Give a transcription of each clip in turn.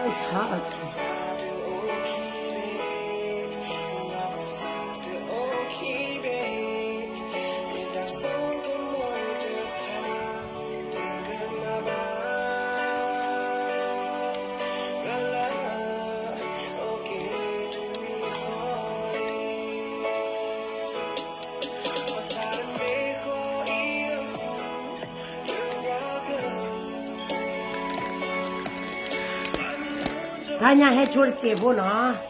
It's hot. တၢ်ညၣ်ဟဲဆိတစဲးဖိနီၤ.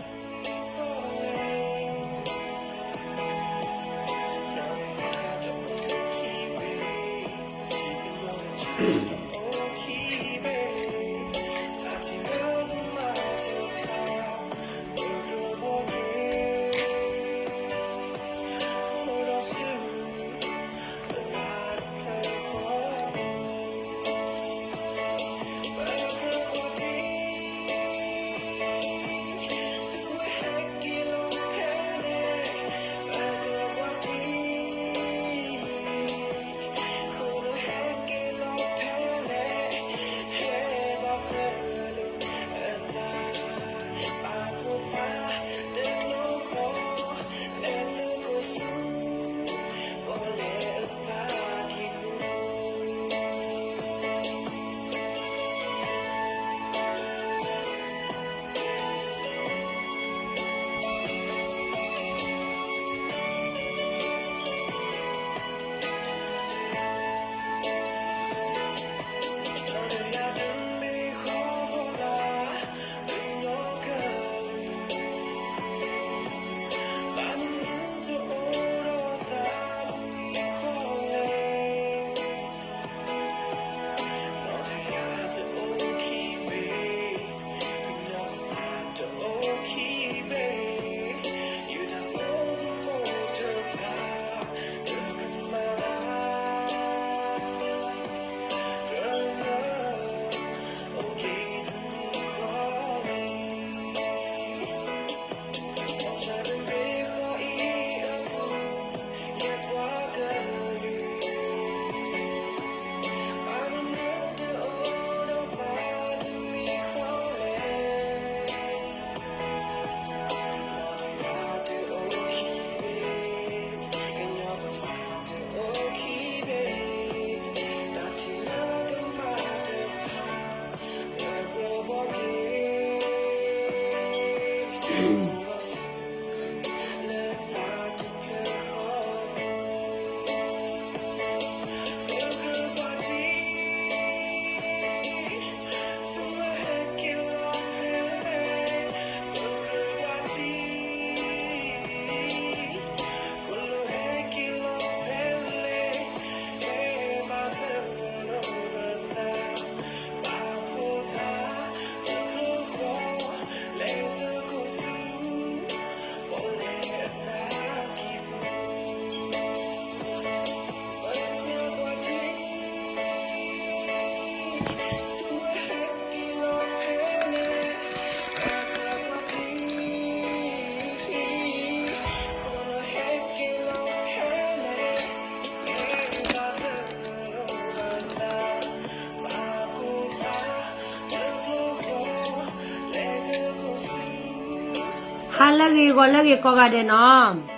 ဟါလၢအဂ့ၤ ဂီၤလၢအဂ့ၤကိးဂၤဒဲးနီၤ,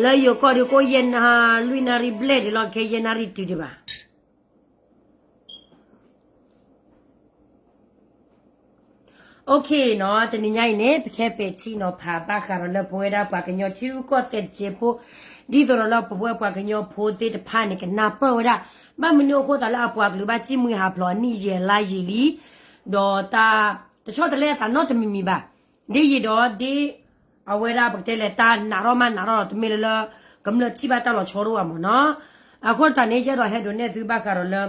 လၢယိၤကီၢ်ဒုးကိးယဲၢ်နၣ်ရံၣ် လွံၢ်နၣ်ရံၣ်ဘျဲၣ်ဒံးလီၤ ခဲယဲၢ်နၣ်ရံၣ်တုၤဒံးဘၣ်. OK နီၤ, တနံၤညါအံၤန့ၣ် ပကဟဲပဲာ်ထံနီၤဖးဘၣ်ဃးဒီးလၢပဝဲဒၣ်ပှၤကညီထံရူၢ်ကီၢ်သဲးတစဲးဖိ, ဒ်သိးဒီးလၢပဝဲပှၤကညီဖိသ့ၣ်တဖၣ်န့ၣ် ကနၢ်ပၢၢ်ဝဲဒၣ် ဘၣ်မနုၤအဃိသတးလၢအပှၤကလုာ်ဘၣ်စံၣ်မှံဟးဖျိးအနံၣ်ယဲၢ်လါယံာ်လံ, ဒီးတၢ်တဆီတလဲအသးနီတမံၤမံၤဘၣ်. ဒ်ယံာ်ဒီးဒ် အဝဲဒၣ်ပကတဲလဲၣ်တၢ်နးထီၣ်မးနးထီၣ်ဒီး တမ့ၢ်လၢလၢ ကမျၢၢ်ထံၣ်ဘၣ်တၢ်လီၤဆီတအိၣ်ဘၣ်မ့ၢ်နီၤ. အဃိသတးန့ၣ် ယအဲၣ်ဒိးဟဲဒိးနဲၣ်သုဘၣ်ဃးဒီးလၢ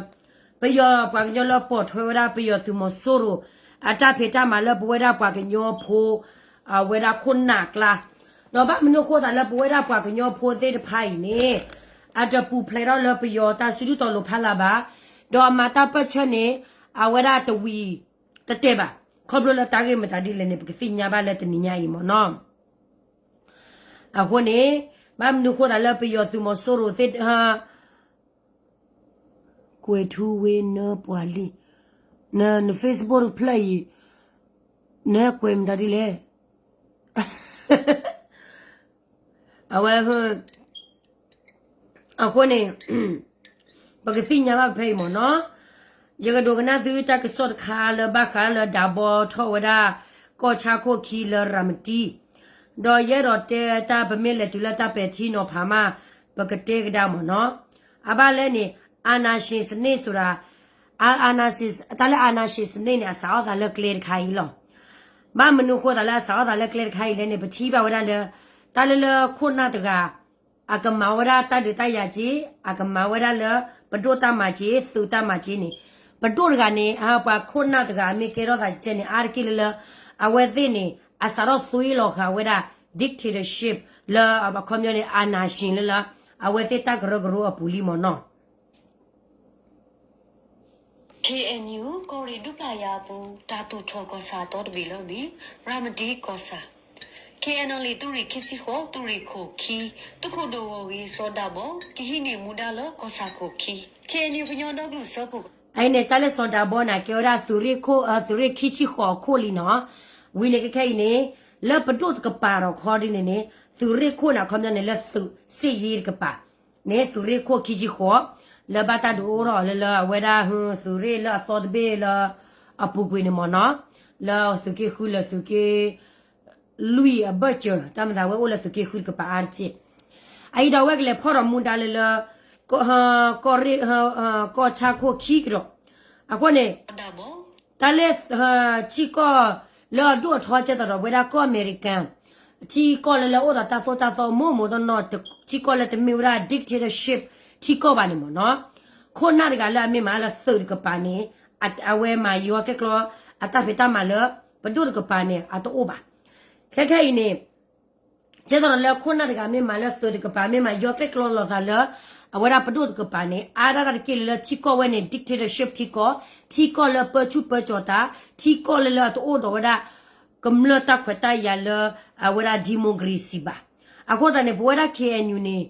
ပယီၤပှၤကညီလၢပိာ်ထွဲဝဲဒၣ်ပယီၤသုးမီၤစိရိၤ အတၢ်ဖံးတၢ်မၤလၢပဝဲဒၣ်ပှၤကညီဖိ အဝဲဒၣ်ခိၣ်နၢ်အကျါ, ဒီးဘၣ်မနုၤအဃိသတးလၢပဝဲဒၣ်ပှၤကညီဖိသ့ၣ်တဖၣ်အံၤန့ၣ် အတပူၤဖျဲးထီၣ်လၢပယီၤတၢ်စုဒုၣ်တီၤလိၤဖးလၢ်ဘၣ်, ဒီးအမၤတၢ်ပၢၢ်ဆၢန့ၣ် အဝဲဒၣ်တဝံၤတတဲာ်ဘၣ်. ခီဖျိလၢတၢ်ဂ့ၢ်မတၤဒ်လဲၣ်န့ၣ် ပကသ့ၣ်ညါဘၣ်လၢတနံၤညါအံၤမ့ၢ်နီၤ. အဃိန့ၣ် ဘၣ်မနုၤဃိသတးလၢပယီၤသုးမီၤစိရိၤသ့ၣ် ကွဲးထူဝ့နၢပှၤလံ, န န Facebook တဖျၢၣ်အံၤ, နကွဲးမတၤဒ်လဲၣ်. အဝဲ အဃိန့ၣ် ပကသ့ၣ်ညါဘၣ်ဖဲအံၤမ့ၢ်နီၤ. ယကဒိကနၣ်သုတၢ်ကစီၣ်တခါလၢဘၣ်ဃးလၢဒးဘီထီၣ်ဝဲဒၣ် ကီၢ်ဆၣ်ခိၣ်ခံလၢရၤမတံ, ဒီးယအဲၣ်ဒိးတဲတၢ်ပမ့ၢ်လဲၤတုၤလၢတၢ်ပဲာ်ထံနီၤဖးမး ပကတဲကဒါမ့ၢ်နီၤ. အဘၣ်လဲၣ်န့ၣ် အာဏာရှင်စနစ်ဆိုတာ အာ- အာဏာရှင် တၢ်လၢ အာဏာရှင်စနစ် န့ၣ် အစးထီၣ်သးလၢကျဲတခါအံၤလီၤ. ဘၣ်မနုၤဃိသးလၢအစးထီၣ်သးလၢကျဲတခါအံၤလဲၣ်န့ၣ် ပထံၣ်ဘၣ်ဝဲဒၣ်လၢ တၢ်လၢလၢခိၣ်နၢ်တဂၤ အကမၤဝဲဒၣ်တၢ်ဒုးတၢ်ယၤက့ၤ, အကမၤဝဲဒၣ်လၢ ပဒိၣ်တၢ်မၤက့ၤ သုးတၢ်မၤက့ၤန့ၣ်, ပဒိၣ်တဂၤန့ၣ် ပှၤခိၣ်နၢ်တဂၤမ့ၢ်ကဲထီၣ်သးကဲန့ၣ် အါတက့ၢ်လၢလၢ အဝဲသ့ၣ်န့ၣ် အစးထီၣ်သွံလီၤဃာ်ဝဲဒၣ် dictatorship လၢအခီပညီန့ၣ် အာဏာရှင် လၢလၢ အဝဲသ့ၣ်တၢ်ကရၢကရိအပူၤလံမ့ၢ်နီၤ. ခ့ၣ်အဲၣ်ယူၣ် ကီၢ်ရ့ၣ်ဒူပျၢ်ယါအပူၤ တၢ်သူၣ်ထီၣ်ကီၢ်ဆၣ်အသီတဘ့ၣ်လၢအမ့ၢ် ရၤမတံကီၢ်ဆၣ်, ခ့ၣ်အဲၣ်ယူၣ် သုးရ့ၣ်ခံဆံဃိး သုးရ့ၣ်ခိၣ်ခံ, သုးခိၣ်ဒိၣ်ဂီၢ်ဂ့ၤ စီၤဒးဘီ ကဟံးန့ၢ်မူဒါလၢကီၢ်ဆၣ်ခိၣ်ခံ, ခ့ၣ်အဲၣ်ယူၣ် ကညီဒီကလုာ်စၢဖှိၣ် အအံၤန့ၣ် တၢ်လၢစီၤဒးဘီန့ၣ် ကဲဝဲဒၣ်သုးရ့ၣ်ခိၣ် သုးရ့ၣ်ခံဆံဃိးအခိၣ်လံနီၤ. ဝံၤန့ၣ်ခဲခဲအံၤန့ၣ် လၢပဒိၣ်တကပၤဒီးခီဒ်န့ၣ်န့ၣ် သုးရ့ၣ်ခိၣ်န့ၣ် အခီပညီန့ၣ် လၢသုးစ့ၣ်ယ့တကပၤန့ၣ် သုးရ့ၣ်ခိၣ်ခံဆံဃိး လၢဘၣ်တၢ်ဒုးအိၣ်ထီၣ်လၢလၢအဝဲဒၣ် သုးရ့ၣ်လၢအသီတဘ့ၣ်လၢ အပူၤကွံာ်န့ၣ်မ့ၢ်နီၤ, လၢသုးက့ဃုလၢသုးက့ လွံၢ်အဘၢၣ်စၢၤ တၢ်မၤသးဝဲအိၣ်လၢသုးက့ဃုတကပၤအါတက့ၢ်. အအံၤဒီးအဝဲကလဲၤဖီၣ်ဒီးမူဒါလၢလၢ ကီၢ်ရ့ၣ် ကီၢ်ဆၣ်ခိၣ်ခံကဒီး, အဃိန့ၣ် တၢ်လၢ ထံကီၢ်လၢအဒိၣ်အထီကဲသိးဒီးဝဲဒၣ်ကီၢ်အမဲရကၤ ထံကီၢ်လၢလၢအိၣ်ဒီးတၢ်သိၣ်တၢ်သီမိၢ်မိၢ်နီၢ်နီၢ် ထံကီၢ်လၢတမ့ၢ်ဝဲဒၣ် dictatorship ထံကီၢ်ဘၣ်န့ၣ်မ့ၢ်နီၤ, ခိၣ်နၢ်တဂၤလၢအမ့ၢ်မၤလၢသုးတကပၤန့ၣ် အဝဲမၤယီၤကဲကျီ အတၢ်ဖံးတၢ်မၤလၢ ပဒိၣ်တကပၤန့ၣ် အတအိၣ်ဘၣ်. ခဲခဲအံၤန့ၣ် ကဲသိးဒီးလၢခိၣ်နၢ်တဂၤမ့ၢ်မၤလၢသုးတကပၤ မ့ၢ်မၤယီၤကဲကျီလိာ်သးလၢ အဝဲဒၣ်ပဒိၣ်တကပၤန့ၣ် အါဒၣ်တၢ်တက့ၢ်လၢလၢထံကီၢ်ဝဲန့ၣ် dictatorship ထံကီၢ်, ထံကီၢ်လၢပၢဆူၣ်ပၢကၠီၤတၢ်, ထံကီၢ်လၢလၢအတအိၣ်ဒီးဝဲဒၣ် ကမျၢၢ်တၢ်ခွဲးတၢ်ယာ်လၢ အဝဲဒၣ် democracy ဘၣ်. အဃိသတးန့ၣ် ပဝဲဒၣ် ခ့ၣ်အဲၣ်ယူၣ် န့ၣ်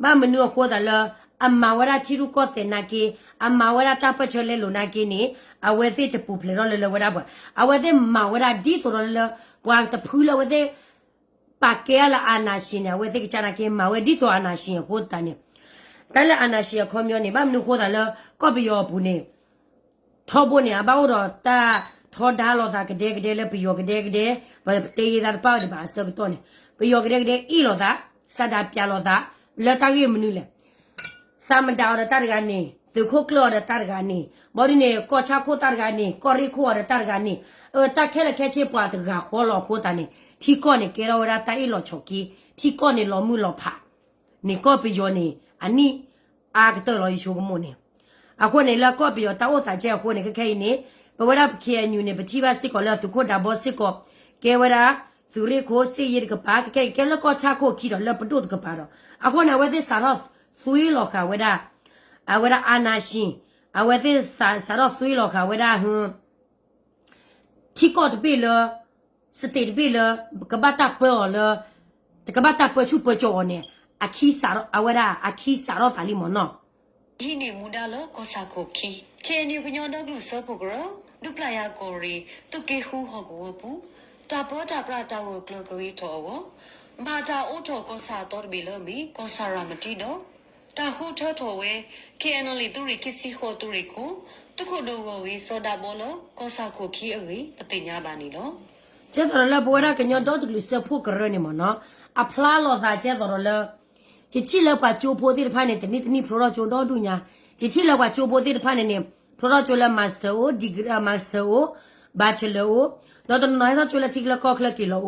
ဘၣ်မနုၤအဃိသတးလၢ အမၤဝဲဒၣ်ထံရူၢ်ကီၢ်သဲးနာ်က့, အမၤဝဲဒၣ်တၢ်ပၢၢ်ဆၢလဲလိာ်နာ်က့န့ၣ် အဝဲသ့ၣ်တပူၤဖျဲးထီၣ်လၢလၢဝဲဒၣ်ပှၤ, အဝဲသ့ၣ်မၤဝဲဒၣ်ဒ်သိးဒီးလၢ ပှၤတဖုလၢအဝဲသ့ၣ် ပာ်ကဲအါလၢ အာဏာရှင် န့ၣ် အဝဲသ့ၣ်ကစၢ်နာ်က့ မၤဝဲဒ်သိး အာဏာရှင် အဃိသတးန့ၣ်, တၢ်လၢ အာဏာရှင် အခီပညီန့ၣ် ဘၣ်မနုၤအဃိသတးလၢ ကီၢ်ပယီၤအပူၤန့ၣ် ထီဘိန့ၣ် အဘၣ်အိၣ်ဒီးတၢ်ထီဒါလိာ်သးကဒဲကဒဲလၢပယီၤကဒဲကဒဲ, ပတဲယသးတပာ်ဒံးဘၣ်အဆၢကတီၢ်န့ၣ် ပယီၤကဒဲကဒဲအ့ၣ်လိာ်သး, စးဒးပၠးလိာ်သး, လၢတၢ်ဂ့ၢ်မနုၤလဲၣ် သးမဒၤအီၤဒီးတၢ်တဂၤန့ၣ်, သုးခိၣ်ကျၢၢ်အီၤဒီးတၢ်တဂၤန့ၣ်, ဘီဒ်န့ၣ် ကီၢ်ဆၣ်ခိၣ်တၢ်တဂၤန့ၣ်, ကီၢ်ရ့ၣ်ခိၣ်အီၤဒီးတၢ်တဂၤန့ၣ်, တၢ်ခဲလၢာ်ခဲဆ့ပှၤတဂၤဃီလီၤအဃိသတးန့ၣ်, ထံကီၢ်န့ၣ်ကဲထီၣ်ဝဲဒၣ်တၢ်အ့ၣ်လိာ်ဆိးက့, ထံကီၢ်န့ၣ်လီၤမုၢ်လီၤဖး, န့ၣ်ကီၢ်ပယီၤန့ၣ် အနံၣ်အါကတၢၢ်လီၤယဆိကမိၣ်န့ၣ်, အဃိန့ၣ် လၢကီၢ်ပယီၤတၢ်အိၣ်သးကဲအဃိန့ၣ် ခဲခဲအံၤန့ၣ်, ပဝဲဒၣ် ခ့ၣ်အဲၣ်ယူၣ် န့ၣ် ပထံၣ်ဘၣ်စ့ၢ်ကီးလၢသုးခိၣ်ဒးဘီစ့ၢ်ကီး ကဲဝဲဒၣ် သုးရ့ၣ်ခိၣ်စ့ၣ်ယ့တကပၤ ခဲခဲအံၤကဲလၢကီၢ်ဆၣ်ခိၣ်ခံဒီး လၢပဒိၣ်တကပၤဒီး, အဃိန့ၣ် အဝဲသ့ၣ်စးထီၣ်သွံလီၤဃာ်ဝဲဒၣ်, အဝဲဒၣ် အာဏာရှင်, အဝဲသ့ၣ်စးထီၣ်သွံလီၤဃာ်ဝဲဒၣ် ထံကီၢ်တဘ့ၣ်လၢ state တဘ့ၣ်လၢ ကဘၣ်တၢ်ပၢအီၤလၢ တကဘၣ်တၢ်ပၢဆူၣ်ပၢကၠီၤအီၤန့ၣ်, အဝဲဒၣ်အခံစးထီၣ်သးလံမ့ၢ်နီၤ. ဟံးန့ၢ်မူဒါလၢကီၢ်ဆၣ်ခိၣ်ခံ, ခ့ၣ်အဲၣ်ယူၣ် ကညီဒီကလုာ်စၢဖှိၣ်ကရၢ, ဒူပျၢ်ယါကီၢ်ရ့ၣ် သုးက့ဃုဟီၣ်ကဝီၤပူၤ, တၢ်ပၢတၢ်ပြးတၢ်ဂၢၢ်ကျၢၤကဂ့ၤထီၣ်အဂီၢ်, ဘၣ်တၢ်အိးထီၣ်ကီၢ်ဆၣ်အသီတဘ့ၣ်လၢအမ့ၢ် ကီၢ်ဆၣ်ရၤမတံဒီး တၢ်ဃုထၢထီၣ်ဝဲ ခ့ၣ်အဲၣ်ယူၣ် သုးရ့ၣ်ခံဆံဃိးသုးရ့ၣ်ခိၣ်, သုးခိၣ်ဒိၣ်ဂီၢ်ဂ့ၤစီၤဒးဘီလၢ ကီၢ်ဆၣ်ခိၣ်ခံအဂ့ၢ် ပသ့ၣ်ညါဘၣ်န့ၣ်လီၤ. ကဲသိးဒီးလၢပဝဲဒၣ်ကညီဒီတကလုာ်စၢဖှိၣ်ကရၢန့ၣ်မ့ၢ်နီၤ, အဖျါလိာ်သးကဲသိးဒီးလၢ ယထံၣ်လၢပှၤကၠိဖိသ့ၣ်တဖၣ်န့ၣ် တနံၣ်တနံၣ်ဖျိထီၣ်ကၠိဒီဒူၣ်ညါ, ယထံၣ်လၢပှၤကၠိဖိသ့ၣ်တဖၣ်န့ၣ်န့ၣ် ဖျိထီၣ်ကၠိလၢ master အိၣ်, degree, master အိၣ်, bachelor အိၣ်, ဒီးတနီၤနီၤဟဲထီၣ်ကၠိလၢထံချၢကီၢ်ချၢက့ၤလီ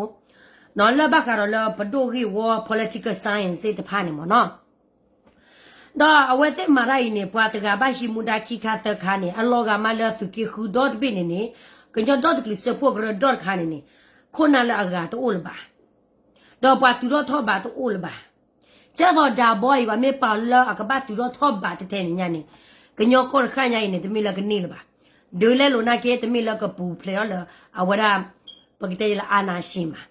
ၤအိၣ်, လၢဘၣ်ဃးဒီးလၢပဒိၣ်ဂ့ၢ်ဝီ political science သ့ၣ်တဖၣ်န့ၣ်မ့ၢ်နီၤ ဒီးအဝဲသ့ၣ်မၤတၢ်အံၤန့ၣ် ပှၤတဂၤဘၣ်ဟံးမူဒါခံခါသၢခါန့ၣ် အလီၤဂာ်မးလၢသုးက့ဃုဒီတဘ့ၣ်န့ၣ်န့ၣ်, ကညီဒီတကလုာ်စၢဖှိၣ်ကရၢဒီတခါန့ၣ်န့ၣ်, ခိၣ်နၢ်လၢအဂၤတအိၣ်လၢၤဘၣ်, ဒီးပှၤတုၤထီၣ်ထီၣ်ဘးတအိၣ်လၢၤဘၣ်. ကဲသိးဒးဘီအံၤ ပှၤမ့ၢ်ပာ်လၢအကဘၣ်တုၤထီၣ်ထီၣ်ဘးတထဲန့ၣ်ညါန့ၣ်, ကညီကီၢ်တဃၣ်ညါအံၤန့ၣ် တမ့ၢ်လၢကန့ၢ်လၢၤဘၣ်. ဒုးလဲလိာ်နာ်က့ တမ့ၢ်လၢကပူၤဖျဲးထီၣ်လၢ အဝဲဒၣ် ပကတဲလၢ အာဏာရှင် ဘၣ်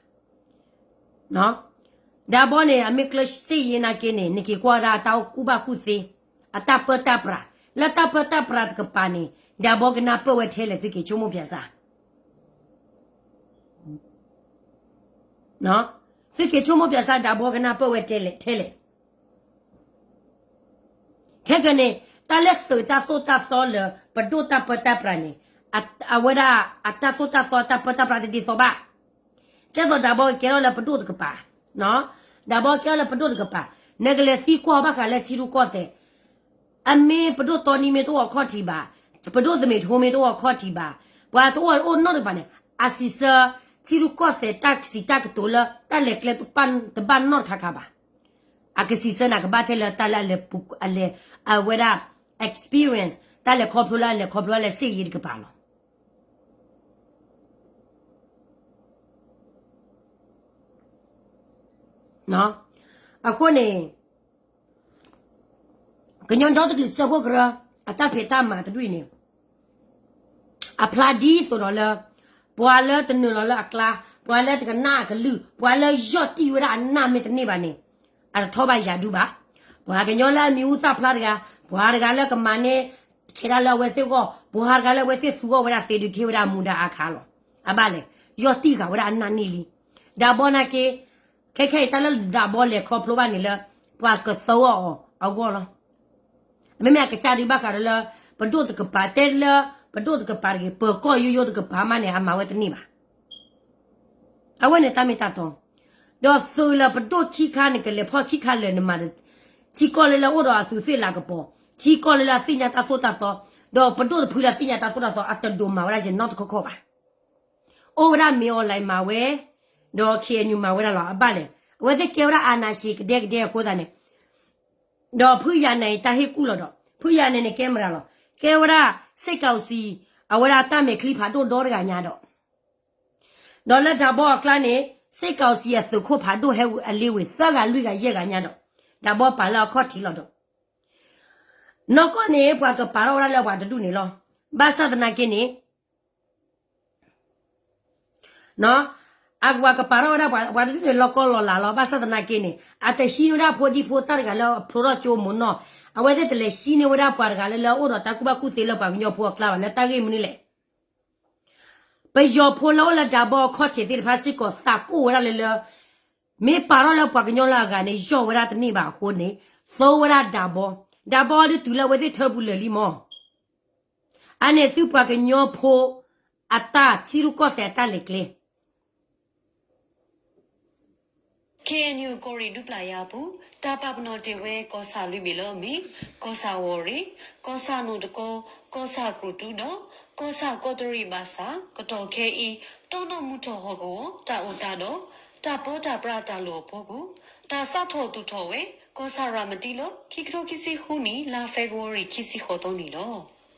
ဒးဘီန့ၣ် အမ့ၢ်ကျၢၢ်စ့ၣ်ယ့နာ်က့န့ၣ် နက့ၤကွၢ်ဝဲဒၣ်အတၢ်အိၣ်ကူၣ်ဘၣ်ကူၣ်သ့, အတၢ်ပၢတၢ်ပြး, လၢတၢ်ပၢတၢ်ပြးတကပၤန့ၣ် ဒးဘီကနၢ်ပၢၢ်ဝဲထဲလဲၣ် သုက့ၤဆိကမိၣ်ပၠးစၢ် သုက့ၤဆိကမိၣ်ပၠးစၢ် ဒးဘီကနၢ်ပၢၢ်ဝဲထဲလဲၣ်ထဲလဲၣ်. ခဲကနံၣ်န့ၣ် တၢ်လၢသုးတၢ်သိၣ်တၢ်သီလၢ ပဒိၣ်တၢ်ပၢတၢ်ပြးန့ၣ် အဝဲဒၣ်အတၢ်သိၣ်တၢ်သီတၢ်ပၢတၢ်ပြးတဒ်သိးဘၣ်. ကဲသိးဒးဘီကကဲထီၣ်လၢပဒိၣ်တကပၤ, ဒးဘီကဲထီၣ်လၢပဒိၣ်တကပၤ, နကလဲၤသံကွၢ်ဘၣ်ဃးလၢထံရူၢ်ကီၢ်သဲး အမ့ၢ်ပဒိၣ်တီနံမ့ၢ်တအိၣ်အခီၣ်ထံးဘၣ်, ပဒိၣ်သမံးထိမ့ၢ်တအိၣ်အခီၣ်ထံးဘၣ်, ပှၤတအိၣ်အိၣ်နီတကပၤန့ၣ် အစံးဆၢထံရူၢ်ကီၢ်သဲးတၢ်စံးတၢ်ကတိၤလၢတၢ်လဲၤကျဲတဘၣ်နီတခါခါဘၣ်. အကစံးဆၢနၤကဘၣ်ထဲလၢတၢ်လၢအလဲၤပူၤ အလဲၤ အဝဲဒၣ် experience တၢ်လဲၤခီဖျိလၢအလဲၤခီဖျိလၢစ့ၣ်ယံၤတကပၤလီၤ. အဃိန့ၣ် ကညီဒီတကလုာ်စၢဖှိၣ်ကရၢ အတၢ်ဖံးတၢ်မၤတဒူၣ်အံၤန့ၣ် အဖျါဒ်သိးဒီးလၢ ပှၤလၢတနုာ်လီၤလၢအကျါ, ပှၤလၢတကနၣ်အကလုၢ်, ပှၤလၢယီၢ်တံၢ်ဝဲဒၣ်အနၢ်မ့ၢ်တန့ၢ်ဘၣ်န့ၣ် အတထီၣ်ဘၣ်ယၤဒုဘၣ်. ပှၤကညီလၢအမံၤဟူသၣ်ဖျါတဂၤ, ပှၤတဂၤလၢကမၤန့ၢ် ခဲဒၣ်လၢအဝဲသ့ၣ်ဂီၢ်, ပှၤတဂၤလၢအဝဲသ့ၣ်သူအီၣ်ဝဲဒၣ်သ့ဒုးကဟ့ၣ်ဝဲဒၣ်မူဒါအါခါလီၤ. အဘၣ်လဲၣ်, ယီၢ်တံၢ်ဃာ်ဝဲဒၣ်အနၢ်န့ၢ်လံ. ဒးဘီနာ်က့ ခဲခဲအံၤတၢ်လၢဒးဘီလဲၤခီဖျိဘၣ်န့ၣ်လၢ ပှၤကသၢအီၤအဂီၢ်လီၤ. မ့မ့ၢ်အကစၢ်ဒုးဘၣ်ဃးဒီးလၢ ပဒိၣ်တကပၤ တဲလၢ ပဒိၣ်တကပၤတဂ့ၤ ပၢၤကီၢ်ယိယိတကပၤမးန့ၣ် အမၤဝဲတန့ၢ်ဘၣ်. အဝဲန့ၣ်တၢ်မ့ၢ်တၢ်တီ, ဒီးသုးလၢပဒိၣ်ခံခါန့ၣ် ကလဲၤဖီၣ်ခံခါလၢာ်န့ၣ်မး, ထံကီၢ်လၢလၢအိၣ်ဒီးအသူးသ့ၣ်လၤကပီၤ, ထံကီၢ်လၢလၢအသ့ၣ်ညါတၢ်သိၣ်တၢ်သီ, ဒီးပဒိၣ်တဖုလၢအသ့ၣ်ညါတၢ်သိၣ်တၢ်သီ အတဒိးမၤဝဲဒၣ်ယဲၢ်နီတခီခီဘၣ်. အိၣ်ဝဲဒၣ်မ့ၢ် online မၤဝဲ, ဒီး K N U မၤဝဲဒၣ်လီၤ. အဘၣ်လဲၣ်, အဝဲသ့ၣ်ကဲဝဲဒၣ်အာဏာရှင်ကဒဲကဒဲအဃိသတးန့ၣ်, ဒီးဖုယၤနဲၣ်အံၤတၢ်ဟ့ၣ်ကူၣ်လီၤဒီး ဖုယၤနဲၣ်န့ၣ်ကဲမတၤလီၤ, ကဲဝဲဒၣ် စစ်ကောင်စီ အဝဲဒၣ်တၢ်မဲာ်ချံဖးဒိၣ်ဒီတဂၤညါဒီး ဒီးလၢဒးဘီအကျါန့ၣ် စစ်ကောင်စီ အသုးခိၣ်ဖးဒိၣ်ဟဲအလ့ဝ့ၤ သၢဂၤလွံၢ်ဂၤယဲၢ်ဂၤညါဒီး ဒးဘီပာ်လၢအခီၣ်ထံးလီၤဒီး နီၢ်ကီၢ်န့ၣ် ပှၤကပာ်ထီၣ်ဝဲဒၣ်လၢပှၤတဒူၣ်န့ၣ်လီၤ. ဘၣ်ဆၣ်သနာ်က့န့ၣ် အပှၤကပာ်ထီၣ်ဝဲဒၣ်ပှၤတဒူၣ်န့ၣ် လီၤကီလီၤလးလီၤ. ဘၣ်ဆၣ်သနာ်က့န့ၣ် အတဟံးန့ၢ်ဝဲဒၣ်ဖိဒံဖိသၣ်တဂၤလၢအဖျိထီၣ်ကၠိမိၢ်နီၢ်, အဝဲသ့ၣ်တလဲၤဟံးန့ၢ်ဝဲဒၣ်ပှၤတဂၤလၢလၢအအိၣ်ဒီးတၢ်ကူၣ်ဘၣ်ကူၣ်သ့လၢပှၤကညီဖိအကျါဘၣ်. လၢတၢ်ဂ့ၢ်မနုၤလဲၣ်, ပယီၤဖိလၢအိၣ်လၢဒးဘီအခီၣ်ထံးသ့ၣ်တဖၣ်စ့ၢ်ကီးသးကိၣ်ဝဲဒၣ်လၢလၢ မ့ၢ်ပာ်ထီၣ်လၢပှၤကညီလၢအဂၤန့ၣ် ယီၢ်ဝဲဒၣ်တန့ၢ်ဘၣ်အဃိန့ၣ် သိဝဲဒၣ်ဒးဘီ, ဒးဘီဒုးတုၤလၢအဝဲသ့ၣ်ထၢပူၤလၢာ်လံမၢ်. အန့ၣ်သုပှၤကညီဖိအတၢ်ထံရူၢ်ကီၢ်သဲးအတၢ်လဲၤကျဲ K N U ကီၢ်ရ့ၣ်ဒူပျၢ်ယါအပူၤ တၢ်ပာ်ပနီၣ်တ့ၢ်ဝဲ ကီၢ်ဆၣ်လွံၢ်ဘ့ၣ်လၢအမ့ၢ် ကီၢ်ဆၣ်ဝီၤရ့ၣ်, ကီၢ်ဆၣ်နိၣ်တကီ, ကီၢ်ဆၣ်ကြူၢ်တူဒီး ကီၢ်ဆၣ်ကီးတရံးဘၣ်ဆၣ် ကတီၢ်ခဲအံၤ တီနီၣ်မုၢ်ထီၣ်ဟီၣ်ကဝီၤ တၢ်အိၣ်သးဒီး တၢ်ပၢတၢ်ပြးတၢ်လိၣ်အဖီခိၣ် တၢ်စးထီၣ်သူၣ်ထီၣ်ဝဲ ကီၢ်ဆၣ်ရၤမတံလၢ ခံကထိခံဆံဃုနံၣ် လါဖ့ၤဘြူၤအါရံၤ ခံဆံဃိးသီန့ၣ်လီၤ.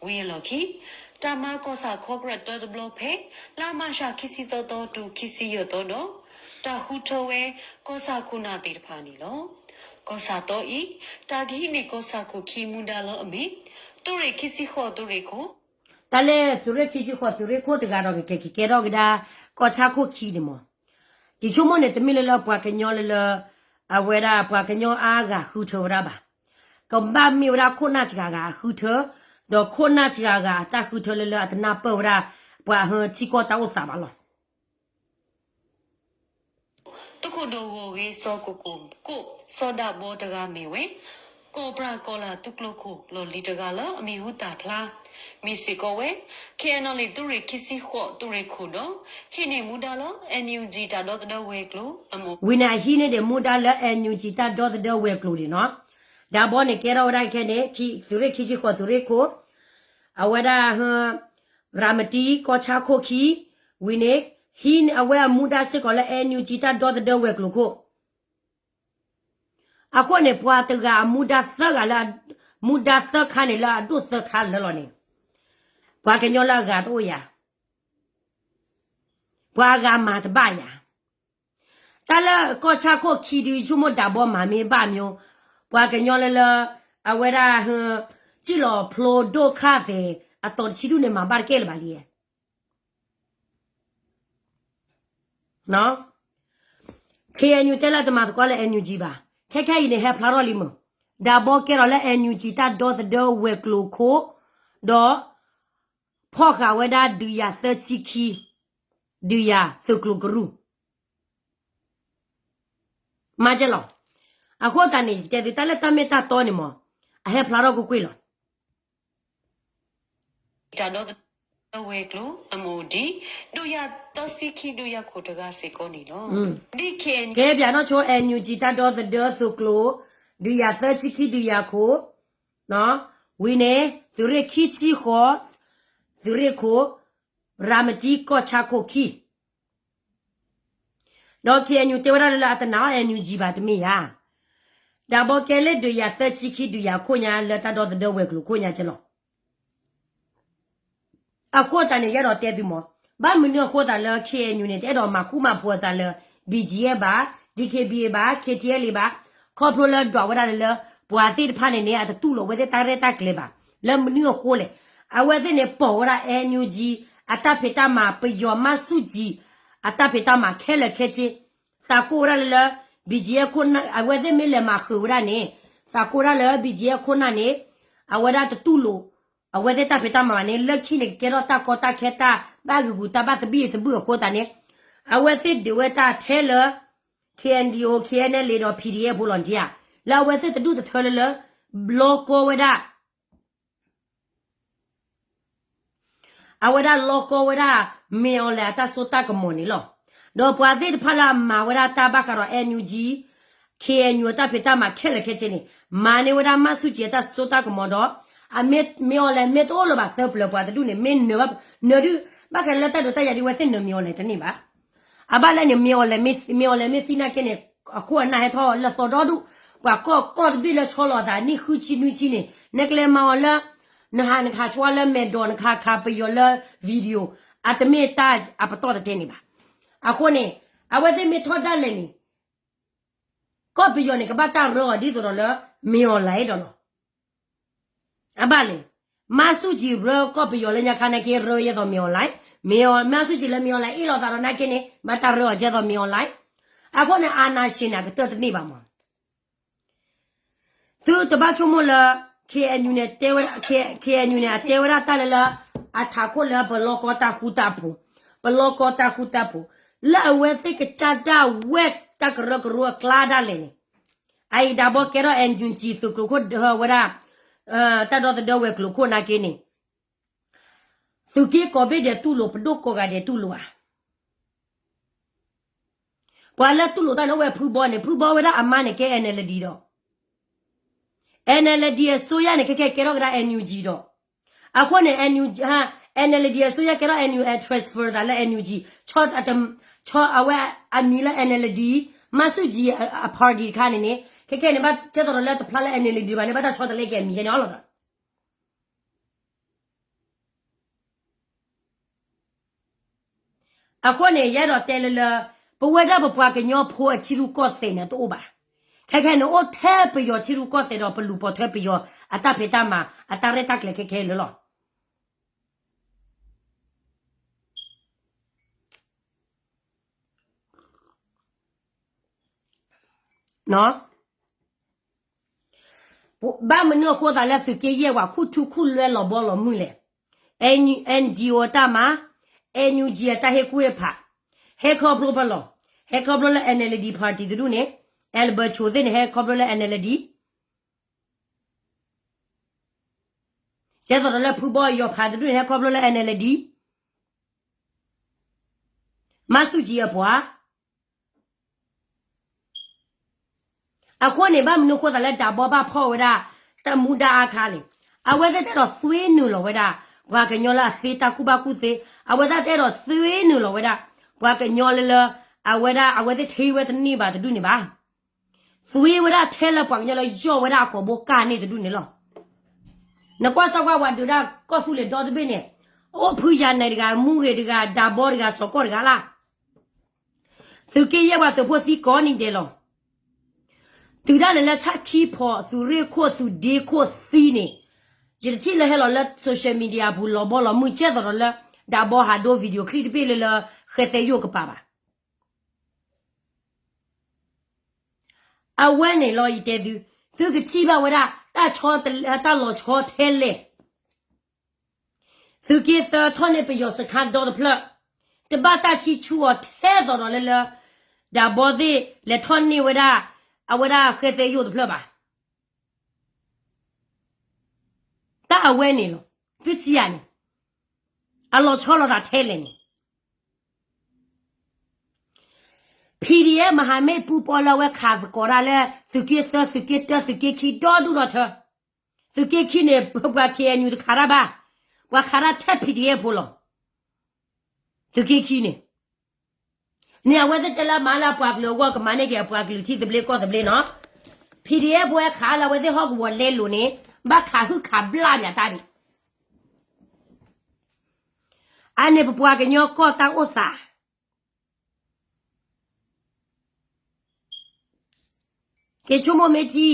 ဝံၤအလီၢ်ခံ တၢ်မၤကီၢ်ဆၣ်ခီကရၢၢ်တၢတဘျီဖဲ လါမးရှးခံဆံသၢသီတုၤခံဆံယဲၢ်သီဒီး တၢ်ဃုထၢဝဲ ကီၢ်ဆၣ်ခိၣ်နၢ်သ့ၣ်တဖၣ်န့ၣ်လီၤ. ကီၢ်ဆၣ်သီအံၤ တၢ်ကဟံးန့ၢ်ကီၢ်ဆၣ်ခိၣ်ခံမူဒါလၢအမ့ၢ် သုးရ့ၣ်ခံဆံဃိးသုးရ့ၣ်ခိၣ် တၢ်လၢသုးရ့ၣ်ခံဆံဃိးသုးရ့ၣ်ခိၣ်တဂၤဒီး ကကဲကကဲထီၣ်ကဒါ ကီၢ်ဆၣ်ခိၣ်ခံန့ၣ်မၢ်. ယဆိကမိၣ်န့ၣ် တမ့ၢ်လၢလၢပှၤကညီလၢလၢ အဝဲဒၣ်ပှၤကညီအါဂၤဃုထၢဝဲဒၣ်ဘၣ်. ကဘၣ်မ့ၢ်ဝဲဒၣ်ခိၣ်နၢ်တဂၤဂၤအဃုထၢ, ဒီးခိၣ်နၢ်တဂၤဂၤအတၢ်ဃုထၢလၢလၢအတနၢ်ပၢၢ်ဝဲဒၣ် ပှၤဟၢထံကီၢ်တၢ်အိၣ်သးဘၣ်လီၤ. သုးခိၣ်ဒိၣ်ဂီၢ်ဂ့ၤစီၤကိၣ်ကိၣ်ကိၣ် စီၤဒးဘီတဂၤမ့ၢ်ဝဲ ကီၢ်ပြးကီၢ်လၢ်သုးကျိၤခိၣ်လီၢ်လံၤတဂၤလၢအမံၤဟူသၣ်ဖျါ မ့ၢ်စ့ၢ်ကီးဝဲ K N L A သုးရ့ၣ်ခံဆံဃိးသုးရ့ၣ်ခိၣ်ဒီး ဟံးန့ၢ်မူဒါလၢ N U G တၢ်ဒီသဒၢဝဲၤကျိၤအမူး ဝံၤန့ၣ်အဟံးန့ၢ်ဒံးမူဒါလၢ N U G တၢ်ဒီသဒၢဝဲၤကျိၤန့ၣ်နီၤ. ဒးဘီန့ၣ်ကဲထီၣ်ဝဲဒၣ်ခဲန့ၣ် သုးရ့ၣ်ခံဆံဃိးသုးရ့ၣ်ခိၣ် အဝဲဒၣ် ရၤမတံ ကီၢ်ဆၣ်ခိၣ်ခံ ဝံၤန့ၣ် ဟံးန့ၢ်အဝဲအမူဒါစ့ၢ်ကီးလၢ N U G တၢ်ဒီသဒၢဝဲၤကျိၤခိၣ် အဃိန့ၣ် ပှၤတဂၤအမူဒါသၢဂၤလၢ မူဒါသၢခါန့ၣ်လၢအဒိၣ်သၢခါလၢာ်လီၤန့ၣ် ပှၤကညီလၢအဂၤတအိၣ်ယၤ ပှၤအဂၤမၤတဘၣ်ယၤ တၢ်လၢကီၢ်ဆၣ်ခိၣ်ခံဒုး ယဆိကမိၣ်ဒးဘီမၤမ့ၢ်ဘၣ်မ့ၢ် ပှၤကညီလၢလၢ အဝဲဒၣ် စံၣ်လီၤဖျိဒိၣ်ခါသဲး အတီၤတဆံဒူၣ်န့ၣ် မၤဘၣ်တကဲလၢၤဘၣ်လံ K N U တဲလၢတမၤသကိးလၢ N U G ဘၣ်. ခဲခဲအံၤန့ၣ် ဟဲဖျါထီၣ်လံမး, ဒးဘီကဲထီၣ်လၢ N U G တၢ်ဒီသဒၢဝဲၤကျိၤခိၣ်, ဒီးဖီၣ်ဃာ်ဝဲဒၣ်ဒုးယၤသၢဆံခံ, ဒုးယၤသုးကျိၤကရူၢ် မၤကဲလီၤ. အဃိသတးန့ၣ် ယတဲသုတၢ်လၢတၢ်မ့ၢ်တၢ်တီန့ၣ်မး အဟဲဖျါထီၣ်ကွ့ၢ်ကွ့ၢ်လီၤ. တၢ်ဒီသဒၢဝဲၤကျိၤ MOD ဒုးယၤသၢဆံခံ ဒုးယၤခိၣ်တဂၤစ့ၢ်ကီးန့ၣ်လီၤ. ကဲပၠးနီၢ်ဆိ NUG တၢ်ဒီသဒၢသုးကျိၤ ဒုးယၤသၢဆံခံ ဒုးယၤခိၣ် ဝံၤန့ၣ် သုးရ့ၣ်ခံဆံဃိး သုးရ့ၣ်ခိၣ် ရၤမတံကီၢ်ဆၣ်ခိၣ်ခံ ဒီး KNU တဲဝဲဒၣ်လၢ လၢအတနာ်အီၤ NUG ဘၣ်တမ့ၢ်ဧါ. ဒၣ်ဘီကဲလၢဒုးယၤသၢဆံခံ ဒုးယၤခိၣ်ညါ လၢတၢ်ဒီသဒၢဝဲၤကျိၤခိၣ်ညါကဲလီၤ. အဃိသတးန့ၣ် ယအဲၣ်ဒိးတဲသုမး, ဘၣ်မနုၤအဃိသတးလၢ KNU န့ၣ် တအဲၣ်ဒိးမၤဃူမၤဖိးအသးလၢ BGF ဘၣ်, DKBA ဘၣ်, KTLA ဘၣ်, ခီဖျိလၢဒွးဝဲဒၣ်လၢ ပှၤသ့ၣ်တဖၣ်န့ၣ်န့ၣ် အတတူၢ်လိာ်ဝဲသ့ၣ်တၢ်ရဲၣ်တၢ်ကျဲၤဘၣ်. လၢမနုၤအဃိလဲၣ်, အဝဲသ့ၣ်န့ၣ် ပိာ်ဝဲဒၣ် NUG အတၢ်ဖံးတၢ်မၤ ပယီၤမၤဆူၣ်ကံၤ အတၢ်ဖံးတၢ်မၤခဲလၢာ်ခဲဆ့ သးကိၢ်ဝဲဒၣ်လၢလၢ BGF ခိၣ်နၢ် အဝဲသ့ၣ်မ့ၢ်လဲၤမၤဃုာ်ဝဲဒၣ်န့ၣ်, သးကိၢ်ဝဲဒၣ်လၢ BGF ခိၣ်နၢ်န့ၣ် အဝဲဒၣ်တတူၢ်လိာ် အဝဲသ့ၣ်တၢ်ဖံးတၢ်မၤဘၣ်န့ၣ် လၢခံန့ၣ် ကကဲထီၣ်တၢ်ကီတၢ်ခဲတၢ်ဘၣ်ဂုာ်ဂုာ်တၢ်ဘၣ်သဘံၣ်သဘုၣ်အဃိသတးန့ၣ်, အဝဲသ့ၣ်ဒုးဝဲတၢ်ထဲလၢ KNDO KNLA ဒီး PDF ဖိလီၤနထံဧါ, လၢအဝဲသ့ၣ်တဒူၣ်တထၢလၢလၢ ဘျီကီဝဲဒၣ် အဝဲဒၣ်လီကီဝဲဒၣ် မ့ၢ်အီၤလဲၣ်အတၢ်စိတၢ်ကမီၤန့ၣ်လီၤ. ဒီးပှၤသ့ၣ်တဖၣ်လၢအမၤဝဲဒၣ်တၢ်ဘၣ်ဃးဒီး NUG, KNU အတၢ်ဖံးတၢ်မၤခဲလၢာ်ခဲဆ့န့ၣ်, မၤန့ၢ်ဝဲဒၣ်မၤဆူၣ်ကံၤအတၢ်စိတၢ်ကမီၤဒီး အမ့ၢ် မ့ၢ်အီၤလဲၣ်မ့ၢ်တအိၣ်လၢၤဘၣ်သၢပျၢၤပှၤတဒူၣ်န့ၣ် မ့ၢ်နၢၤဘၣ် နၢၤဒုး ဘၣ်ဃးလၢတၢ်ဒုးတၢ်ယၤဒ်ဝဲသ့ၣ်နၢၤမ့ၢ်အီၤလဲၣ်တန့ၢ်ဘၣ်. အဘၣ်လဲၣ်န့ၣ် မ့ၢ်အီၤလဲၣ်မ့ၢ်သံနာ်က့န့ၣ် အခိၣ်အနၢ်ဟဲထီၣ်လၢသီဒီဒူၣ်, ပှၤကီၢ်ကီၢ်တဘ့ၣ်လၢဆီလီၤအသးနံၣ်ဃုဆံနွံဆံန့ၣ် နကလဲၤမၤအီၤလၢ နဟးနခးဆှါလၢမဲာ်ဒိး နခးခးပယီၤလၢ video အတမ့ၢ်တၢ်အပတီၢ်တတဲန့ၣ်ဘၣ်. အဃိန့ၣ် အဝဲသ့ၣ်မ့ၢ်ထီဒါလဲၣ်န့ၣ် ကီၢ်ပယီၤန့ၣ် ကဘၣ်တၢ်ရၢအီၤဒ်သိးဒီးလၢ မ့ၢ်အီၤလဲၣ်ဒီးလီၤ. အဘၣ်လဲၣ်, မၤဆူၣ်ကံၤရၢကီၢ်ပယီၤလၢညါခါနာ်က့ ရၢယဲသိးမ့ၢ်အီၤလဲၣ်, မ့ၢ်အီၤ မၤဆူၣ်ကံၤလၢမ့ၢ်အီၤလဲၣ် အ့ၣ်လိာ်သးဒီးနာ်က့န့ၣ် ဘၣ်တၢ်ရၢအီၤကဲသိးမ့ၢ်အီၤလဲၣ်. အဃိန့ၣ် အာဏာရှင်န့ၣ် အကတၢၢ်တန့ၢ်ဘၣ်မး. သုတဘၣ်ဆိကမိၣ်လၢ KNU န့ၣ် တဲဝဲ KNU န့ၣ် အတဲဝဲဒၣ်တၢ်လၢလၢ အထးခိၣ်လၢပလီကီတၢ်ဃူတၢ်ဖိး, ပလီကီတၢ်ဃူတၢ်ဖိး, လၢအဝဲသ့ၣ်ကစၢ်ဒၣ်ဝဲတၢ်ကရၢကရိအကျါဒၣ်လဲာ်န့ၣ်, အအံၤဒၣ်ဘီကဲထီၣ် NUG သုးကျိၤခိၣ်ဒၢဝဲဒၣ် တၢ်ဒီသဒၢဝဲၤကျိၤခိၣ်နာ်က့န့ၣ် သုးက့ကိးဘ့ၣ်ဒဲးတူၢ်လိာ် ပဒိၣ်ကိးဂၤဒဲးတူၢ်လိာ်ဧါ. ပှၤလၢတူၢ်လိာ်တၢ်န့ၣ်အိၣ်ဝဲဖုဘီန့ၣ်, ဖုဘီဝဲဒၣ်အမါန့ၣ်ကဲ NLD ဒီး NLD အစိုးရန့ၣ် ခဲခဲကဲထီၣ်ကဒါ NUG ဒီး အဃိန့ၣ် NUG, NLD အစိုးရကဲထီၣ် NUG, transfer သးလၢ NUG, ဆီအဝဲအမံၤလၢ NLD, မၤဆူၣ်ကံၤအ party တခါန့ၣ်န့ၣ် ခဲခဲန့ၣ် ဘၣ်ကဲသိးဒီးလၢတဖျါလၢ NLD ဘၣ်န့ၣ် ဘၣ်တၢ်ဆီတလဲက့ၤအမံၤယဲန့ၣ်အီၤလီၤဒီး အဃိန့ၣ် ယအဲၣ်ဒိးတဲလၢလၢ ပဝဲဒၣ်ပပှၤကညီဖိအထံရူၢ်ကီၢ်သဲးန့ၣ်တအိၣ်ဘၣ်. ခဲခဲန့ၣ် အိၣ်ထဲပယီၤထံရူၢ်ကီၢ်သဲးဒီး ပလူၤပိာ်ထွဲပယီၤအတၢ်ဖံးတၢ်မၤ အတၢ်ရဲၣ်တၢ်ကျဲၤခဲခဲလၢာ်လီၤ. ဘၣ်မနုၤအဃိသတးလၢသုးက့ယဲၢ်ဝဲ ခူၣ်ထူခူၣ်လွဲလီၤဘီလီၤမုၢ်လဲၣ်. NGO အတၢ်မၤ, NUG အတၢ်ဟ့ၣ်ကူၣ်ဟ့ၣ်ဖး, ဟဲခီဖျိဖဲလဲၣ်, ဟဲခီဖျိလၢ NLD party တဒူၣ်န့ၣ်, Albert ဆိသ့ၣ်န့ၣ် ဟဲခီဖျိလၢ NLD ကဲသိးဒီးလၢဖုဘီယီၤဖးတဒူၣ်န့ၣ် ဟဲခီဖျိလၢ NLD မၤဆူၣ်ကံၤအပှၤ အဃိန့ၣ် ဘၣ်မနုၤအဃိသတးလၢဒၣ်ဘီဘၣ်ဖီၣ်ဝဲဒၣ် တၢ်မူဒါအါခါလဲၣ်. အဝဲသ့ၣ်တအဲၣ်ဒိးသွ့နုာ်လီၤဝဲဒၣ် ပှၤကညီလၢအသ့တၢ်ကူၣ်ဘၣ်ကူၣ်သ့, အဝဲသ့ၣ်တအဲၣ်ဒိးသွ့နုာ်လီၤဝဲဒၣ် ပှၤကညီလၢလၢ အဝဲဒၣ် အဝဲသ့ၣ်ထံၣ်ဝဲတန့ၢ်ဘၣ်တဒူၣ်န့ၣ်ဘၣ်. သွ့ဝဲဒၣ်ထဲလၢပှၤကညီလၢယီၢ်ဝဲဒၣ်အကိာ်ဘိကၢ်န့ၣ်တဒူၣ်န့ၣ်လီၤ. နကွၢ်စၢ်ကွၢ်ပှၤဒုးဒၣ်ကီၢ်သူလ့ၤဒီတဘ့ၣ်န့ၣ်, အိၣ်ဖုယၤနဲၤတဂၤ, မူဂ့ၤတဂၤ, ဒၣ်ဘီတဂၤ, စီၤကီၢ်တဂၤလၢ်. သုးက့ယဲၢ်ပှၤသုးဖိသံကိးနံၤဒဲးလီၤ. တုၤဒၣ်လဲာ်လၢဆၣ်ခံဖီၣ် သုးရ့ၣ်ခိၣ် သုးဒ့ခိၣ်သံန့ၣ်, ယတထံၣ်လၢဟဲလီၤလၢ social media ပူၤလီၤဘီလီၤမုၢ်ကဲသိးဒီးလၢ ဒၣ်ဘီဟးဒိ video clip တဘ့ၣ်လၢလၢ ဃဲသဲယိၣ်ကပၤဘၣ်. အဝဲန့ၣ်လီၤယတဲသု, သုကထံၣ်ဘၣ်ဝဲဒၣ် တၢ်လီၤဆီထဲလဲၣ်. သုးက့သၢထီၣ်န့ၢ်ပယီၤစခါဒီတဖျၢၣ်, တဘၣ်တၢ်ဆံဆူအီၤထဲသိးဒီးလၢလၢ ဒၣ်ဘီသ့ၣ်လဲၤထီၣ်န့ၢ်ဝဲဒၣ် အဝဲဒၣ်ဃဲသဲယိၣ်တဖျၢၣ်ဘၣ်. တၢ်အဝဲန့ၣ်လီၤ, သုထံၣ်ဧါန့ၣ်, အလီၤဆီလိာ်သးထဲလဲၣ်န့ၣ် PDF မဟာမိတ်ပူၤပီလၢအဝဲခးသကိးတၢ်လၢ သုးက့သၢ သုးက့တၢ သုးက့ခံ ဒီဒူၣ်ဒီထၢ, သုးက့ခံန့ၣ် ပှၤ KNU တခးတၢ်ဘၣ်, ပှၤခးတၢ်ထဲ PDF ဖိလီၤ. သုးက့ခံန့ၣ်, န့ၣ်အဝဲသ့ၣ်တဲလၢမၤလၢအပှၤကလုာ်အဂီၢ် ကမၤန့ၢ်က့ၤအပှၤကလုာ်ထံသဘျ့ကီၢ်သဘျ့နီၤ, PDF ဖိဟဲခးလၢအဝဲသ့ၣ်ဟီၣ်ကဝီၤလဲလိာ်န့ၣ် ဘၣ်ခးဟုၣ်ခးဘျၣ်မးတၢ်ဒံး အန့ၣ်ပပှၤကညီကီၢ်တၢ်အိၣ်သး က့ၤဆိကမိၣ်မ့ၢ်ထံ,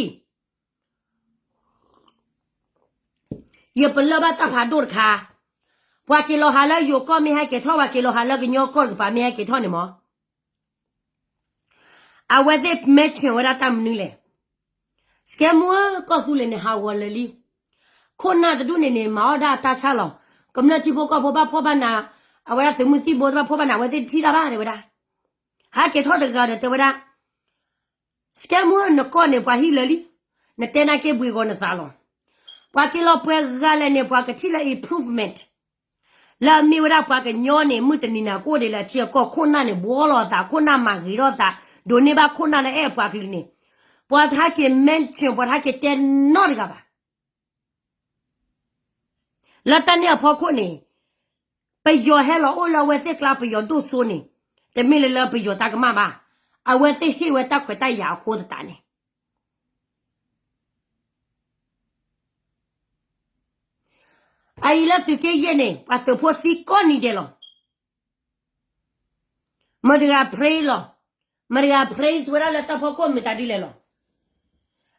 ယပလၢၢ်ဘၣ်တၢ်ဖးဒိၣ်တခါ, ပှၤက့ၤလီၤဟးလၢယိၤကီၢ်မ့ၢ်ဟဲက့ၤထီၣ် ပှၤက့ၤလီၤဟးလၢကညီကီၢ်တကပၤမ့ၢ်ဟဲက့ၤထီၣ်န့ၣ်မး အဝဲသ့ၣ် mention ဝဲဒၣ်တၢ်မနုၤလဲၣ်. စကဲမူ ကီၢ်သူလ့ၤန့ၣ် ဟးဂီၤလၢာ်လံ. ခိၣ်နၢ်တဒူၣ်န့ၣ်န့ၣ် မၤအီၣ်ဒၣ်တၢ်ဆၣ်လီၤ. ကမျၢၢ်ထံဖိကီၢ်ဖိဘၣ်ဖှီၣ်ဘၣ်နး, အဝဲဒၣ်သုးမုၢ်သံၣ်ဘိတဘၣ်ဖှီၣ်ဘၣ်နး အဝဲသ့ၣ်ထံၣ်တၢ်ဘၣ်တဲဝဲဒၣ်. ဟးက့ၤထီၣ်တဂၤဒီးတဲဝဲဒၣ် စကဲမူ နကီၢ်န့ၣ် ပှၤဟံၣ်လၢာ်လံ. နတဲနာ်က့ဘှံးဂီၤနသးလီၤ. ပှၤက့ၤလီၤပှဲၤဂၤလဲၣ်န့ၣ် ပှၤကထံၣ်လၢ improvement လၢအမ့ၢ်ဝဲဒၣ်ပှၤကညီန့ၣ် မုၢ်တနံၤနၤကအိၣ်ဒံးလၢအထံအကီၢ် ခိၣ်နၢ်န့ၣ် ဘှီလီၤအသး ခိၣ်နၢ်မၤဂ့ၤထီၣ်သး ဒိးန့ၢ်ဘၣ်ခိၣ်နၢ်လၢအဲၣ်ပှၤကလုာ်န့ၣ် ပှၤတဟဲက့ၤ mention ပှၤတဟဲက့ၤတဲနီတဂၤဘၣ်. လၢတၢ်န့ၣ်အဖီခိၣ်န့ၣ် ပယီၤဟဲလီၤအိၣ်လၢအဝဲသ့ၣ်ကျါ ပယီၤဒိၣ်စိန့ၣ် တမ့ၢ်လၢလၢပယီၤတၢ်ကမၣ်ဘၣ်. အဝဲသ့ၣ်ဟ့ၣ်ဝဲတၢ်ခွဲးတၢ်ယာ်အဃိသတးန့ၣ် အအံၤလၢသုးက့ယဲၢ်န့ၣ် ပှၤသုးဖိသံကိးနံၤဒဲးလီၤ. မတၤတဂၤ praise လီၤ. မတၤတဂၤ praise ဝဲဒၣ်လၢတၢ်ဖီခိၣ်မတၤဒ်လဲၣ်လီၤ.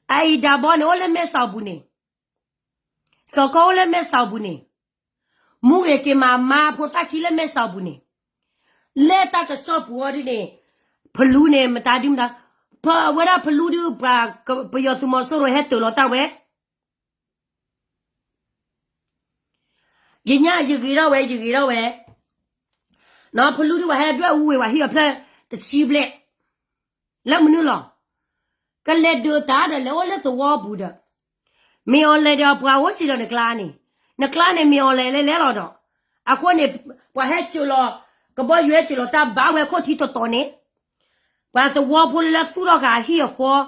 အအံၤဒၤဘီန့ၣ် အိၣ်လၢမဲၢ်စီၤပူၤန့ၣ်, စီၤကီအိၣ်လၢမဲၢ်စီၤပူၤန့ၣ်, မူဂ့ၤက့ၤမၤမါဖိသၣ်ခံလၢမဲၢ်စီၤပူၤန့ၣ်, လၢတၢ်ကစီၣ်ပူၤအီၤဒ်န့ၣ်, ဖလူန့ၣ် မတၤဒုမတၤ, ဖဝဲဒၣ်ဖလူဒုးပှၤ ပယီၤသုးမီၤစိရိၤဟဲတၢၤလီၤတၢ်ဝဲ ယညါယဂ့ၤထီၣ်ဝဲ ယဂ့ၤထီၣ်ဝဲ, နီၢ်ဖလူဒုးပှၤဟဲဒွဲၣ်အူဝ့ၤ ပှၤဟံၣ်အီၤဖျၢၣ်တဆံဘျဲၣ်, လၢမနုၤလီၤ. ကလဲၤဒုးတၢ်ဒီးလဲၤအိၣ်လၢသဝီပူၤဒီး, မ့ၢ်အီၤလဲၤဒီးပှၤအိၣ်စ့ၢ်ဒီးနကျါန့ၣ်, နကျါန့ၣ်မ့ၢ်အီၤလဲၤလဲၤလဲၤလီၤဒီး, အဃိန့ၣ်, ပှၤဟဲစိာ်လီၤ, ကဘီယူၤဟဲစိာ်လီၤတၢ်ဘၣ်ဝဲခိၣ်ထံတီတီန့ၣ် ပှၤသဝီဖိလၢသူၣ်ထီၣ်ဃာ်အဟံၣ်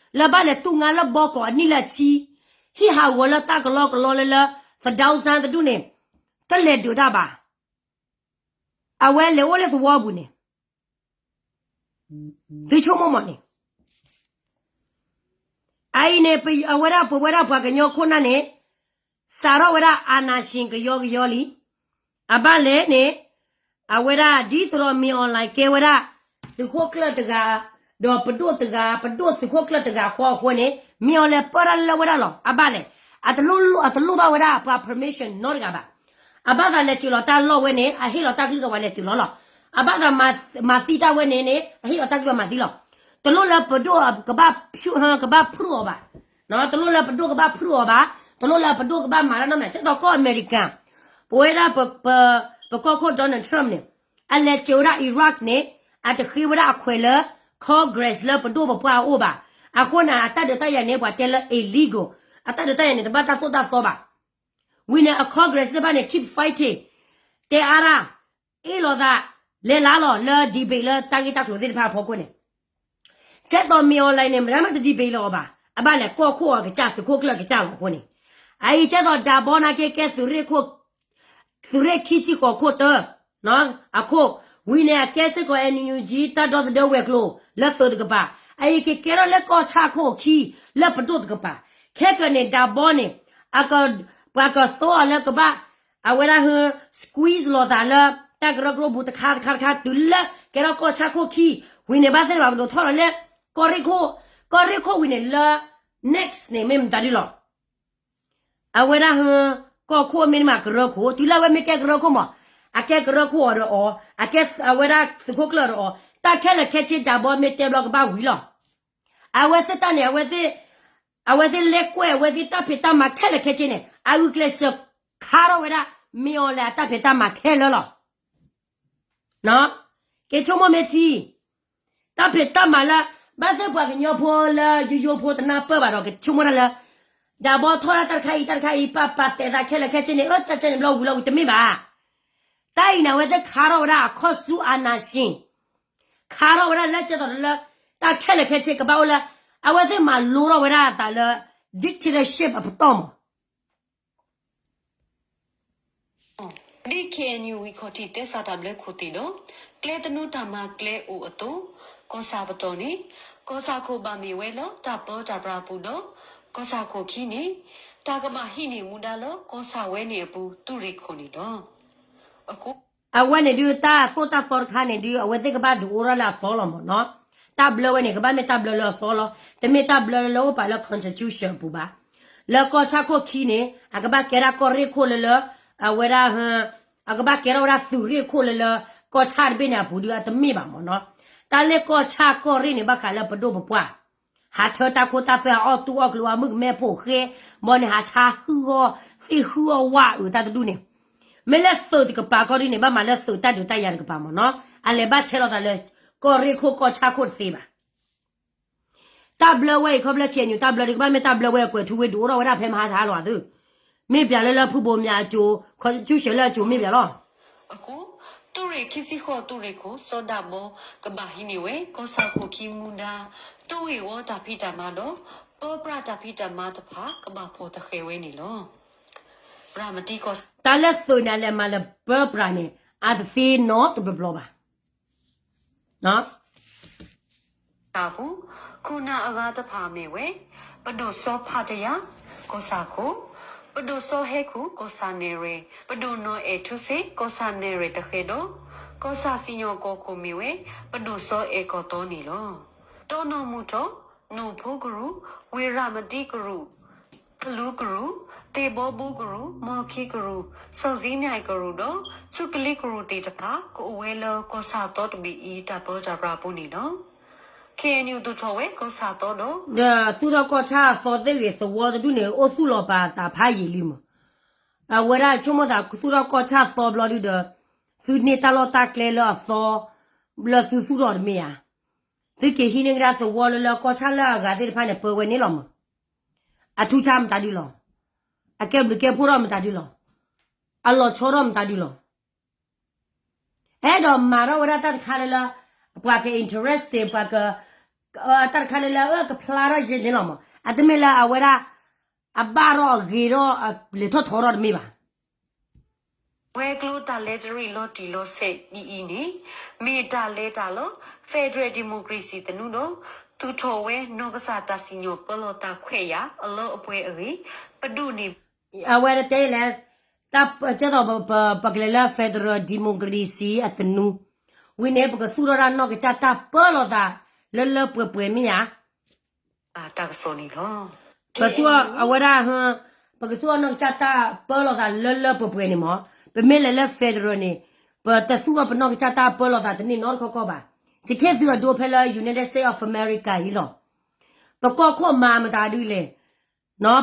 အဃီ, လၢဘၣ်လဲၤတူၢ်ငါလၢဘီကီးအနံၣ်လၢအဆံ, ဟံၣ်ဟးဂီၤလၢတၢ်ကလီကလီလၢလၢ သဒၢစၢ်တဒူၣ်န့ၣ်, တလဲၤဒုးတၢ်ဘၣ်. အဝဲလဲၤအိၣ်လၢသဝီပူၤန့ၣ်, သုဆိကမိၣ်မးန့ၣ်, အအံၤန့ၣ် အဝဲဒၣ်ပဝဲဒၣ်ပှၤကညီခိၣ်နၢ်န့ၣ်, စးထီၣ်ဝဲဒၣ် အာဏာရှင် ကယီကယီလံ. အဘၣ်လဲၣ်န့ၣ်, အဝဲဒၣ်ဒ်သိးဒီး မင်းအောင်လှိုင် ကဲဝဲဒၣ် သုးခိၣ်ကျၢၢ်တဂၤ, ဒီးပဒိၣ်တဂၤ, ပဒိၣ်သုးခိၣ်ကျၢၢ်တဂၤဃီအဃိန့ၣ်, မင်းအောင်လှိုင် ပၢတၢ်လၢဝဲဒၣ်လီၤ. အဘၣ်လဲၣ်, အတလိၣ်ဘၣ်ဝဲဒၣ်ပှၤ permission နီတဂၤဘၣ်. အဘၣ်သးလဲၤစၢၤလီၤတၢ်လီၢ်ဝဲန့ၣ် အဟ့ၣ်လီၤတၢ်ကလုၢ်ဒီးပှၤလဲၤတုၤလီၤလီၤ. အဘၣ်သးမၤသံတၢ်ဝဲန့ၣ်န့ၣ် အဟ့ၣ်လီၤတၢ်ကလုၢ်ဒီးမၤသံလီၤ. တလိၣ်လၢပဒိၣ်ကဘၣ် ကဘၣ် prove အီၤဘၣ်. တလိၣ်လၢပဒိၣ်ကဘၣ် prove အီၤဘၣ်. တလိၣ်လၢပဒိၣ်ကဘၣ်မၤတၢ်နီတမံၤ ဒ်သိးကီၢ်အမဲရကၤ, ပဝဲဒၣ် ပကီၢ်ခိၣ် Donald Trump န့ၣ်, အလဲၤစၢၤဝဲဒၣ် Iraq န့ၣ်, အတဃ့ဝဲဒၣ်အခွဲးလၢ Congress လၢပဒိၣ်ပပှၢ်အအိၣ်ဘၣ်. အဃိန့ၣ် အတၢ်ဒုးတၢ်ယၤန့ၣ် ပှၤတဲလၢ illegal, အတၢ်ဒုးတၢ်ယၤန့ၣ် တဘၣ်တၢ်သိၣ်တၢ်သီဘၣ်. ဝံၤန့ၣ် အ Congress သ့ၣ်တဖၣ်န့ၣ် keep fighting, တဲအါတၢ်, အ့ၣ်လိာ်သး, လဲၤလၢလီၤလၢ debate လၢတၢ်ဂ့ၢ်တၢ်ကျိၤသ့ၣ်တဖၣ်အဖီခိၣ်န့ၣ်, ကဲသိး မင်းအောင်လှိုင် န့ၣ် မတၤမ့ၢ်တ debate လၢၤအီၤဘၣ်. အဘၣ်လဲၣ် ကီၢ်ခိၣ်အကစၢ် သုးခိၣ်ကျၢၢ်အကစၢ်လီၤအဃိန့ၣ်, အအံၤကဲသိး ဒါဘီ နာ်က့ကဲ သုးရ့ၣ်ခံဆံဃိးခိၣ်တၢ အခိၣ်, ဝံၤန့ၣ် အကဲစ့ၢ်ကီး NUG တၢ်ဒီသဒၢဝဲၤကျိၤ လၢသုးတကပၤ, အအံၤကကဲထီၣ်လၢကီၢ်ဆၣ်ခိၣ်အခံ လၢပဒိၣ်တကပၤ, ခဲကနံၣ် ဒါဘီ န့ၣ်, ပှၤကသိအီၤလၢကဘၣ်, အဝဲဒၣ်ဟ squeeze လိာ်သးလၢ တၢ်ကရၢကရိပူၤတခါတခါတခါ တုၤလၢကဲထီၣ်ကီၢ်ဆၣ်ခိၣ်ခံ, ဝံၤန့ၣ် ဘၣ်သ့ၣ်တဖၣ်ကဒိးထီၣ်လီၤလၢ ကီၢ်ရ့ၣ်ခိၣ်, ကီၢ်ရ့ၣ်ခိၣ်ဝံၤန့ၣ်လၢ next န့ၣ် မ့ၢ်မတၤဒ်လီၤ. အဝဲဒၣ်ဟ ကီၢ်ခိၣ်မ့ၢ်မးကရၢခိၣ်, တုၤလၢအဝဲမ့ၢ်ကဲကရၢခိၣ်မး, အကဲကရၢခိၣ်အီၤဒီးအီၤ, အကဲအဝဲဒၣ်သုးခိၣ်ကျၢၢ်ဒီးအီၤ, တၢ်ခဲလၢာ်ခဲဆ့ ဒါဘီ မ့ၢ်တဲဘျီကဘၣ်ဝံၤလီၤ. အဝဲသ့ၣ်တၢ်န့ၣ် အဝဲသ့ၣ်လဲၤကွဲး အဝဲသ့ၣ်တၢ်ဖံးတၢ်မၤခဲလၢာ်ခဲဆ့န့ၣ် အဂုာ်ကျဲးစၢးခါထီၣ်ဝဲဒၣ် မင်းအောင်လှိုင် အတၢ်ဖံးတၢ်မၤခဲလၢာ်လီၤ. က့ၤဆိကမိၣ်မ့ၢ်ထံ, တၢ်ဖံးတၢ်မၤလၢ ဘၣ်သ့ၣ်ပှၤကညီဖိလၢယိယိဖိတနၢ်ပၢၢ်ဘၣ်ဒီး ကဆိကမိၣ်တၢ်လၢ ဒၣ်ဘီထီၣ်ဒၣ်တၢ်တခါအံၤ တၢ်တခါအံၤ ပာ်ပာ်သဲးသးခဲလၢာ်ခဲဆ့န့ၣ် အၢ တၢ်ကဲန့ၣ်ဘျီဝံၤလီၤဝံၤတမ့ၢ်ဘၣ်. တၢ်အံၤန့ၣ် အဝဲသ့ၣ်ခါထီၣ်ဝဲဒၣ်အခီၣ်ဆူ အာဏာရှင် ခါထီၣ်ဝဲဒၣ်လၢကဲသိးလၢ တၢ်ခဲလၢာ်ခဲဆ့ကဘၣ်အိၣ်လၢ အဝဲသ့ၣ်မၤလိထီၣ်ဝဲဒၣ်အသးလၢ dictatorship အပတီၢ်မး ဒ် KNU ဝံၤခီၣ်ထံးသဲစးတၢ်ဘျၢခိၣ်သ့ၣ်ဒီး ကျဲသနူတၢ်မၤကျဲအိၣ်အသိး, ကီၢ်ဆၣ်ပတီၢ်န့ၣ် ကီၢ်ဆၣ်ခိၣ်ဘၣ်မ့ၢ်ဝဲလၢတၢ်ပၢတၢ်ပြးအပူၤဒီး ကီၢ်ဆၣ်ခိၣ်ခံန့ၣ် တၢ်ကဘၣ်ဟံးန့ၢ်မူဒါလၢကီၢ်ဆၣ်ဝဲန့ၣ်အပူၤသုးရ့ၣ်ခိၣ်န့ၣ်လီၤ. အဃိ အဝဲန့ၣ်ဒုးတၢ်သိၣ်တၢ်သီတခါန့ၣ်ဒုး အဝဲသ့ၣ်ကဘၣ်ဒုးအိၣ်ထီၣ်လၢအသီလီၤမးနီၤ. တၢ်ဘျၢဝဲန့ၣ် ကဘၣ်မ့ၢ်တၢ်ဘျၢလၢအသီလီၤ. တမ့ၢ်တၢ်ဘျၢလၢအိၣ်ပာ်လၢ constitution အပူၤဘၣ်. လၢကီၢ်ဆၣ်ခိၣ်ခံန့ၣ် အကဘၣ်ကဲဒၣ်ကီၢ်ရ့ၣ်ခိၣ်လၢလၢ အဝဲဒၣ် အကဘၣ်ကဲထီၣ်ဝဲဒၣ်သုးရ့ၣ်ခိၣ်လၢလၢ ကီၢ်ဆၣ်တဘ့ၣ်န့ၣ်အပူၤဒုး အတမ့ၢ်ဘၣ်မးနီၤ. တၢ်လၢကီၢ်ဆၣ်ကီၢ်ရ့ၣ်န့ၣ် ဘၣ်ဃးလၢပဒိၣ်ပပှၢ် ဟးထၢတၢ်ခိတၢ်သွဲ ဟးအီၣ်တူၢ်အီၣ်ကျိၤ အမုၣ်ကမဲဖိဃဲ ဘီန့ၣ် ဟးဆါဟုၣ်အီၣ်သ့ၣ်ဟုၣ်အီၣ်ဝါအုးတၢ်တဒူၣ်န့ၣ်, မ့ၢ်လၢသုးတကပၤကီၢ်ဒုန့ၣ် ဘၣ်မၤလၢသုးတၢ်ဒုးတၢ်ယၤတကပၤမးနီၤ. အလဲၤဘၣ်ဆဲးလီၤသးလၢ ကီၢ်ရ့ၣ်ခိၣ်ကီၢ်ဆၣ်ခိၣ်တသ့ဘၣ်. တၢ်ဘျၢဝဲအံၤခီဖျိ KNU တၢ်ဘျၢဒုး ကဘၣ်မ့ၢ်တၢ်ဘျၢဝဲအကွဲးထူဝ့ ဒုးအိၣ်ထီၣ်ဝဲဒၣ်ဖဲမဟါတဟါလီၤသုး, မ့ၢ်ပျၢ်လၢလၢဖုဘိးမၠးအစိၤ constitution လၢအစိၤမ့ၢ်ပျၢ်လီၤ. အဃိ သုးရ့ၣ်ခံဆံဃိးသုးရ့ၣ်ခိၣ် စီၤဒၣ်ဘီ ကဘၣ်ဟံးန့ၢ်ဝဲ ကီၢ်ဆၣ်ခိၣ်ခံမူဒါ သုးဂ့ၢ်ဝီတၢ်ဖံးတၢ်မၤဒီး ပၢပြးတၢ်ဖံးတၢ်မၤတဖၣ် ကဘၣ်ဖီၣ်တဃဲၤဝဲန့ၣ်လီၤ. ရၤမတံကီၢ် တၢ်လၢသုးန့ၣ် အလဲၤမၤလၢပၢပြးန့ၣ် အတသ့နီတဘျီဘျီဘၣ်. တၢ်ပူၤ ခိၣ်နၢ်အဂၤတဖၣ်မ့ၢ်ဝဲ ပဒိၣ်စီၤဖးတယၣ် ကီၢ်ဆၣ်ခိၣ်, ပဒိၣ်စီၤဟဲခူၣ် ကီၢ်ဆၣ်နဲၣ်ရွဲၣ်, ပဒိၣ်နီၢ်အဲၣ်ထူစ့ ကီၢ်ဆၣ်နဲၣ်ရွဲၣ်တဃဲၤဒီး ကီၢ်ဆၣ်စံၣ်ညီၣ်ကွီၢ်ခိၣ်မ့ၢ်ဝဲ ပဒိၣ်စီၤအဲၣ်ကီၢ်သီန့ၣ်လီၤ. တီနီၢ်မုၢ်ထီၣ်, နိၣ်ဖိကရူၢ်, ဝ့ၢ်ရၤမတံကရူၢ်, ဖလူကရူၢ်, သ့ၣ်ဘီဘိကရူၢ်, မီၢ်ခံကရူၢ်, စီၣ်စံနၣ်ကရူၢ်ဒီး ဆူကလံကရူၢ်သ့ၣ်တဖၣ် ကအိၣ်ဝဲလၢကီၢ်ဆၣ်သီတဘ့ၣ်အံၤ တၢ်ပၢတၢ်ပြးအပူၤန့ၣ်လီၤ. ခ့ၣ်အဲၣ်ယူၣ် သူၣ်ထီၣ်ဝဲကီၢ်ဆၣ်သီဒီး ဒီးသူၣ်ထီၣ်ကီၢ်ဆၣ်သီသ့ၣ်ဂ့ၤသဝီတဒူၣ်န့ၣ် အိၣ်သူၣ်လီၤပာ်သးဖးယံာ်လံမး. အဝဲဒၣ်ဆိကမိၣ်သး သူၣ်ထီၣ်ကီၢ်ဆၣ်သီဘျီဒုဒီး သုန့ၢ်တၢ်လီၢ်တၢ်ကျဲလၢအသီ လၢသုသူၣ်ထီၣ်တမ့ၢ်ဧါ. သုက့ၤဟံးန့ၢ်ကဒါသဝီလၢလၢကီၢ်ဆၣ်လၢအဂၤသ့ၣ်တဖၣ်န့ၣ် ပၢဝဲန့ၣ်လီၤမး. အထူဆါမတၤဒုလီၤ. အကဲဘျုးကဲဖှိၣ်ထီၣ်မတၤဒုလီၤ. အလီၤဆီထီၣ်မတၤဒုလီၤ. အဲၣ်ဒိးမၤထီၣ်ဝဲဒၣ်တၢ်တခါလၢလၢ ပှၤက interesting ပှၤက တၢ်တခါလၢလၢ အကဖျါထီၣ်ယဲန့ၣ်လီၤမး. အတမ့ၢ်လၢအဝဲဒၣ် အဘၣ်ထီၣ်အဂ့ၤထီၣ် အလဲၤထီၣ်ထီထီၣ်တမ့ၢ်ဘၣ်. ဝဲၤကျိၤတၢ်လဲၤတရံးလီၤတံၢ်လီၤဆဲးဒ်အံၤန့ၣ် မ့ၢ်တၢ်လဲၤတၢ်လၢ Federal Democracy သနူဒီး သူၣ်ထီၣ်ဝဲနီၢ်ကစၢ်တၢ်စံၣ်ညီၣ်ပၢလီၤသးခွဲးယာ်အလၢအပှဲၤအဂ့ၢ် ပဒိၣ်န့ၣ် အဝဲတဲလၢ တၢ်ကဲသိးပကလဲၤလၢ Federal Democracy အသနူ ဝံၤန့ၣ် ပကသူၣ်ထီၣ်ဒၣ်နီၢ်ကစၢ်တၢ်ပၢလီၤသး လၢလၢပှဲၤပှဲၤမ့ၢ်ဧါ. တၢ်ကစီၣ်န့ၣ်လီၤ. ပသူၣ်အဝဲဒၣ် ပကသူၣ်အီၤနီၢ်ကစၢ်တၢ်ပၢလီၤသးလၢလၢပှဲၤပှဲၤန့ၣ်မး, ပမ့ၢ်လဲၤလၢ federal န့ၣ် ပတသူၣ်အီၤပနီၢ်ကစၢ်တၢ်ပၢလီၤသးတန့ၢ်နီတခီခီဘၣ်. ယခ့သုးအဒိဖဲလၢ United States of America အံၤလီၤ. ပကီၢ်ခိၣ်မၤမတၤဒုလဲၣ်.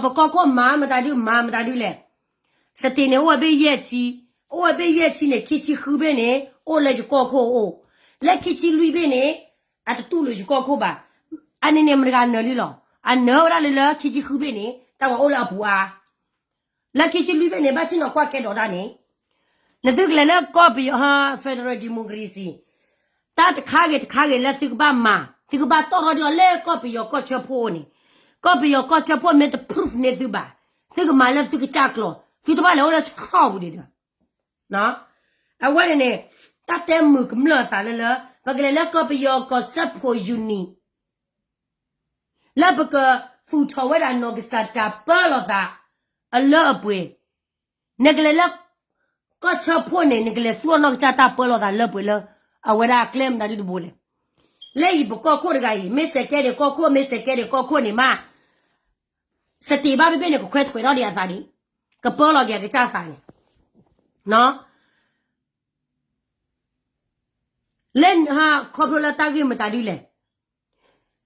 ပကီၢ်ခိၣ်မၤမတၤဒု မၤမတၤဒုလဲၣ်. စတ့ၣ်န့ၣ် အိၣ်ဝဲဘ့ၣ်ယဲၢ်ဆံ, အိၣ်ဝဲဘ့ၣ်ယဲၢ်ဆံန့ၣ် ခံဆံဃုဘ့ၣ်န့ၣ် အိၣ်လၢယကီၢ်ခိၣ်အအိၣ်, လၢခံဆံလွံၢ်ဘ့ၣ်န့ၣ် အတတူၢ်လိာ်ယကီၢ်ခိၣ်ဘၣ်. အန့ၣ်န့ၣ် မတၤတဂၤနၢၤလံလီၤ. အနၢၤဝဲဒၣ်လၢလၢခံဆံဃုဘ့ၣ်န့ၣ် တၢ်ဝဲအိၣ်လၢအပူၤအါ. လၢခံဆံလွံၢ်ဘ့ၣ်န့ၣ် ဘၣ်ဆ့ၣ်နီၤကွၢ်ကဲဒီးတၢ်န့ၣ်, နသုကလဲၤလၢကီၢ်ပယီၤ federal democracy တၢ်တခါဂ့ၤတခါဂ့ၤလၢသုကဘၣ်မၤ, သုကဘၣ်တီၣ်ထီၣ်ဒ်အီၤလၢကီၢ်ပယီၤကီၢ်ဆၢဖှိၣ်န့ၣ်, ကီၢ်ပယီၤကီၢ်ဆၢဖှိၣ်မ့ၢ်တ proof န့ၢ်သုဘၣ်, သုကမၤလၢသုကစၢ်ကျိာ်, သုတဘၣ်လဲၤအိၣ်လၢဆီပူၤဒံးဒီး အဝဲန့ၣ်န့ၣ် တၢ်တဲမုာ်ကမျၢၢ်အသးလၢလၢ ပကလဲၤလၢကီၢ်ပယီၤကီၢ်စၢဖှိၣ်ယူနံၣ် လၢပကသူၣ်ထီၣ်ဝဲဒၣ်နီၢ်ကစၢ်တၢ်ပၢလီၤသး အလၢအပှဲၤ, နကလဲၤလၢ ကီၢ်ဆၢဖှိၣ်န့ၣ် နကလဲၤသူၣ်ထီၣ်နီၢ်ကစၢ်တၢ်ပၢလီၤသးလၢပှဲၤလၢ အဝဲဒၣ်အကျဲမတၤဒုတဘိလဲၣ်. လၢအံၤပကီၢ်ခိၣ်တဂၤအံၤ မ့ၢ်စဲးကဲဒံးကီၢ်ခိၣ် မ့ၢ်စဲးကဲဒံးကီၢ်ခိၣ်န့ၣ်မး စတ့ၣ်ဘၣ်ဘ့ၣ်ဘ့ၣ်န့ၣ် ကခွဲးထွဲးထီၣ်ဒံးအသးဒံး, ကပၢလီၤက့ၤအကစၢ်သးန့ၣ်, လၢ ခီဖျိလၢတၢ်ဂ့ၢ်မတၤဒုလဲၣ်.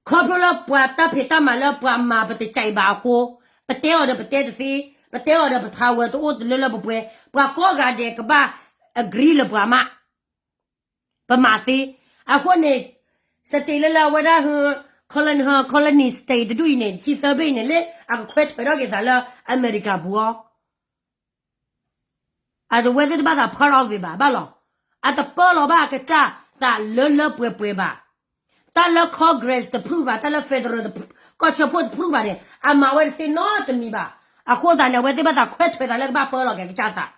ခီဖျိလၢပှၤတၢ်ဖံးတၢ်မၤလၢပှၤမၤပတကဲဘၣ်အဃိ, ပတဲအီၤဒီးပတဲတသ့, ပတဲအီၤဒီးပ power တအိၣ်တလၢလၢပှဲၤပှဲၤ, ပှၤကိးဂၤဒဲးကဘၣ် agree လၢပှၤမး ပမၤသ့. အဃိန့ၣ် စတ့ၣ်လၢလၢအဝဲဒၣ်ဟ colony state တဒူၣ်အံၤန့ၣ် တဆံသၢဘ့ၣ်အံၤန့ၣ် လၢအကခွဲးထွဲးထီၣ်က့ၤသးလၢအမဲရကၤပူၤအီၤ အဝဲသ့ၣ်တဘၣ်သး part of it ဘၣ် ဘၣ်လီၤ. အတပၢလီၤဘၣ်အကစၢ်သးလၢလၢပှဲၤပှဲၤဘၣ်. တၢ်လၢ Congress တ prove ဘၣ်, တၢ်လၢ federal ကီၢ်ဆၢဖှိၣ်တ prove ဘၣ်န့ၣ် အမၤဝဲတသ့နီတမံၤဘၣ်. အဃိသတးန့ၣ် အဝဲသ့ၣ်ဘၣ်သးခွဲးထွဲးသးလၢကဘၣ်ပၢလီၤက့ၤအကစၢ်သး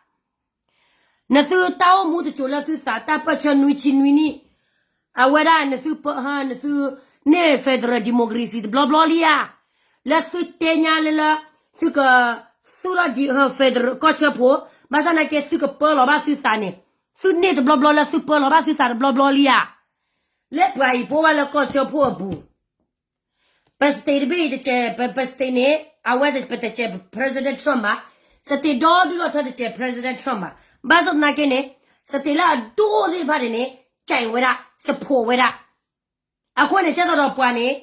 နသုတၢ်အိၣ်မူတစိၤလၢသုသးတၢ်ပၢၢ်ဆၢနွံဆံနွံနံၣ်, အဝဲဒၣ်နသုပၢ, နသုန့ၢ် federal democracy တဘျီဘျီလံဧါ. လၢသုတဲညါလၢလၢ, သုက, သုထီၣ် federal ကီၢ်ဆၢဖှိၣ်, ဘၣ်ဆၣ်နာ်က့သုကပၢလီၤဘၣ်သုသးန့ၣ်, သုန့ၢ်တဘျီဘျီလၢသုပၢလီၤဘၣ်သုသးတဘျီဘျီလံဧါ. လၢပှၤအံၤပအိၣ်ဝဲလၢကီၢ်ဆၢဖှိၣ်အပူၤ ပ state တဘ့ၣ်အံၤတစဲး, ပ state န့ၣ် အဝဲပတစဲး President Trump ဘၣ်, state ဒီဒူၣ်ဒီထၢတစဲး President Trump ဘၣ်. ဘၣ်ဆၣ်သနာ်က့န့ၣ်, state လၢအဒိၣ်သ့ၣ်တဖၣ်န့ၣ်န့ၣ်, ကဲဝဲဒၣ်, support ဝဲဒၣ်. အဃိန့ၣ် ကဲသိးဒီးပှၤန့ၣ်,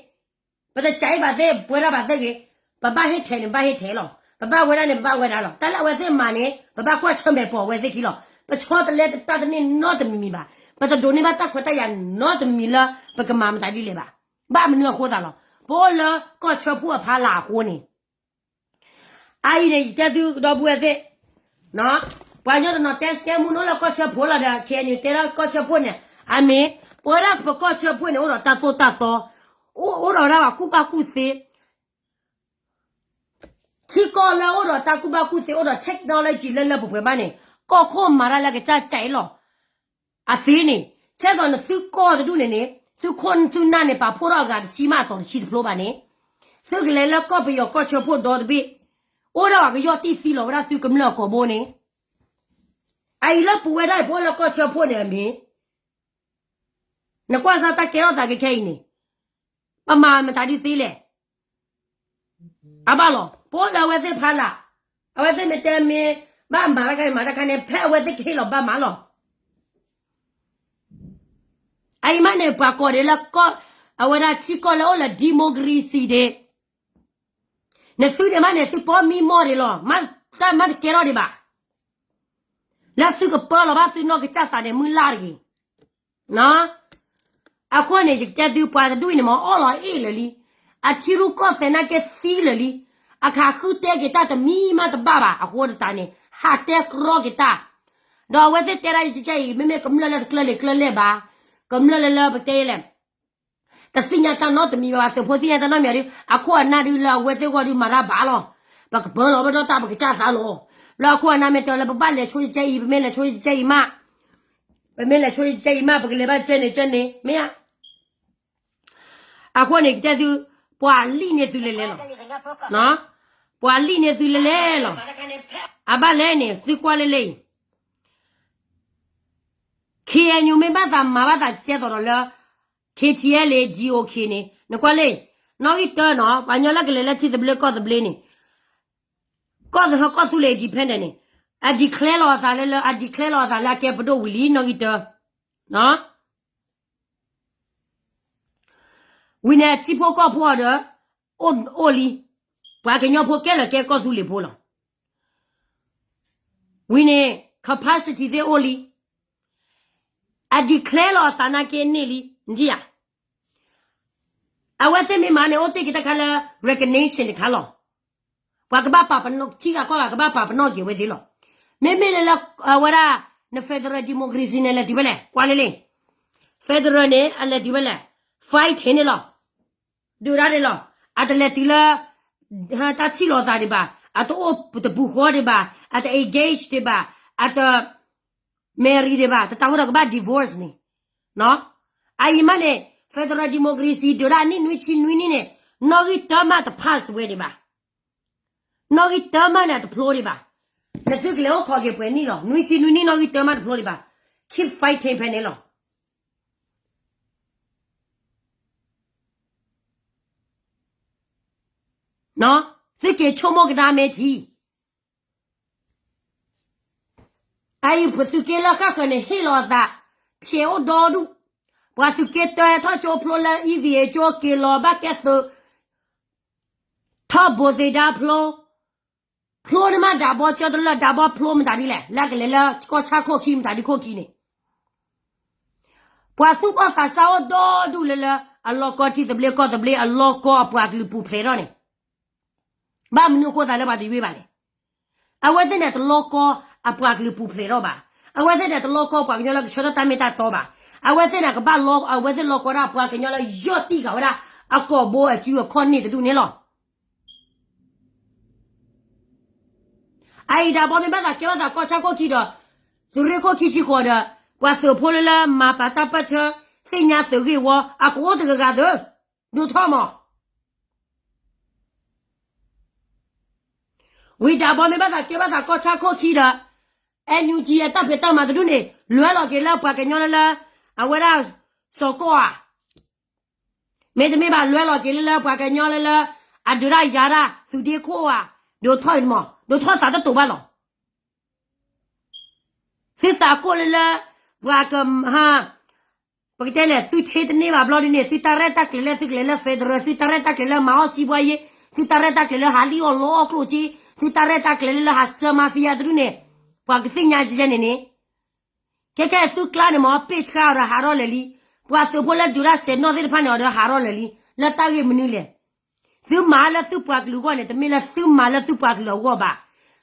ပတကဲဘၣ်သ့ၣ်, ပဝဲဒၣ်ဘၣ်သ့ၣ်ဂ့ၤ, ပဘၣ်ဟ့ၣ်ထဲးန့ၣ် ပဘၣ်ဟ့ၣ်ထဲးလီၤ. ပဘၣ်ဝဲဒၣ်န့ၣ် ပဘၣ်ဝဲဒၣ်လီၤ. တၢ်လၢအဝဲသ့ၣ်မၤန့ၣ် ပဘၣ်ကွၢ်ဆၢၣ်မဲာ်ပိာ်အဝဲသ့ၣ်ခံလီၤ. ပဆီတလဲတၢ်တန့ၢ်နီတမံၤမံၤဘၣ်. ပတဒိးန့ၢ်ဘၣ်တၢ်ခွဲးတၢ်ယာ်နီတမံၤမံၤလၢပကမၤမတၤဒ်လဲၣ်ဘၣ်. ဘၣ်မနုၤအဃိသးလီၤ. ပအိၣ်လၢကီၢ်ဆၢဖှိၣ်အဖီလာ်အဃိန့ၣ် အအံၤန့ၣ် ယတဲသုဒီပုၢ်ဝဲၢ်သ့ၣ်, ပှၤကညီတနီၤတဲစကဲမူနီၤလၢကီၢ်ဆၢဖှိၣ်လီၤဒီး ခဲအံၤန့ၣ် တဲဒၣ်ကီၢ်ဆၢဖှိၣ်န့ၣ်, အမ့ၢ်, ပဝဲဒၣ်ပကီၢ်ဆၢဖှိၣ်န့ၣ် အိၣ်ဒီးတၢ်သိၣ်တၢ်သီ, အိၣ်ဒီးဝဲဒၣ်ပှၤကူၣ်ဘၣ်ကူၣ်သ့, ထံကီၢ်လၢအိၣ်ဒီးတၢ်ကူၣ်ဘၣ်ကူၣ်သ့ အိၣ်ဒီး technology လၢလၢပှဲၤပှဲၤဘၣ်န့ၣ်, ကီၢ်ခိၣ်မၤတၢ်လၢကစၢ်ကဲအံၤလီၤ. အသ့န့ၣ်, ကဲသိးနသုကီၢ်တဒူၣ်န့ၣ်န့ၣ်, သုခိၣ်သုနၢ်န့ၣ် ပာ်ဖှိၣ်ထီၣ်အဂၤတဆံမးအတီၤတဆံတဖျိဘၣ်န့ၣ်, သုကလဲၤလၢကီၢ်ပယီၤကီၢ်ဆၢဖှိၣ်ဒီတဘ့ၣ်, အိၣ်ဒၣ်ပှၤကယီၢ်တံၢ်သံလီၤဝဲဒၣ်သုကမျၢၢ်အကိာ်ဘိန့ၣ်, အအံၤလၢပဝဲဒၣ်အံၤ ပအိၣ်လၢကီၢ်ဆၢဖှိၣ်န့ၣ်အမ့ၢ်, နကွၢ်စၢ်တၢ်ကဲထီၣ်သးကဲခဲအံၤန့ၣ်, ပမၤမတၤဒ်သ့လဲၣ်. အဘၣ်လီၤ. ပအိၣ်လၢအဝဲသ့ၣ်ဖီလာ်, အဝဲသ့ၣ်မ့ၢ်တဲမ့ၢ်, ဘၣ်မၤတခါမၤတခါန့ၣ် ဖဲအဝဲသ့ၣ်ကဟ့ၣ်လီၤဘၣ်မးလီၤ. အအံၤမးန့ၣ် ပှၤကိးဒံးလၢကီၢ်, အဝဲဒၣ်ထံကီၢ်လၢအိၣ်လၢ democracy ဒံး, နသုဒံးမးန့ၣ် သုပိာ်မံမီၢ်ဒံးလီၤ. တၢ်မၤတကဲထီၣ်ဒံးဘၣ်. လၢသုကပၢလီၤဘၣ်သုနီၢ်ကစၢ်သးန့ၣ် မုၢ်လၢ်တဂ့ၤ. အဃိန့ၣ် ယကတဲသုပှၤတဒူၣ်အံၤန့ၣ် မ့ၢ်အီၣ်လီၤအ့ၣ်လၢာ်လံ, အထံရူၢ်ကီၢ်သဲးနာ်က့သံလၢာ်လံ, အခးဃုတဲက့ၤတၢ်တမံၤမးတဘၣ်ဘၣ်. အဃိသတးန့ၣ် ဟးတဲကြီက့ၤတၢ်, ဒီးအဝဲသ့ၣ်တဲဒၣ်ယကဲအံၤ မ့မ့ၢ်ကမျၢၢ်လၢတကျၢၢ်လံၤကျၢၢ်လဲၢ်ဘၣ်, ကမျၢၢ်လၢလၢပတဲလဲၣ် တသ့ၣ်ညါတၢ်နီတမံၤဘၣ်, သုးဖိသ့ၣ်ညါတၢ်နီတမံၤဒီး အခိၣ်အနၢ်ဒုးလၢအဝဲသ့ၣ်ဂီၢ်ဒုးမၤတၢ်ဘၣ်လီၤ. ပကပၢလီၤဝဲဒီးတၢ်ပကစၢ်သးလီၤ. လၢအခိၣ်အနၢ်မ့ၢ်တဲလၢပဘၣ်လဲၤဆိယကဲအံၤ, ပမ့ၢ်လဲၤဆိယကဲအံၤမး, ပမ့ၢ်လဲၤဆိယကဲအံၤမး ပကလဲၤဘၣ်ကဲန့ၣ်ကဲန့ၣ် မ့ၢ်ဧါ. အဃိန့ၣ် ကတဲသု, ပှၤလံၣ်န့ၢ်သုလဲၤလဲၤလီၤ. ပှၤလံၣ်န့ၢ်သုလဲၤလဲၤလီၤ. အဘၣ်လဲၣ်န့ၣ် သုကွၢ်လၢလၢအံၤ KNU မ့ၢ်ဘၣ်သးမၤဘၣ်သးကဲသိးဒီးလၢ KTLA GOK န့ၣ် နကွၢ်လၢ နီၣ်ဂံၢ်တၢနီၤ ပှၤကညီလၢကလဲၤလၢထံသဘျ့ကီၢ်သဘျ့န့ၣ် ကီၢ်သဟၢကီၢ်သူလ့ၤ independent န့ၣ် အ declare လီၤအသးလၢလၢ အ declare လီၤအသးလၢအကဲပဒိၣ်ဝံၤလံ နီၣ်ဂံၢ်တၢ ဝံၤန့ၣ် အထံဖိကီၢ်ဖိအီၤဒီး အိၣ်လံ, ပှၤကညီဖိကဲလၢာ်ကဲကီၢ်သူလ့ၤဖိလီၤ. ဝံၤန့ၣ် capacity သ့ၣ်အိၣ်လံ, အ declare လီၤအသးနာ်က့န့ၢ်လံ, နထံၣ်ဧါ. အဝဲသ့ၣ်မ့ၢ်မၤန့ၣ် အိၣ်တ့ၢ်က့ၤတၢ်ခါလၢ recognition တခါလီၤ. ပှၤကဘၣ်ပာ်ပနီၣ်, ထံဂၤကီၢ်ဂၤကဘၣ်ပာ်ပနီၣ်က့ၤဝဲသ့ၣ်လီၤ. မ့မ့ၢ်လၢလၢ အဝဲဒၣ် န federal democracy န့ၣ် လဲၤတုၤဖဲလဲၣ်, ကွၢ်လၢလၢ federal န့ၣ် အလဲၤတုၤဖဲလဲၣ်, fighting န့ၣ်လီၤ. ဒုးဒၣ်န့ၣ်လီၤ. အတလဲၤတုၤလၢ တၢ်ထံၣ်လိာ်သးဒံးဘၣ်, အတအိၣ်တပူၤဃီဒံးဘၣ်, အတ engage ဒံးဘၣ်, အတ marry ဒံးဘၣ်, တတၢ်ဝဲဒီးကဘၣ် divorce န့ၣ်. အအံၤမးန့ၣ် federal democracy ဒုးဒၣ်နံၣ်နွံဆံနွံနံၣ်န့ၣ် နီၣ်ဂံၢ်တၢမးတ pass ဝဲဒံးဘၣ်. နီၣ်ဂံၢ်တၢမးန့ၣ် အတဖျိဒံးဘၣ်. နသုကလဲၤအိၣ်ခိးက့ၤပှဲၤနံၣ်လီၤ. နွံဆံနွံနံၣ် နီၣ်ဂံၢ်တၢမးတဖျိဒံးဘၣ်. Keep fighting ဖဲန့ၣ်လီၤ. သုက့ၤဆိကမိၣ်ကဒါမ့ၢ်ထံ အအံၤပသုးက့လၢဃၣ်ဃၢၤန့ၣ် ဟ့ၣ်လီၤအသး, ဖျဲးအိၣ်ဒီဒူၣ်, ပှၤသုးက့တၢထီၣ်ကၠိဖျိလၢ EVA ကၠိက့ၤလီၤဘၣ်ကဲသုး, ထီၣ်ဘိးသ့ဒါဖျိ, ဖျိန့ၢ်မးဒးဘီကၠီတလၢာ် ဒးဘီဖျိမတၤဒ်လဲၣ်, လၢကလဲၤလၢကီၢ်ဆၣ်ခိၣ်ခံမတၤဒ်ခိၣ်ခံန့ၣ် ပှၤသူၣ်ဘီၣ်သးစၢ်အိၣ်ဒီဒူၣ်လၢလၢ အလီၢ်ကီထံသဘျ့ကီၢ်သဘျ့ အလီၢ်ကီအပှၤကလုာ်ပူၤဖျဲးထီၣ်န့ၣ်, ဘၣ်မနုၤအဃိသးလၢပှၤတယွ့ဘၣ်လဲၣ်. အဝဲသ့ၣ်န့ၣ်တလီၢ်ကီအပှၤကလုာ်ပူၤဖျဲးထီၣ်ဘၣ်. အဝဲသ့ၣ်န့ၣ်တလီၢ်ကီပှၤကညီလၢကဆၢထၢၣ်တၢ်မ့ၢ်တၢ်တီဘၣ်. အဝဲသ့ၣ်န့ၣ်ကဘၣ်လီ အဝဲသ့ၣ်လီၢ်ကီဒၣ်ပှၤကညီလၢယီၢ်တံၢ်ဃာ်ဝဲဒၣ် အကိာ်ဘိအစုအခီၣ်န့ၣ်တဒူၣ်န့ၣ်လီၤ. အအံၤဒၣ်ဘီမ့ၢ်ဘၣ်သးကဲဘၣ်သးကီၢ်ဆၣ်ခိၣ်ခံဒီး သုးရ့ၣ်ခိၣ်ခံဆံဃိးဒီး ပှၤသုးဖိလၢလၢမၤပာ်တၢ်ပၢၢ်ဆၢ သ့ၣ်ညါသုးဂ့ၢ်ဝီ အကအိၣ်တဂၤဂၤသု, ဒိၣ်ထီၣ်မး. ဝံၤဒၣ်ဘီမ့ၢ်ဘၣ်သးကဲဘၣ်သးကီၢ်ဆၣ်ခိၣ်ခံဒီး NUG အတၢ်ဖံးတၢ်မၤတဒူၣ်န့ၣ် လဲၤလီၤက့ၤလၢပှၤကညီလၢလၢ အဝဲဒၣ် စီၤကီၢ်ဧါ, မ့တမ့ၢ်ဘၣ်လဲၤလီၤက့ၤလၢလၢပှၤကညီလၢလၢ အဒုးတၢ်ယၤတၢ် သုးဒ့ခိၣ်ဧါ, ဒိၣ်ထီၣ်အံၤမး ဒိၣ်ထီၣ်သးတတိာ်ဘၣ်လီၤ. သုသးကိၣ်လၢလၢ ပှၤက ပကတဲလဲၣ် သုထ့တန့ၢ်ဘၣ်ဘျီဒ်န့ၣ် သုတၢ်ရဲၣ်တၢ်ကျဲၤလၢသုကျဲၤလၢ federal သုတၢ်ရဲၣ်တၢ်ကျဲၤလၢမၤအီၣ်စံးဘှါယ့, သုတၢ်ရဲၣ်တၢ်ကျဲၤလၢဟးလံၣ်အီၣ်လီအီၣ်ကျိၣ်စ့, သုတၢ်ရဲၣ်တၢ်ကျဲၤလၢလၢဟးစၢ mafia တဒူၣ်န့ၣ် ပှၤကသ့ၣ်ညါကဲန့ၣ်န့ၣ် ခဲခဲသုကျါန့ၣ်မ့ၢ် ပ့ၢ်ဆှါအီၤဒီးဟးထီၣ်လဲၤလံ, ပှၤသုးဖိလၢဒုးတၢ်စဲးနီၣ်သ့ၣ်တဖၣ်န့ၣ် အီၤဒီးဟးထီၣ်လဲၤလံ, လၢတၢ်ဂ့ၢ်မနုၤလဲၣ်. သုမၤလၢသုပှၤကလုာ်အဂီၢ်န့ၣ် တမ့ၢ်လၢသုမၤလၢသုပှၤကလုာ်အဂီၢ်ဘၣ်.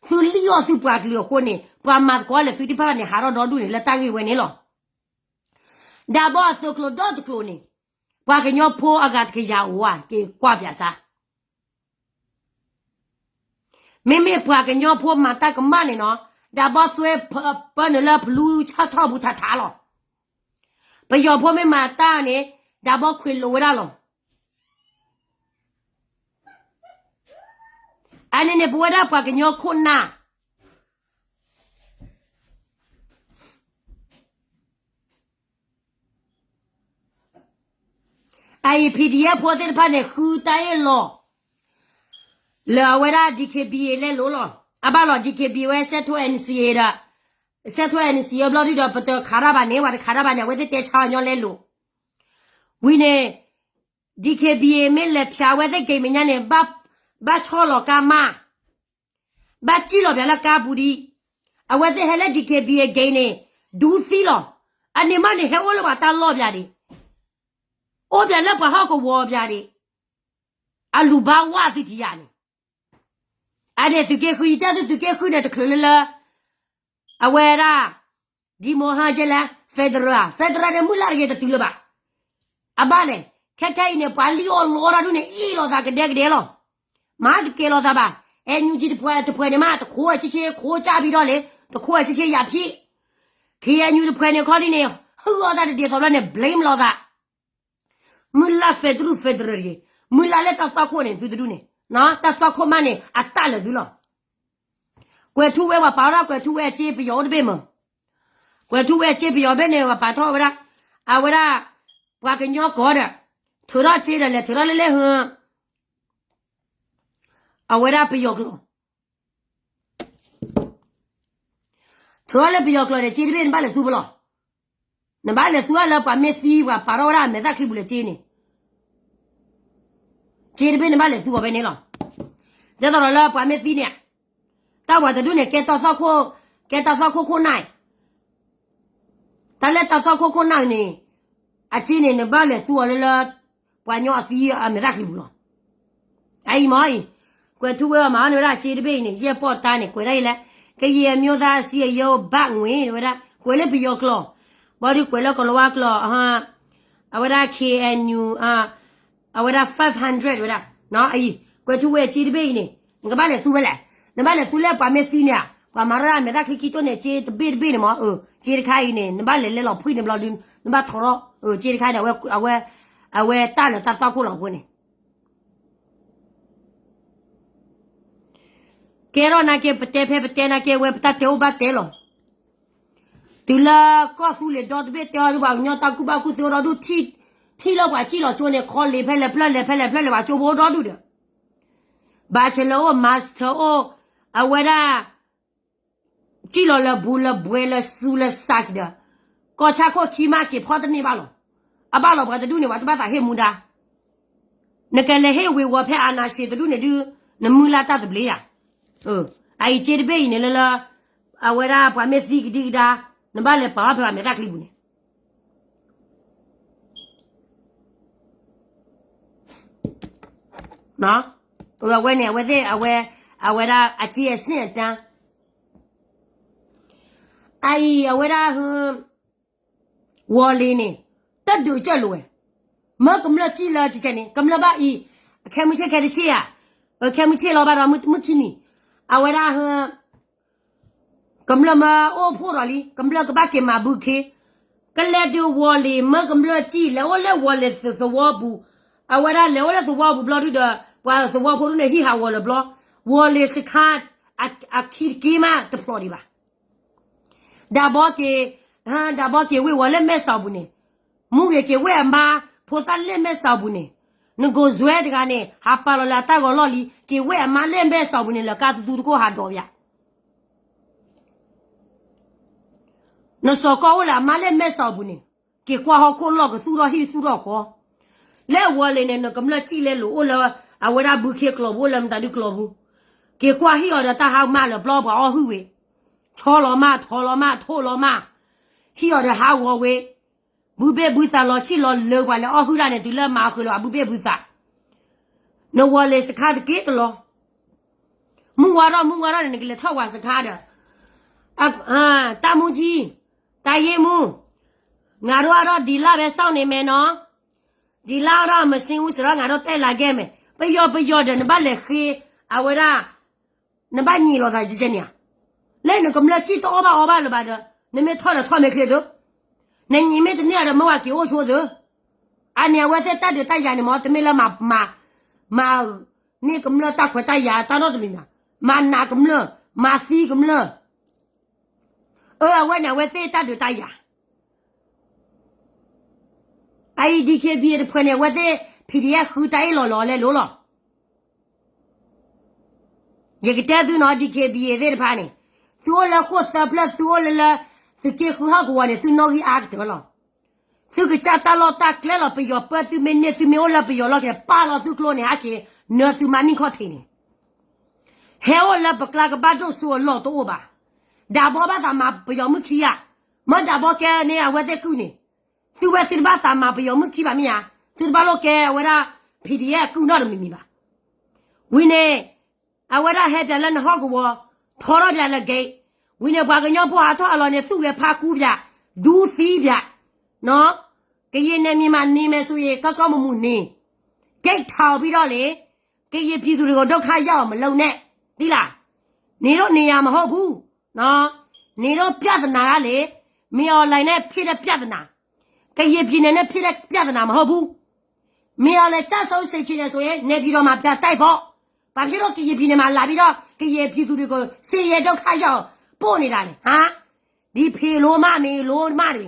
သုလံၣ်အီၣ်သုပှၤကလုာ်အဃိန့ၣ် ပှၤမၤသကိးလၢသုသ့ၣ်တဖၣ်န့ၣ် ဟးထီၣ်ဒီဒူၣ်န့ၣ် လၢတၢ်ဂ့ၢ်ဝဲန့ၣ်လီၤ. ဒၣ်ဘီအသုးကျိၤဒီတကျိၤန့ၣ် ပှၤကညီဖိအဂၤတကယၤအိၣ်ဧါ က့ၤကွၢ်ပၠးစါ မ့မ့ၢ်ပှၤကညီဖိမၤတၢ်ကမၣ်န့ၣ်နီၤ, ဒၣ်ဘီသွဲပၢနုာ်လၢဖလူဆၣ်ထီၣ်ပူၤထးထးလီၤ. ပယီၤဖိမ့ၢ်မၤတၢ်န့ၣ် ဒၣ်ဘီခွံးလိာ်ဝဲဒၣ်လီၤ. အန့ၣ်န့ၣ် ပဝဲဒၣ်ပှၤကညီခိၣ်နၢ် အအံၤ PDF ဖိသ့ၣ်တဖၣ်န့ၣ် ဃုတၢ်အ့ၣ်လိာ် လၢအဝဲဒၣ် DKBA လဲလိာ်လီၤ. အဘၣ်လီၤ DKBA ဝဲ စဲးထိ NCA ဒီး စဲးထိ NCA အဘျီဒုဒီး ပတခးတၢ်ဘၣ်န့ၣ် ပှၤတခးတၢ်ဘၣ်န့ၣ် အဝဲသ့ၣ်တဲဆါအီၤညီလဲလိာ်. ဝံၤန့ၣ် DKBA မ့ၢ်လဲၤဖၠးဝဲသ့ၣ်က့ၤမဲာ်ညါန့ၣ် ဘၣ်ဆီလီၤကါမး ဘၣ်စံၣ်လီၤပၠးလၢကါပူၤဒံး, အဝဲသ့ၣ်ဟဲလၢ DKBA က့ၤန့ၣ် ဒူသံလီၤ. အန့ၣ်မးန့ၣ် ဟဲအိၣ်လၢပှၤတၢ်လီၢ်ပၠးဒံး, အိၣ်ပၠးလၢပှၤဟီၣ်ကဝီၤပၠးဒံး, အလူၤဘၣ်ဝၣ်သုထံယၤန့ၣ်, အန့ၣ်သုးက့ဃု ယတဲသုသုးက့ဃုန့ၣ် တချုးလၢလၢ အဝဲဒၣ် ဒ်မိၢ်ဟါကဲလဲၣ် federal ဧါ, federal န့ၣ် မုၢ်လၢ်တဂ့ၤတတုၤလၢၤဘၣ်. အဘၣ်လဲၣ်, ခဲခဲအံၤန့ၣ် ပှၤလံၣ်အီၣ်လီတၢ်ဒူၣ်န့ၣ် အ့ၣ်လိာ်သးကဒဲကဒဲလီၤ. မၤတကဲလီၤသးဘၣ်. NUG တပှဲၤတပှဲၤန့ၣ်မး တခိၣ်ဆ့ဆ့ ခိၣ်ကၢ်ဘံထီၣ်လံ, တခိၣ်ဆ့ဆ့ယၤဖံး, KNU တပှဲၤန့ၣ်ခီဒ်န့ၣ် ဟုၣ်အီၣ်တၢ်တဒ်သိးဘျီန့ၣ် blame လီၤသး မုၢ်လၢ် federal federal တဂ့ၤ, မုၢ်လၢ်လၢတၢ်သွၣ်ခိၣ်န့ၣ် သုတဒူၣ်န့ၣ်, တၢ်သွၣ်ခိၣ်မးန့ၣ် အတၢ်လၢာ်သုလီၤ. ကွဲၤထူဝဲ ပှၤပာ်ထီၣ်ကွဲၤထူဝဲအစ့ပယီၤအိၣ်တဘ့ၣ်မး, ကွဲၤထူဝဲအစ့ပယီၤဘ့ၣ်န့ၣ် ပှၤပာ်ထီၣ်ဝဲဒၣ်, အဝဲဒၣ် ပှၤကညီကိးဒီး ထုးထီၣ်စ့ဒီးလဲၤထုးထီၣ်လၢလဲၣ်ဟၢ အဝဲဒၣ်ပယီၤကျိာ် ထုးထီၣ်လၢပယီၤကျိာ်န့ၣ် စ့တဘ့ၣ်နဘၣ်လဲၤသူပလီၢ်, နဘၣ်လဲၤသူအီၤလၢပှၤမ့ၢ်သံ ပှၤပာ်ထီၣ်ဝဲဒၣ်အမဲာ်သၣ်ချံပူၤလၢစ့န့ၣ်, စ့တဘ့ၣ်နဘၣ်လဲၤသူအီၤဖဲန့ၣ်လီၤ. ဒ်သိးဒီးလၢပှၤမ့ၢ်သံန့ၣ်, တၢ်ဝဲတဒူၣ်န့ၣ် ကဲတၢ်သွၣ်ခိၣ်, ကဲတၢ်သွၣ်ခိၣ်ခိၣ်နၢ်အံၤ, တၢ်လၢတၢ်သွၣ်ခိၣ်ခိၣ်နၢ်န့ၣ်, အစ့န့ၣ် နဘၣ်လဲၤသူအီၤလၢလၢ ပှၤကညီအသံအမဲာ်သၣ်ချံပူၤလီၤ. အအံၤမ့ၢ်အံၤ, ကွဲၤထူဝဲအမၤန့ၢ်ဝဲဒၣ်စ့တဘ့ၣ်အံၤန့ၣ် ယဲၢ်ပီၢ်တၢ်န့ၣ် ကွဲးဒၣ်အံၤလဲၣ်, ကရင်အမျိုးသားအစည်းအရုံး ဘတ်ငွေ ဝဲဒၣ် ကွဲးလၢပယီၤကျိာ်, ဘၣ်ဒီးကွဲးလၢကလီၤဝါကျိာ်, အဝဲဒၣ် KNU အဝဲဒၣ် five hundred ဝဲဒၣ်, အံၤ ကွဲၤထူဝဲစ့တဘ့ၣ်အံၤန့ၣ် နကဘၣ်လဲၤသူဝဲလဲၣ်, နဘၣ်လဲၤသူလၢပှၤမ့ၢ်သံန့ၣ်ဧါ, ပှၤမၤရၢအမဲာ်သၣ်ချံခံတိၢ်န့ၣ် စ့တဘ့ၣ်တဘ့ၣ်န့ၣ်မ့ၢ်, စ့တခါအံၤန့ၣ် နဘၣ်လဲၤလဲၤလီၤဖှံန့ၣ်ဘျီဒုး နဘၣ်ထီထီၣ်, စ့တခါန့ၣ် အဝဲ, အဝဲတၢ်လၢတၢ်သွၣ်ခိၣ်လီၤအဃိန့ၣ် ကဲထီၣ်နာ်က့ ပတဲဖဲပတဲနာ်က့ဝဲ ပတၢ်တဲအိၣ်ဘၣ်တဲလီၤ. တုၤလၢကီၢ်သူလ့ၤဒီတဘ့ၣ်တဲအီၤဒုး ပှၤကညီတၢ်ကူၣ်ဘၣ်ကူၣ်သ့အိၣ်ဒီဒူၣ်, ထံၣ်လၢပှၤစံၣ်လီၤကၠိန့ၣ် ခီလ့ၤဖဲလဲၣ်ဖျၢၣ်လဲၣ်ဖဲလဲၣ်ဖျၢၣ်လဲၣ် ပှၤကၠိဖိအိၣ်ဒီဒူၣ်ဒီး bachelor အိၣ် master အိၣ်, အဝဲဒၣ် စံၣ်လီၤလၢဘူးလၢဘှဲလၢစူလၢစးကဒီး, ကီၢ်ဆၣ်ခိၣ်ခံမးက့ၤဖီၣ်တန့ၢ်ဘၣ်လီၤ. အဘၣ်လီၤပှၤတဒူၣ်န့ၣ် ပှၤတဘၣ်သးဟ့ၣ်မူဒါ, နကလဲၤဟ့ၣ်ဝ့ၤဝီၤဖဲ အာဏာရှင် တဒူၣ်န့ၣ်ဒုး နမုၢ်လၢ်တၢ်သဘျ့ယၤ, အအံၤစ့တဘ့ၣ်အံၤန့ၣ်လၢလၢ အဝဲဒၣ်ပှၤမ့ၢ်သံကဒံကဒါ နဘၣ်လဲၤပာ်ထီၣ်ဖဲပှၤမဲာ်တၢ်ချံပူၤန့ၣ် အဝဲန့ၣ် အဝဲသ့ၣ် အဝဲ အဝဲဒၣ်အစ့အဆင့်အတန်း အအံၤ အဝဲဒၣ် ဝီၤလ့ၤန့ၣ် တဒုးကၢၢ်လိာ်ဝဲ, မၢကမျၢၢ်စံၣ်လၢကကဲန့ၣ် ကမျၢၢ်ဘၣ်အံၤ အခဲမုၢ်ဆ့ၣ်ခဲတဆ့ၣ်ဧါ, အခဲမုၢ်ဆ့ၣ်လီၤဘၣ်ဒီးမုၢ်ခံနံၤ အဝဲဒၣ် ကမျၢၢ်မၢအိၣ်ဖှိၣ်ဒီးလံ ကမျၢၢ်ကဘၣ်က့ၤမၤဘုခ့, ကလဲၤဒုးဝီၤလ့ၤ မၢကမျၢၢ်စံၣ် လဲၤအိၣ်လၢဝီၤလ့ၤသဝီပူၤ, အဝဲဒၣ်လဲၤအိၣ်လၢသဝီပူၤဘျီဒုဒီး ပှၤသဝီဖိဒုန့ၣ် ဟံးဟးဂီၤလၢၤဘျီ, ဝီၤလ့ၤစခါ အခံတက့ၢ်မးတဖျိးဒံးဘၣ် ဒၣ်ဘီက့ၤ ဒၣ်ဘီက့ၤဝ့ၤဝီၤလၢမဲၢ်စီၤပူၤန့ၣ်, မူဂ့ၤက့ၤဝဲၢ်အမါ ဖိသၣ်လၢမဲၢ်စီၤပူၤန့ၣ်, နကိၤစွဲတဂၤန့ၣ် ဟးပာ်လီၤလၢအတၢ်ဂီၤလီၢ်လံ က့ၤဝဲၢ်အမါလၢမဲၢ်စီၤပူၤန့ၣ် လၢကါသူသူတကိၢ်ဟးဒိးပၠး, နစီၤကီၢ်အိၣ်လၢအမါလၢမဲၢ်စီၤပူၤန့ၣ်, က့ၤကွၢ်ဟီၣ်ခိၣ်လီၢ်ကသူၣ်ထီၣ်ဟံၣ်သူၣ်ထီၣ်ဃီ, လၢဝီၤလ့ၤန့ၣ် နကမျၢၢ်စံၣ်လဲၤလိာ်အိၣ်လၢ အဝဲဒၣ်ဘုခ့ကျိာ်ပူၤ အိၣ်လၢမတၤဒုကျိာ်ပူၤ, က့ၤကွၢ်ဟံၣ်အီၤဒီးတၢ်ဟါမၢ်လၢၤဘျီပှၤအီၣ်ဟုၣ်ဝဲ, ဆီလီၤမၢ် ထီလီၤမၢ် ထိၣ်လီၤမၢ်, ဟံၣ်အီၤဒီးဟးဂီၤဝဲ, ဘုဘ့ၣ်ဘုသးလီၤဆံၣ်လီၤလၢပှၤလဲၤအီၣ်ဟုၣ်တၢ်န့ၣ် တုၤလၢမၤဃုာ်လီၤအဘုဘ့ၣ်ဘုသး, နဝီၤလ့ၤစခါတက့ၢ်တလီၤ, မုၢ်ဝါထီၣ်မုၢ်ဝါထီၣ်န့ၣ် နကလဲၤထီၣ်ဝၤစခါဒီး, တၢ်မူကံ, တၢ်ယ့ၢ်မူ, ငါတို့ကတော့ ဒီလပဲစောင့်နေမယ်နော်, ဒီလကတော့ မဆင်းဘူးဆိုတော့ ငါတို့ တက်လာခဲ့မယ်, ပယီၤပယီၤဒီး နဘၣ်လဲၤဃ့, အဝဲဒၣ် နဘၣ်ညံးလိာ်သးကဲန့ၣ်ဧါ, လၢနကမျၢၢ်စံၣ်တအီၣ်ဘၣ်အီဘၣ်လၢၤဘၣ်ဒီး နမ့ၢ်ထီၣ်ဒီးထီၣ်မ့ၢ်ချ့သု, နညံးမ့ၢ်တန့ၢ်ဒီး မ့ၢ်ဝဲက့ၤအိၣ်ဆိသု, အန့ၣ်အဝဲသ့ၣ်တၢ်ဒုးတၢ်ယၤန့ၣ်မ့ၢ် တမ့ၢ်လၢမၤ မၤ မၤန့ၢ်ကမျၢၢ်တၢ်ခွဲးတၢ်ယာ်တၢ်နီတမံၤဘၣ်, မၤနာ်ကမျၢၢ်, မၤသံကမျၢၢ်, အၢ အဝဲန့ၣ် အဝဲသ့ၣ်တၢ်ဒုးတၢ်ယၤ အအံၤ DKBA တဖုန့ၣ် အဝဲသ့ၣ် PDF ဃုတၢ်အ့ၣ်လိာ်လီၤလဲလိာ်လီၤ. ယကတဲသုနီၤ DKBA သ့ၣ်တဖၣ်န့ၣ်, သုအိၣ်လၢဃိၣ်သၢဖျၢၣ် သုအိၣ်လၢလၢ သုးက့ဃုဟီၣ်ကဝီၤန့ၣ် သုနီၣ်ဂံၢ်အါကတၢၢ်လီၤ. သုကစၢ်တၢ်လီၢ်တၢ်ကျဲလီၤ ပယီၤပၢသုမ့ၢ်န့ၢ် သုမ့ၢ်အိၣ်လၢပယီၤလီၢ်ခံန့ၣ် ပာ်လီၤသုကျိန့ၣ် ဟဲက့ၤနၢသုမါနံၣ်ခီၣ်ထံးန့ၣ် ဟဲအိၣ်လၢပကျါကဘၣ်ဒိၣ်စိအလီၢ်တအိၣ်ဘၣ်. ဒၣ်ဘီဘၣ်သးမၤပယီၤမုၣ်ခံဂၤ, မ့ၢ်ဒၣ်ဘီကဲန့ၢ်အဝဲသ့ၣ်ကုၢ်န့ၣ်, သုဝဲသုတဘၣ်သးမၤပယီၤမုၣ်ခံဘၣ်မ့ၢ်ဧါ, သုတဘၣ်လိၣ်ကဲအဝဲဒၣ် PDF ကုၢ်နီတမံၤမံၤဘၣ်. ဝံၤန့ၣ် အဝဲဒၣ်ဟဲပၠးလၢနဟီၣ်ကဝီၤ, ထီထီၣ်ပၠးလၢ gate, ဝံၤန့ၣ် ပှၤကညီဖိဟးထီၣ်အလီၢ်န့ၣ် သူၣ်ဂဲၤဖးကူပၠး, ဒူသံပၠး, ကရင်နယ်မြေမှာ နေမယ်ဆိုရင် ကောင်းကောင်းမွန်မွန်နေ, gate ထောင်ပြီးတော့လေ, ကရင်ပြည်သူတွေကို ဒုက္ခရောက်အောင် မလုပ်နဲ့, သိလား, နေလို့နေရမှာ မဟုတ်ဘူး, နေလို့ ပြဿနာကလေ, မင်းအောင်လှိုင်နဲ့ ဖြစ်တဲ့ ပြဿနာ, ကရင်ပြည်နယ်နဲ့ ဖြစ်တဲ့ ပြဿနာ မဟုတ်ဘူး. မင်းအောင်လှိုင် ကျဆုံးစေချင်တယ်ဆိုရင် နေပြည်တော်မှာ ပြန်တိုက်ပေါ့. ဘာဖြစ်လို့ ကရင်ပြည်နယ်မှာ လာပြီးတော့ ကရင်ပြည်သူတွေကို ဆင်းရဲဒုက္ခရောက်အောင် ပို့နေတာလဲ, ဟမ်. ဒီဖေလိုမ မေလိုမတွေ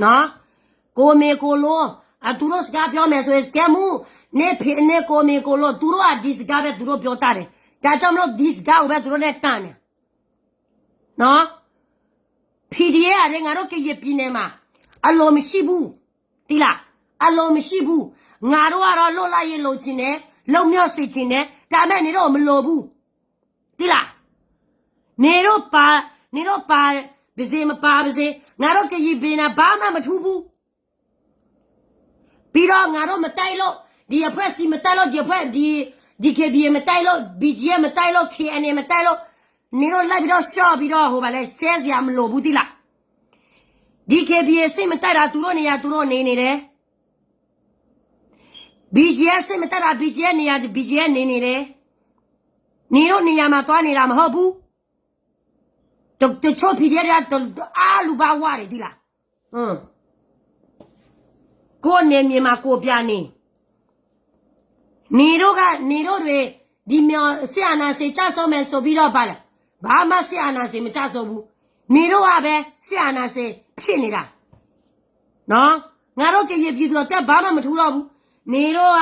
နော်, ကိုမေကိုလို, အသူတို့စကားပြောမယ်ဆိုရင် စကဲမူ, နေဖေနေကိုမေကိုလို, သူတို့ကဒီစကားပဲ သူတို့ပြောတတ်တယ်. ဒါကြောင့်မလို့ ဒီစကားကိုပဲ သူတို့နဲ့တန်တယ်. နော်, PDF တွေ ငါတို့ကရင်ပြည်နယ်မှာ အလိုမရှိဘူး, သိလား, အလိုမရှိဘူး. ငါတို့ကတော့ လွတ်လပ်ရေးလိုချင်တယ်, လွတ်မြောက်စေချင်တယ်, ဒါပေမဲ့ နေတော့ မလိုဘူး. သိလား, နေတော့ပါ, နေတော့ပါပါစေ, မပါပါစေ, ငါတို့ကရင်ပြည်နယ် ဘာမှမထူးဘူး. ပြီးတော့ ငါတို့မတိုက်လို့, ဒီအဖွဲ့အစည်းမတိုက်လို့, ဒီအဖွဲ့, ဒီ DKBA မတိုက်လို့, BGF မတိုက်လို့, KNA မတိုက်လို့, နေတော့ လိုက်ပြီးတော့ ရှော့ပြီးတော့ ဟိုပါလဲ, ဆဲစရာမလိုဘူး သိလား. DKBA စစ်မတိုက်တာ သူတို့နေရာ သူတို့နေနေတယ်. BGF စစ်မတိုက်တာ BGF နေရာ BGF နေနေတယ်. နေတို့နေရာမှာ သွားနေတာ မဟုတ်ဘူး. တ, တချို့ PDF တွေက တ, တအားလူပါဝါတယ် သိလား. ကိုယ့်နယ်မြေမှာ ကိုယ်ပြန်နေ. နေတို့က, နေတို့တွေ, ဒီမြောင်, စစ်အာဏာရှင် ကျဆုံးမယ်ဆိုပြီးတော့ ဘာလဲ, ဘာမှ စစ်အာဏာရှင် မကျဆုံးဘူး. နေတို့ကပဲ စစ်အာဏာရှင် ဖြစ်နေတာ. နော်, ငါတို့ကရင်ပြည်သူအတွက် ဘာမှ မထူးတော့ဘူး. နေတို့က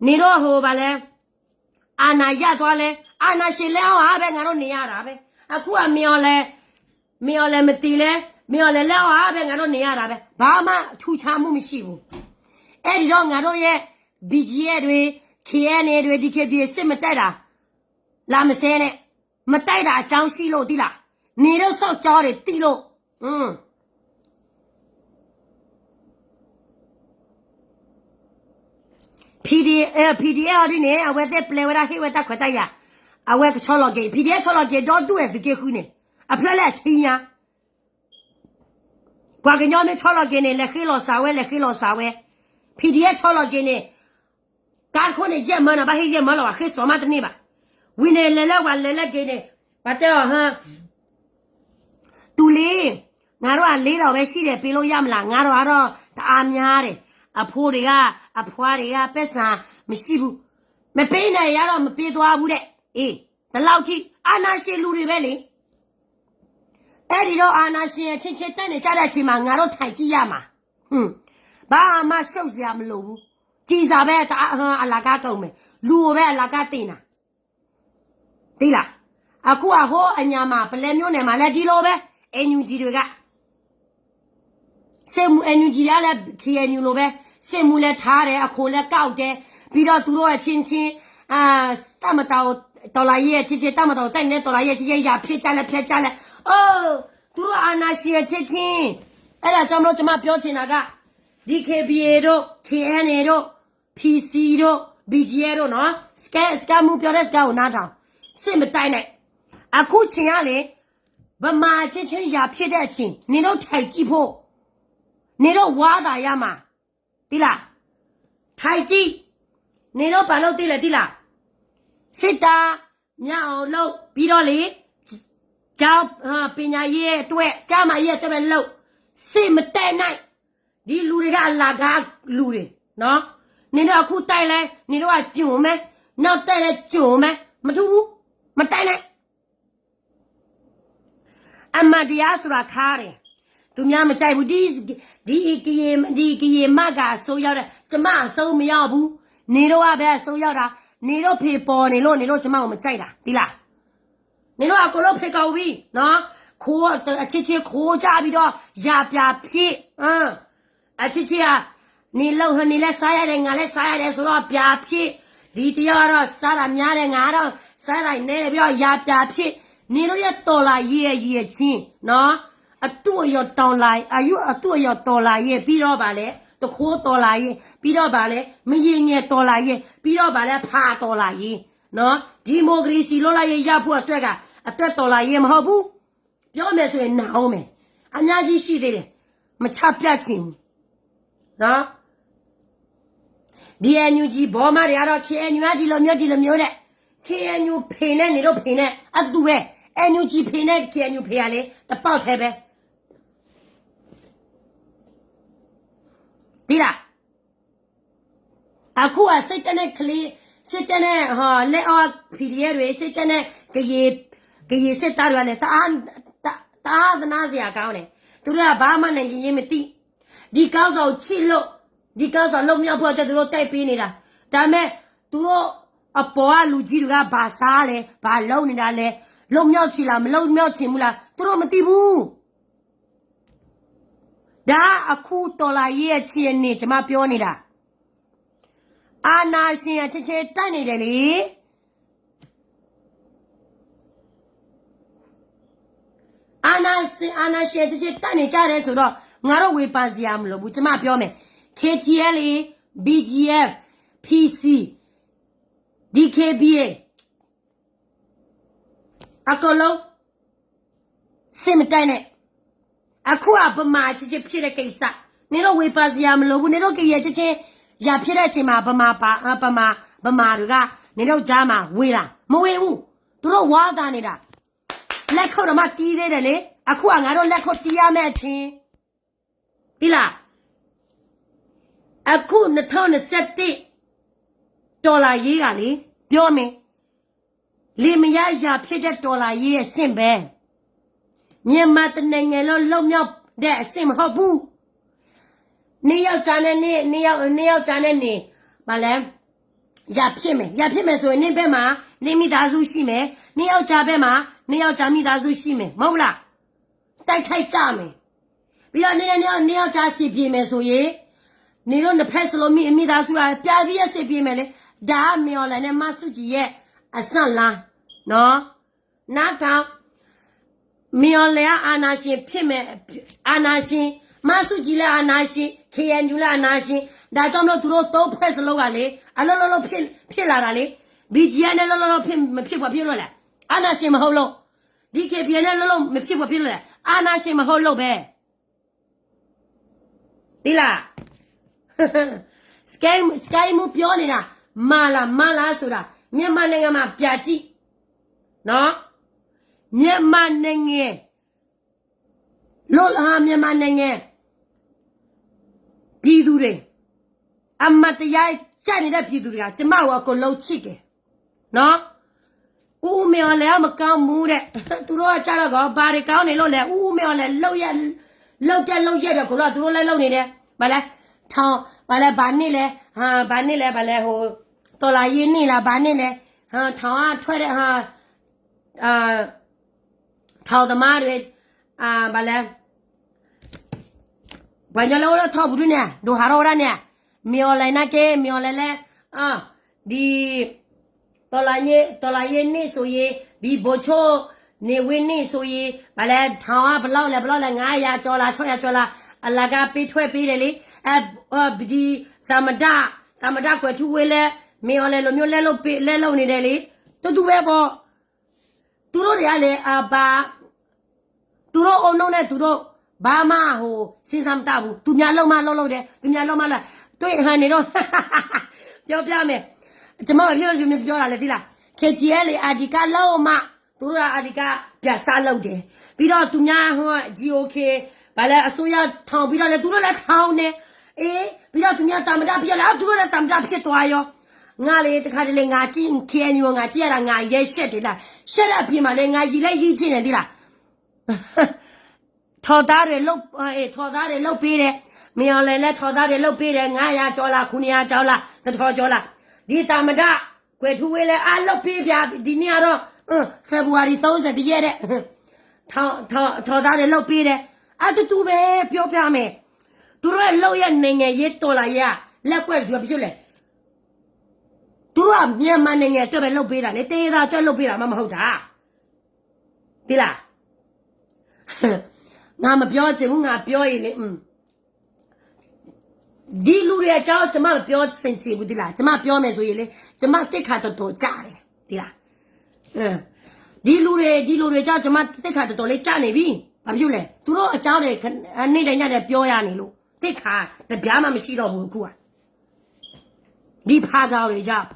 နေတော့ ဟို ဘာလဲ, အာဏာရသွားလဲ, အာဏာရှင်လက်အောက်ကပဲ ငါတို့နေရတာပဲ. အခုက မင်းအောင်လှိုင်, မင်းအောင်လှိုင် မတည်လဲ, မင်းအောင်လှိုင် လက်အောက်ကပဲ ငါတို့နေရတာပဲ. ဘာမှ ထူးခြားမှု မရှိဘူး. အဲ့ဒီတော့ ငါတို့ရဲ့ BGF တွေ, KNA တွေ, DKBA စစ်မတိုက်တာ, လာမစဲနဲ့, မတိုက်တာ အကြောင်းရှိလို့ သိလား. နေတို့ စောက်ကြောတွေ သိလို့. อืม. PDF အီၤဒ်န့ၣ် အဝဲသ့ၣ်ပျဲဝဲဒၣ်ဟ့ၣ်ဝဲတၢ်ခွဲးတၢ်ယာ်, အဝဲကဆီလီၤက့ၤ PDF ဆီလီၤက့ၤဒီဒူၣ်ဝဲသုးက့ဃုန့ၣ်, အဖျၢၣ်လၢအဆံညါ ပှၤကညီမ့ၢ်ဆီလီၤက့ၤန့ၣ် လဲၤဃ့လီၤစးဝဲ လဲၤဃ့လီၤစးဝဲ, PDF ဆီလီၤက့ၤန့ၣ်, ကါတခိၣ်န့ၣ် ယဲၢ်မၢနၤ ဘၣ်ဟ့ၣ်ယဲၢ်မၢလီၤ ဘၣ်ဃ့စီၤမးတန့ၢ်ဘၣ်, ဝံၤန့ၣ် လဲၤလၢပှၤလဲၤလၢက့ၤန့ၣ်, ပှၤတဲအီၤဟၢ တူလ့, ငါတို့အလေးထောင်ပဲရှိတယ် ပေးလို့ရမလား ငါးထောင်ကတော့ တအားများတယ်, အဖိတွေက အဖွားတွေက ပိုက်ဆံမရှိဘူး, မပေးနိုင်ရတော့ မပေးသွားဘူးတဲ့, အေး, ဒီလောက်ထိ အာဏာရှင်လူတွေပဲလေ, အဲ့ဒီတော့ အာဏာရှင်အချင်းချင်း တိုက်နေကြတဲ့အချိန်မှာ ငါတို့ထိုင်ကြည့်ရမှာ, ဟွန်း, ဘာမှရှုပ်စရာမလိုဘူး, ကြည်စရာပဲ တအား အလကားကုန်မယ်, လူကိုပဲအလကားတင်တာ သိလား, အခုအဟိုအညာမှာ ပလဲမြို့နယ်မှာလည်း ဒီလိုပဲ, NUG တွေက စစ်မှု NUG ကလည်း KNU လိုပဲ, စစ်မှုလည်းထားတယ်, အခွန်လည်းကောက်တယ်, ပြီးတော့သူတို့အချင်းချင်း အာ, တပ်မတော်ကို တော်လှန်ရေးအချင်းချင်း တပ်မတော်ကိုတိုက်နေတဲ့ တော်လှန်ရေးအချင်းချင်း ရန်ဖြစ်ကြလဲ ဖျက်ကြလဲ, အိုး, သူတို့အာဏာရှင်အချင်းချင်း, အဲ့ဒါကြောင့်မလို့ ကျွန်မပြောချင်တာက DKBA တို့ KNA တို့ PC တို့ BGF တို့နော်, စကဲ စကဲမူပြောတဲ့စကားကိုနားထောင်, စစ်မတိုက်နဲ့, အခုချိန်ကလေ ဗမာအချင်းချင်းရန်ဖြစ်တဲ့အချိန် နင်တို့ထိုင်ကြည့်ဖို့, နင်တို့ဝါသာရမှာ, သိလား, ထိုင်ကြည့်, နင်တို့ဘာလုပ်သေးလဲ သိလား, စစ်သားများအောင်လုပ်ပြီးတော့လေ, ကျောင်း အာ, ပညာရေးအတွက် ကျန်းမာရေးအတွက်ပဲလုပ်, စစ်မတိုက်နဲ့, ဒီလူတွေကအလကားလူတွေနော်, နင်တို့အခုတိုက်လဲ နင်တို့ကကြုံမယ်, နောက်တိုက်လဲကြုံမယ်, မထူးဘူး, မတိုက်နဲ့ အမှန်တရားဆိုတာခါတယ်, သူများမကြိုက်ဘူး, ဒီ, ဒီကရင်, ဒီကရင်မကအစိုးရတဲ့, ကျွန်မအစိုးမရဘူး, နင်တို့ကပဲအစိုးရတာ, နင်တို့ဖေပေါ်နေလို့ နင်တို့ကျွန်မကိုမကြိုက်တာ, သိလား, နင်တို့အကုန်လုံးဖေကုန်ပြီနော်, ခိုး, အချင်းချင်းခိုးကြပြီးတော့ ရန်ပြဖြစ်, အချင်းချင်းက နင်လုပ်, နင်လည်းစားရတယ်, ငါလည်းစားရတယ်ဆိုတော့ ပြဖြစ်, ဒီတယောက်ကတော့စားတာများတယ်, ငါကတော့စားတာနည်းတယ်, ပြီးတော့ ရန်ပြဖြစ်, နင်တို့ရဲ့တော်လှန်ရေးအရည်အချင်းနော်, အတုအယော်တော်လှန်, အယု, အတုအယော်တော်လှန်ရေး ပြီးတော့ဗာလဲ, တခိုးတော်လှန်ရေး ပြီးတော့ဗာလဲ, မရေငယ်တော်လှန်ရေး ပြီးတော့ဗာလဲ, ဖာတော်လှန်ရေးနော်, ဒီမိုကရေစီလွတ်လပ်ရေးရဖို့အတွက်က အတွက်တော်လှန်ရေးမဟုတ်ဘူး, ပြောမယ်ဆိုရင်နာအောင်မယ်, အများကြီးရှိသေးတယ်, မချပြချင်ဘူးနော်, ဒီ NUG ဘောမတွေကတော့ KNU ကဒီလိုမျိုးဒီလိုမျိုးတဲ့, KNU ဖေနဲ့ နေတော့ဖေနဲ့ အတူပဲ, NUG ဖေနဲ့ KNU ဖေကလေ တစ်ပေါက်ထဲပဲ, သိလား, အခုက စစ်တပ်နဲ့ ကလေး, စစ်တပ်နဲ့ ဟို, လက်အောက် PDF တွေ, စစ်တပ်နဲ့ ကရင်, ကရင်စစ်သားတွေကလည်း တအား, တ, တအားသနားစရာကောင်းတယ်, သူတို့ကဘာမှနိုင်ငံရေးမသိ, ဒီခေါင်းဆောင်ကိုချစ်လို့, ဒီခေါင်းဆောင်လွတ်မြောက်ဖို့အတွက် သူတို့တိုက်ပေးနေတာ, ဒါပေမဲ့ သူတို့အပေါ်ကလူကြီးတွေက ဘာစားလဲ, ဘာလုပ်နေတာလဲ, လွတ်မြောက်ချင်လား, မလွတ်မြောက်ချင်ဘူးလား, သူတို့မသိဘူး. ဒါအခုတော်လှန်ရေးအခြေအနေ ကျွန်မပြောနေတာ. အာဏာရှင်အချင်းချင်းတိုက်နေတယ်လေ. အာဏာရှင်, အာဏာရှင်အချင်းချင်းတိုက်နေကြတယ်ဆိုတော့ ငါတို့ဝေဖန်စရာမလိုဘူး. ကျွန်မပြောမယ်. KTLA, BGF, PC, DKBA အကုန်လုံး စစ်မတိုက်နဲ့. အခုက ဗမာအချင်းချင်းဖြစ်တဲ့ကိစ္စ. နင်တို့ဝေဖန်စရာမလိုဘူး. နင်တို့ကရင်ချင်းချင်း ရန်ဖြစ်တဲ့အချိန်မှာ ဗမာပါ, ဗမာ, ဗမာတွေက နင်တို့ကြားမှာ ဝေးလား? မဝေးဘူး. သူတို့ဝါသာနေတာ. လက်ခုပ်တောင်မှတီးသေးတယ်လေ. အခုက ငါတို့လက်ခုပ်တီးရမယ့်အချိန်. သိလား? အခု နှစ်ထောင့်နှစ်ဆယ့်တစ် တော်လှန်ရေးကလေ, ပြောမယ်. လင်မယားရန်ဖြစ်တဲ့တော်လှန်ရေးအဆင့်ပဲ. မြန်မာတစ်နိုင်ငံလုံးလွတ်မြောက်တဲ့အဆင့်မဟုတ်ဘူး. နှစ်ယောက်ကြားနဲ့နှစ်, နှစ်ယောက်, နှစ်ယောက်ကြားနဲ့နေ, ဘာလဲ, ရန်ဖြစ်မယ်. ရန်ဖြစ်မယ်ဆိုရင် နှစ်ဘက်မှာ နှစ်မိသားစုရှိမယ်. နှစ်ယောက်ကြားဘက်မှာ နှစ်ယောက်ကြားမိသားစုရှိမယ်. မဟုတ်ဘူးလား? တိုက်ခိုက်ကြမယ်. ပြီးတော့ နှစ်ယောက်, နှစ်ယောက်ကြားစစ်ပြေမယ်ဆိုရင်, နင်တို့နှစ်ဖက်စလုံးမိ, မိသားစုက ပြန်ပြီးစစ်ပြေမယ်လေ. ဒါက မင်းအောင်လှိုင်နဲ့ မဆူကြည်ရဲ့ အစလမ်းနော်. နားထောင်. မင်းအောင်လှိုင်က အာဏာရှင်ဖြစ်မယ်, အာဏာရှင်, မၤဆူၣ်ကံၤလၢအနါၡ့, ခ့ၣ်အဲၣ်ယူၣ်လၢအနါၡ့, ဒါကြောင့်မလို့ သူတို့သုံးဖွဲ့စလုံးကလံ, အလီၢ်လီၢ်လီၢ်ဖျ့ၣ်လာတာလံ. ဘံၣ်ကၠံၣ်အဲၣ်န့ၣ် လီၢ်လီၢ်လီၢ်ဖျ့ၣ် မဖျ့ၣ်ပှၤဖျ့ၣ်လီၢ်လဲၣ်. အာဏာရှင်မဟုတ်လို့. ဒီ ခ့ၣ်ပံၣ်အဲၣ်န့ၣ် လီၢ်လီၢ်မဖျ့ၣ်ပှၤဖျ့ၣ်လီၢ်လဲၣ်. အာဏာရှင်မဟုတ်လို့ပဲ. သ့လၢ် Sky Sky မူပြောနေတာ မၤလာမၤလာဆိုတာ မြန်မာနိုင်ငံမှာပြကြည့်နော် မြန်မာနိုင်ငံလို့ဟာမြန်မာနိုင်ငံပြည်သူတွေအမှတ်တရားကျနေတဲ့ပြည်သူတွေကကျမကိုအကုန်လုံးချစ်တယ်နော် ဦးဦးမင်းအောင်လှိုင်ကမကောင်းဘူးတဲ့ သူတို့ကကြတော့ကောဘာတွေကောင်းနေလို့လဲ ဦးဦးမင်းအောင်လှိုင်လုပ်ရလုပ်တဲ့လုပ်ရက်တွေအကုန်လုံးကသူတို့လည်းလုပ်နေတယ်ဘာလဲထောင်ဘာလဲဘာနဲ့လဲဟာဘာနဲ့လဲဘာလဲဟိုတော်လှန်ရေးနေ့လားဘာနဲ့လဲဟာထောင်ကထွက်တဲ့ဟာအာထောင်သမားတွေအာဘာလဲပှၤညီလၢအိၣ်လၢထောင်ပူၤဒုန့ၣ်ဒိၣ်ဟးထီၣ်ဝဲဒၣ်န့ၣ် မင်းအောင်လှိုင်နာ်က့ မင်းအောင်လှိုင်လဲၣ် ဒီ တော်လှန်ရေးတော်လှန်ရေးနေ့ဆိုရင် ဒီ ဗိုလ်ချုပ်နေဝင်း နေ့ဆိုရင် ဘာလဲ ထောင်ကဘယ်လောက်လဲ ဘယ်လောက်လဲ ငါးရာကျော်လား ခြောက်ရာကျော်လား အလကားပေးထွက်ပေးတယ်လေ အဲဒီ သမ္မတ သမ္မတ ကွယ်ထူးဝင်း လည်း မင်းအောင်လှိုင်လိုမျိုး လက်လုပ်ပေး လက်လုပ်နေတယ်လေ တူတူပဲပေါ့ သူတို့တွေကလည်း အပါ သူတို့အုံနောက်နဲ့သူတို့ ဘာမှဟို စဉ်းစားမတတ်ဘူး သူများလုပ်မှလုပ်လုပ်တယ် သူများလုပ်မှလုပ် တွေ့ဟန်နေတော့ ပြောပြမယ် ကျွန်မဘာဖြစ်လို့ဒီမျိုးပြောတာလဲသိလား ခ့ၣ်ကၠံၣ်အဲၣ်လ် အဓိကလုပ်မှ သူတို့ကအဓိကပြန်စလုပ်တယ် ပြီးတော့သူများဟို G O K ဘာလဲအစိုးရထောင်ပြီးတော့လဲသူတို့လည်းထောင်နေ အေး ပြီးတော့သူများသမ္မတဖြစ်လာ သူတို့လည်းသမ္မတဖြစ်သွားရော ငါလေတခါတလေငါကြည့် K N U ငါကြည့်ရတာငါရဲရှက်တယ်လားရှက်တဲ့အပြင်မှာလေငါရည်လဲရည်ချင်တယ်သိလားထောက်သားတွေလုပ်အေးထောက်သားတွေလုပ်ပေးတယ်မင်းအောင်လှိုင်လည်းထောက်သားတွေလုပ်ပေးတယ်ငါးရာကျော်လားခုနှစ်ရာကျော်လားတစ်ထောင်ကျော်လားဒီသမ္မတကွယ်ထူးဝင်းလည်းအလုပ်ပေးပြဒီနေ့ကတော့ February သီးဆယ်တရက်တဲ့ထောက်ထောက်ထောက်သားတွေလုပ်ပေးတယ်အတူတူပဲပြောပြမယ်သူတို့ရဲ့လုပ်ရနိုင်ငံရေးတော်လှန်ရေးကလက်ကွက်သူကဖြစ်လဲသူတို့ကမြန်မာနိုင်ငံအတွက်ပဲလုပ်ပေးတာလေတရေသာအတွက်လုပ်ပေးတာမှမဟုတ်တာသိလားငါမပြောချင်ဘူးငါပြောရင်လေဒီလူတွေအကြောင်းကျွန်မမပြောစင်ချင်ဘူးဒီလားကျွန်မပြောမယ်ဆိုရင်လေကျွန်မသိက္ခာတော်တော်ကျတယ်ဒီလားဒီလူတွေဒီလူတွေကြောင့်ကျွန်မသိက္ခာတော်တော်လေးကျနေပြီဘာဖြစ်လဲသူတို့အကြောင်းတွေနေ့တိုင်းညတိုင်းပြောရနေလို့သိက္ခာတစ်ပြားမှမရှိတော့ဘူးအခုကဒီဖာကောင်တွေကြောင့်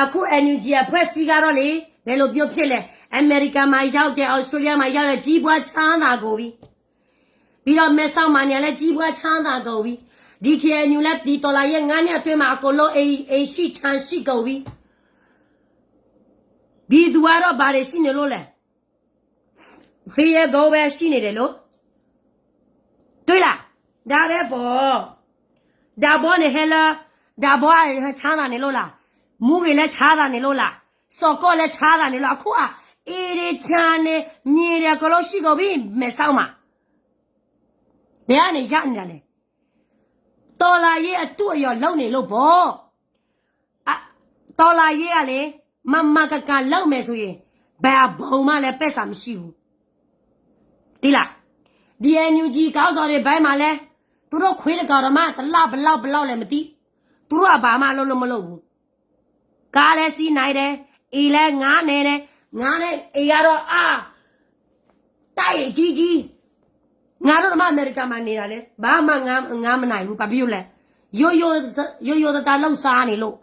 အခု NUG အဖွဲ့အစည်းကတော့လေဘယ်လိုပြောဖြစ်လဲအမေရိကမှာရောက်တယ် Australia မှာရောက်တယ်ကြီးပွားချမ်းသာကုန်ပြီပြီးတော့မဲဆောက်မှာနေလည်းကြီးပွားချမ်းသာကုန်ပြီဒီ KNU လည်းဒီတော်လှန်ရေးငါးနှစ်အတွင်းမှာအကုန်လုံးအိမ်အိမ်ရှိချမ်းရှိကုန်ပြီပြည်သူကတော့ဘာတွေရှိနေလို့လဲသေရဲ့ကိုပဲရှိနေတယ်လို့တွေ့လားဒါပဲပေါ့ဒါဘောနဲ့ဟဲလၢဒါဘောကချမ်းသာနေလို့လားမူဂေလည်းချမ်းသာနေလို့လားစော်ကော့လည်းချမ်းသာနေလို့အခုကအေးဒီချမ်းနေမြေတယ်ကလို့ရှိကုန်ပြီမဲဆောက်မှာဘယ်ကနေရနေတာလဲတော်လာရေးအတူအယော်လုံးနေလို့ပေါ့တော်လာရေးကလေမမကကလုပ်မယ်ဆိုရင်ဘယ်အဘုံမှလည်းပဲ့စာမရှိဘူးတိလားဒီ NUG ခေါင်းဆောင်တွေဘက်မှာလဲသူတို့ခွေးတကောင်တော့မှတစ်လဘယ်လောက်ဘယ်လောက်လဲမသိသူတို့အဘာမှလုပ်လို့မလုပ်ဘူးကားလဲစီးနိုင်တယ်အိမ်လဲငားနေတယ်ငားနေအိမ်ကတော့အာတိုက်ကြီးကြီးငါတို့တော့မှအမေရိကန်မှာနေတာလေဘာမှငားငားမနိုင်ဘူးဘာဖြစ်လို့လဲရိုးရိုးရိုးရိုးသားသားလှုပ်ရှားနေလို့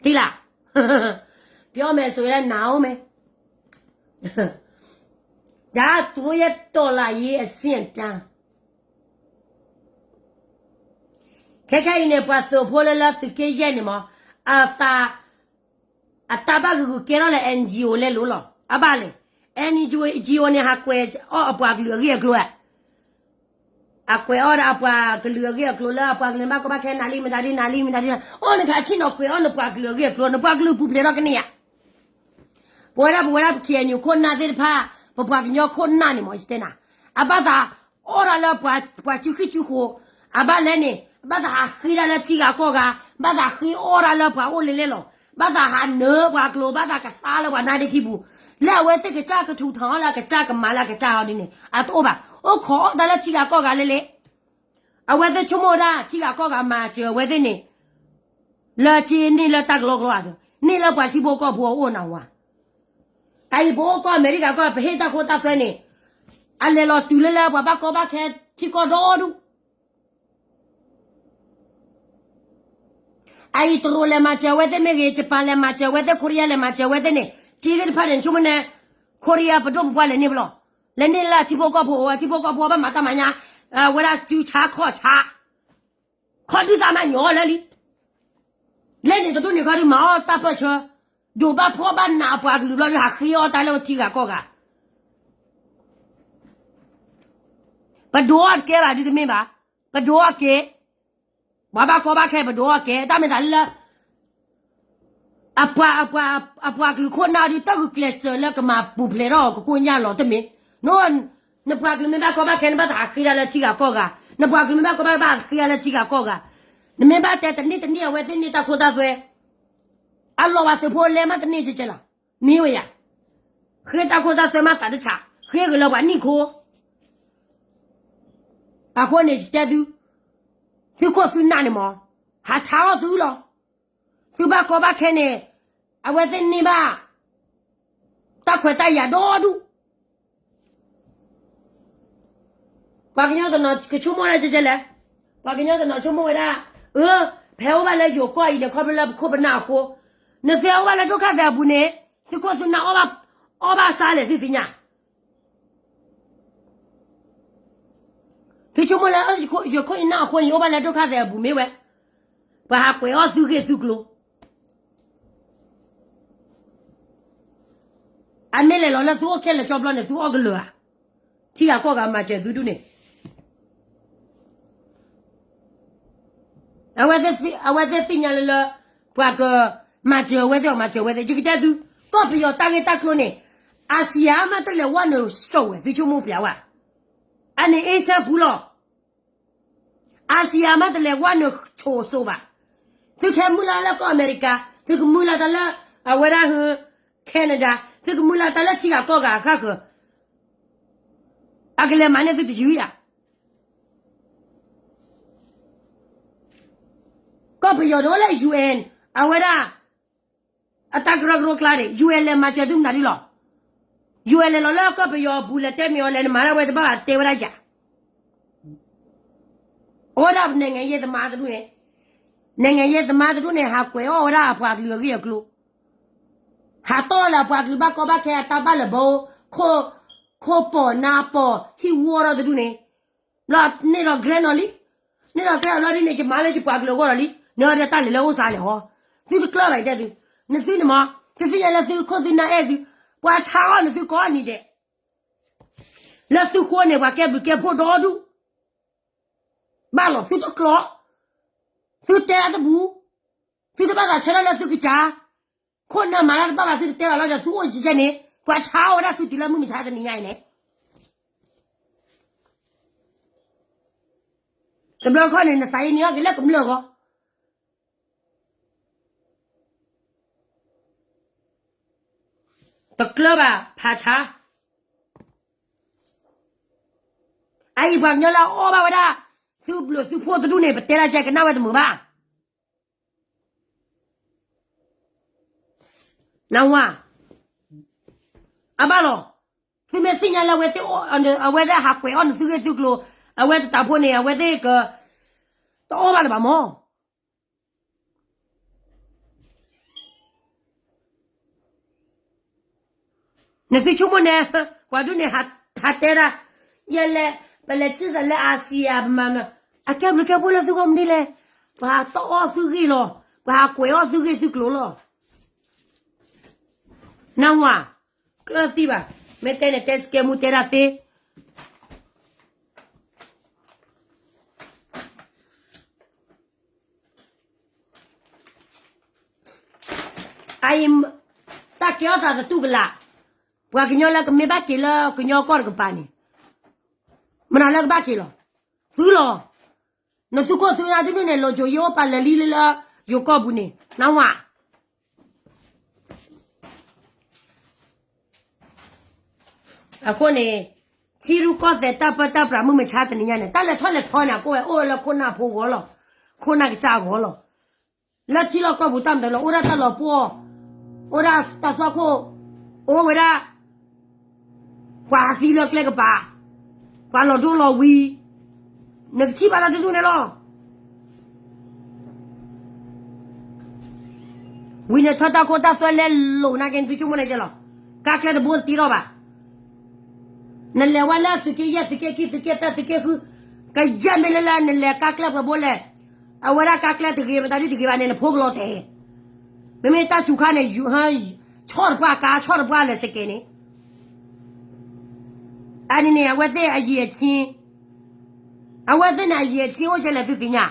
သိလားပြောမယ်ဆိုရင်လည်းနာအောင်မယ်ဒါကသူတို့ရဲ့တော်လှန်ရေးအဆင့်အတန်းခဲခဲအံၤန့ၣ်ပှၤသိဖိလၢလၢသုးက့ယဲၢ်န့ၣ်မးအသးအတၢ်ဘၣ်ဂုာ်ဂုာ်ကဲထီၣ်လၢ NGO လဲလိၤလီၤအဘၣ်လဲၣ် NGO န့ၣ်ဟးကွဲးအီၣ်အပှၤကလုာ်အဂ့ၢ်အကျိၤဧါ အကွဲးအီၣ်ဒီးအပှၤကလုာ်အဂ့ၢ်အကျိၤလၢအပှၤကလုာ်န့ၣ်ဘၣ်ကီဘၣ်ခဲ နၤလံမတၤဒ် နၤလံမတၤဒ် အိၣ်နခးဆံၣ်နီၤကွဲးအီၣ်နပှၤကလုာ်အဂ့ၢ်အကျိၤ နပှၤကလုာ်ပူၤဖျဲးထီၣ်ကန့ၢ်ဧါ ပဝဲဒၣ်ပဝဲဒၣ် K N U ခိၣ်နၢ်သ့ၣ်တဖၣ် ပပှၤကညီခိၣ်နၢ်န့ၣ်မ့ၢ်ယတဲနၤ အဘၣ်သးအီၣ်တၢ်လၢပှၤစုဃံစုဃိး အဘၣ်လဲၣ်န့ၣ် ဘၣ်သးဟးဃ့တၢ်လၢထံဂၤကီၢ်ဂၤ ဘၣ်သးဃ့အီၣ်တၢ်လၢပှၤအိၣ်လဲၤလဲၣ်လီၤ ဘၣ်သးဟးနၢၤပှၤကျိၤ ဘၣ်သးကသါလၢပှၤနါဒ့ထံပူၤ, လၢအဝဲသ့ၣ်ကစၢ်ကထူးထီၣ်လၢအကစၢ်ကမၤလၢအကစၢ်အီၤဒ်န့ၣ် အတအိၣ်ဘၣ်. အိၣ်ခိးအီၣ်တၢ်လၢထံဂၤကီၢ်ဂၤလဲၣ်လဲၣ်. အဝဲသ့ၣ်ဆိကမိၣ်ဝဲဒၣ် ထံဂၤကီၢ်ဂၤမၤစၢၤအဝဲသ့ၣ်န့ၣ် လၢက့န့ၢ်လၢတၢ်ကလီကလီဧါ, န့ၢ်လၢပှၤထံဖိကီၢ်ဖိအအိၣ်နဝၤ. အအံၤပအိၣ်ကီၢ်အမဲရကၤကီၢ် ပဟ့ၣ်တၢ်ခိတၢ်သွဲန့ၣ် အလဲၤလီၤတုၤလၢလၢပှၤဘၣ်ကီဘၣ်ခဲထံကီၢ်ဒီဒူၣ်. အအံၤတရူးလဲၤမၤစၢၤအဝဲသ့ၣ်မ့ၢ်ဂ့ၤ, ကပၤလဲၤမၤစၢၤအဝဲသ့ၣ်, ခိရံယါလဲၤမၤစၢၤအဝဲသ့ၣ်န့ၣ်, က့သ့ၣ်တဖၣ်န့ၣ် ဆိကမိၣ်န့ၣ် ခိရံယါပဒိၣ်ပပှၢ်လဲၤန့ၢ်ဘၣ်လီၤ. လဲၤန့ၢ်လၢအထံဖိကီၢ်ဖိအအိၣ်, အထံဖိကီၢ်ဖိဘၣ်မၤတၢ်မၤညါ, ဝဲဒၣ်စုဆါခီၣ်ဆါ, ခီဒုၣ်သးမးညီလၢလံ. လဲၤန့ၣ်တဒူၣ်န့ၣ်ခီဒုၣ်မၤအီၣ်တၢ်ပၢၢ်ဆၢ, ဒိးဘၣ်ဖှီၣ်ဘၣ်နးအပှၤကလုာ်ဘျီဒုး ဟးဃ့အီၣ်တၢ်လၢထံဂၤကီၢ်ဂၤ. ပဒိးအီၣ်တကဲဘၣ်ဒုးတမ့ၢ်ဘၣ်, ပဒိးအီၣ်ကဲ, ပှၤဘၣ်ကီဘၣ်ခဲပဒိးအီၣ်ကဲ, တၢ်မ့ၢ်သးလၢ အပှၤ အပှၤကလုာ်ခိၣ်နၢ်ဒုး တၢ်ဂုာ်ကျဲးစၢးလၢကမၤပူၤဖျဲးထီၣ်ကကိညၢ်လီၤတမ့ၢ်, နပှၤကလုာ်မ့ၢ်ဘၣ်ကီဘၣ်ခဲ နဘၣ်သးဟးဃ့ဒၣ်လၢထံဂၤကီၢ်ဂၤ, နပှၤကလုာ်မ့ၢ်ဘၣ်ကီဘၣ်ခဲ ဘၣ်သးဃ့ဒၣ်လၢထံဂၤကီၢ်ဂၤ, နမ့ၢ်ဘၣ်တဲတနံၣ်တနံၣ်အဝဲသ့ၣ်န့ၢ်တၢ်ခိတၢ်သွဲ, အလီၤဝဲသုးဖိလဲမးတန့ၢ်ကဲကဲလီၤ, မ့ၢ်ဝဲယၤ, ဃ့တၢ်ခိတၢ်သွဲမးသးတဆး, ဃ့ဂ့ၤလၢပှၤနံၣ်ခိ အဃိန့ၣ်ယတဲသု, သုခိၣ်သုနၢ်န့ၣ်မး, ဟးဆါအီၣ်သုလီၤ. သုဘၣ်ကီဘၣ်ခဲန့ၣ်, အဝဲသ့ၣ်န့ၢ်ဘၣ် တၢ်ခွဲးတၢ်ယာ်ဒီဒူၣ်. ပှၤကညီတနီၤကဆိကမိၣ်ဒၣ်ကဲကဲလဲၣ်, ပှၤကညီတနီၤဆိကမိၣ်ဝဲဒၣ်, အၢ, ဖဲအိၣ်ဘၣ်လၢယိၤကီၢ်အံၤန့ၣ် ခီဖျိလၢပခိၣ်ပနၢ်အဃိ, နသ့အိၣ်ဘၣ်လၢဒိၣ်ခါသဲးအပူၤန့ၣ်, သုခိၣ်သုနၢ်အီၣ်ဘၣ်, အီၣ်ဘၣ်ဆါလဲၣ်သုသ့ၣ်ညါ သုဆိကမိၣ်လၢ ယခိၣ်ယနၢ်အဃိန့ၣ် ယအိၣ်ဘၣ်လၢဒိၣ်ခါသဲးအပူၤမ့ၢ်ဝဲ, ပှၤဟးကွဲးအီၣ်သုဂ့ၢ်သုကျိၤ, အမ့ၢ်လဲၤလီၤလၢသုအိၣ်ခဲလၢာ်ကၠီဘျီန့ၣ် သုအီၣ်ကလၢာ်ဧါ, ထံဂၤကီၢ်ဂၤမၤစၢၤသုဒူၣ်န့ၣ် အဝဲသ့ၣ်သ့ၣ်ညါလၢလၢ, ပှၤကမၤစၢၤအဝဲသ့ၣ်အီၤမၤစၢၤအဝဲသ့ၣ် ယကတဲသု, ကီၢ်ပယီၤတၢ်ဂ့ၢ်တၢ်ကျိၤန့ၣ်, အၤစံယၤမးတလဲၤဝဲနုာ်ဆိးဝဲ သုဆိကမိၣ်ပျဲဝဲ, အန့ၣ်အ့ရှၢၣ်ပူၤလီၤ. အၤစံယၤမးတလဲၤဝဲနုာ်ဆိးစိဘၣ်, သုခဲမုၢ်လၢ်လၢကီၢ်အမဲရကၤ, သုကမုၢ်လၢ်တၢ်လၢ, အဝဲဒၣ်ဟူ, Canada, သုကမုၢ်လၢ်တၢ်လၢထံဂၤကီၢ်ဂၤအဃၣ်ဃၢၤ, အကလဲၤမၤန့ၢ်သုတယုၢ်ယၤ ကီၢ်ပယီၤဒိၣ်လၢ UN, အဝဲဒၣ်, အတၢ်ကရၢကရိကျါန့ၣ် UN လဲၤမၤစၢၤသုမနုၤဒ်လီၤ. UN လဲၤလီၤလၢကီၢ်ပယီၤအပူၤ လဲၤတဲမ့ၢ်အီၤ လဲၤနမၤဒၣ်ဝဲတဘၣ်ဘၣ်တဲဝဲဒၣ်ယၤ, အဝဲဒၣ် နိုင်ငံရေးသမား တဒူၣ်န့ၣ်, နိုင်ငံရေးသမား တဒူၣ်န့ၣ် ဟးကွဲးအီၣ်ဝဲဒၣ်အပှၤကလုာ်အဂ့ၢ်အကျိၤ, ဟးတီၢ်လၢအပှၤကလုာ်ဘၣ်ကီဘၣ်ခဲအတၢ်ဘၣ်လၢၤဘၣ်, ခိၣ်ပိာ်နါပိာ်ဟံၣ်ဝီထီၣ်တဒူၣ်န့ၣ်, ဘျီန့ၢ်ဒီး grant နီၤလံ, န့ၢ်ဒီး grant အဘျီဒ်န့ၣ် ယမၤလၢယပှၤကလုာ်အဂီၢ်လီၤလံ, နဒီးတၢ်လဲၤလၢအိၣ်စါလဲၣ်ဟီ, သုတကျၢၢ်ဘၣ်တဲသု, နသုန့ၣ်မး, သုသ့ၣ်ညါလၢသုခိၣ်သုနၢ်အဲၣ်သု, ပှၤဆါအီၣ်နသုကိးနံၤဒဲး, လၢသုဃိန့ၣ် ပှၤကဲဘျုးကဲဖှိၣ်ဒီဒူၣ်, ဘၣ်လီၤသုတကျိၤ, သုတဲအတဘူး, သုတဘၣ်သးဆၢထၢၣ်လၢသုကစၢ်, ခိၣ်နၢ်မၤတၢ်တဘၣ်ဘၣ်သုတတဲဘၣ်လီၤဒီး သုအိၣ်ကဲကဲန့ၣ် ပှၤဆါအီၣ်ဝဲဒၣ်သုတုၤလၢမုၢ်မဆါတနံၤညါအံၤန့ၣ်, တဘျီခီန့ၣ် နသးအံၤန့ၣ်အီၣ်က့ၤလၢကမျၢၢ်ဂီၢ် တကျၢၢ်ဘၣ်ဖးဆါ, အအံၤပှၤကညီလၢအအီၣ်ဘၣ်ဝဲဒၣ်, သုဘျုးသုဖှိၣ်တဒူၣ်န့ၣ် ပတဲဒၣ်ကဲကနၣ်ဝဲတမုာ်ဘၣ်, နၢ်ဟူဧါ, အဘၣ်လီၤ, သုမ့ၢ်သ့ၣ်ညါလၢအဝဲသ့ၣ်အီၣ်, အဝဲသ့ၣ်ဟးကွဲးအီၣ်နသုဂ့ၢ်သုကျိၤ, အဝဲတတးဖိန့ၣ် အဝဲသ့ၣ်က, တအီၣ်ဘၣ်လၢၤဘၣ်မၢ် နသုဆိကမိၣ်န့ၣ်, ပှၤဒ်န့ၣ်, ဟးတဲဒၣ်, ယဲလဲၣ်, ပလဲၤစံၣ်သးလၢအၤစံယၤပမၤ, အကဲဘျုးကဲဖှိၣ်လၢသုဂီၢ်မနုၤလဲၣ်, ပှၤတအီၣ်သုဂ့ၢ်လီၤ, ပှၤဟးကွဲးအီၣ်သုဂ့ၢ်သုကျိၤလီၤ, နၢ်ဟူဧါ, ကျၢၢ်သံဘၣ်, မ့ၢ်တဲန့ၣ်တဲစကဲမူတဲဒၣ်သ့ အံၤ, တၢ်ကဲထီၣ်သးသတူၢ်ကလာ်, ပှၤကညီလၢကမ့ၢ်ဘၣ်က့ၤလၢကညီကီၢ်တကပၤန့ၣ်, မနုၤလၢကဘၣ်က့ၤလီၤ, သုလီၤ, နသုခိၣ်သုနၢ်တဒူၣ်န့ၣ် လီၤစိၤယအိၣ်ပာ်လၢာ်လံလၢယိၤကီၢ်ပူၤန့ၣ် နၢ်ဟူဧါ အဃိန့ၣ် ထံရူၢ်ကီၢ်သဲးတၢ်ပၢတၢ်ပြးမုၢ်မဆါတနံၤညါန့ၣ် တၢ်လဲၤထီၣ်လဲၤထီန့ၣ် အကိးဝဲအိၣ်ဝဲလၢခိၣ်နၢ်ဖိဂီၢ်လီၤ. ခိၣ်နၢ်ကစၢ်ဂီၢ်လီၤ. လၢထံလီၢ်ကီၢ်ပူၤတၢ်မတၤလီၤ အိၣ်ဒၣ်တၢ်လီၤပှီၢ်, အိၣ်ဒၣ်တၢ်သွၣ်ခိၣ်, အိၣ်ဝဲဒၣ် ပှၤသံလၢကျဲကပၤ, ပှၤလီၤဒိလီၤဝံၤ, နကထံၣ်ဘၣ်တၢ်တဒူၣ်န့ၣ်လီၤ. ဝံၤန့ၣ်ထီၣ်တၢ်ခိတၢ်သွဲလဲၤလိာ်နာ်က့ နသုဆိကမိၣ်န့ၣ်ကဲလီၤ. ကါကျဲတဘိတတ့ထီၣ်ဘၣ်. နလဲၤဝဲလၢသုးက့ယဲၢ် သုးက့ခံ သုးက့သၢ သုးက့ဃု, ကယဲၢ်မ့ၢ်လၢလၢနလဲၤကါကျဲပှဲၤဘိလဲၣ်. အဝဲဒၣ်ကါကျဲတဂ့ၤ မတၤဒုတဂ့ၤဘၣ်န့ၣ် နဖိကလီၤတဲာ်. မ့မ့ၢ်တၢ်စူၤခါန့ၣ် ဆီၣ်တပှၢ်ကါ ဆီၣ်တပှၢ်လၢစကဲန့ၣ် အန့ၣ်န့ၣ် အဝဲသ့ၣ်အယံာ်အဆံ အဝဲသ့ၣ်န့ၣ်အယံာ်အဆံအိၣ်ကဲလဲၣ်သုသ့ၣ်ညါ.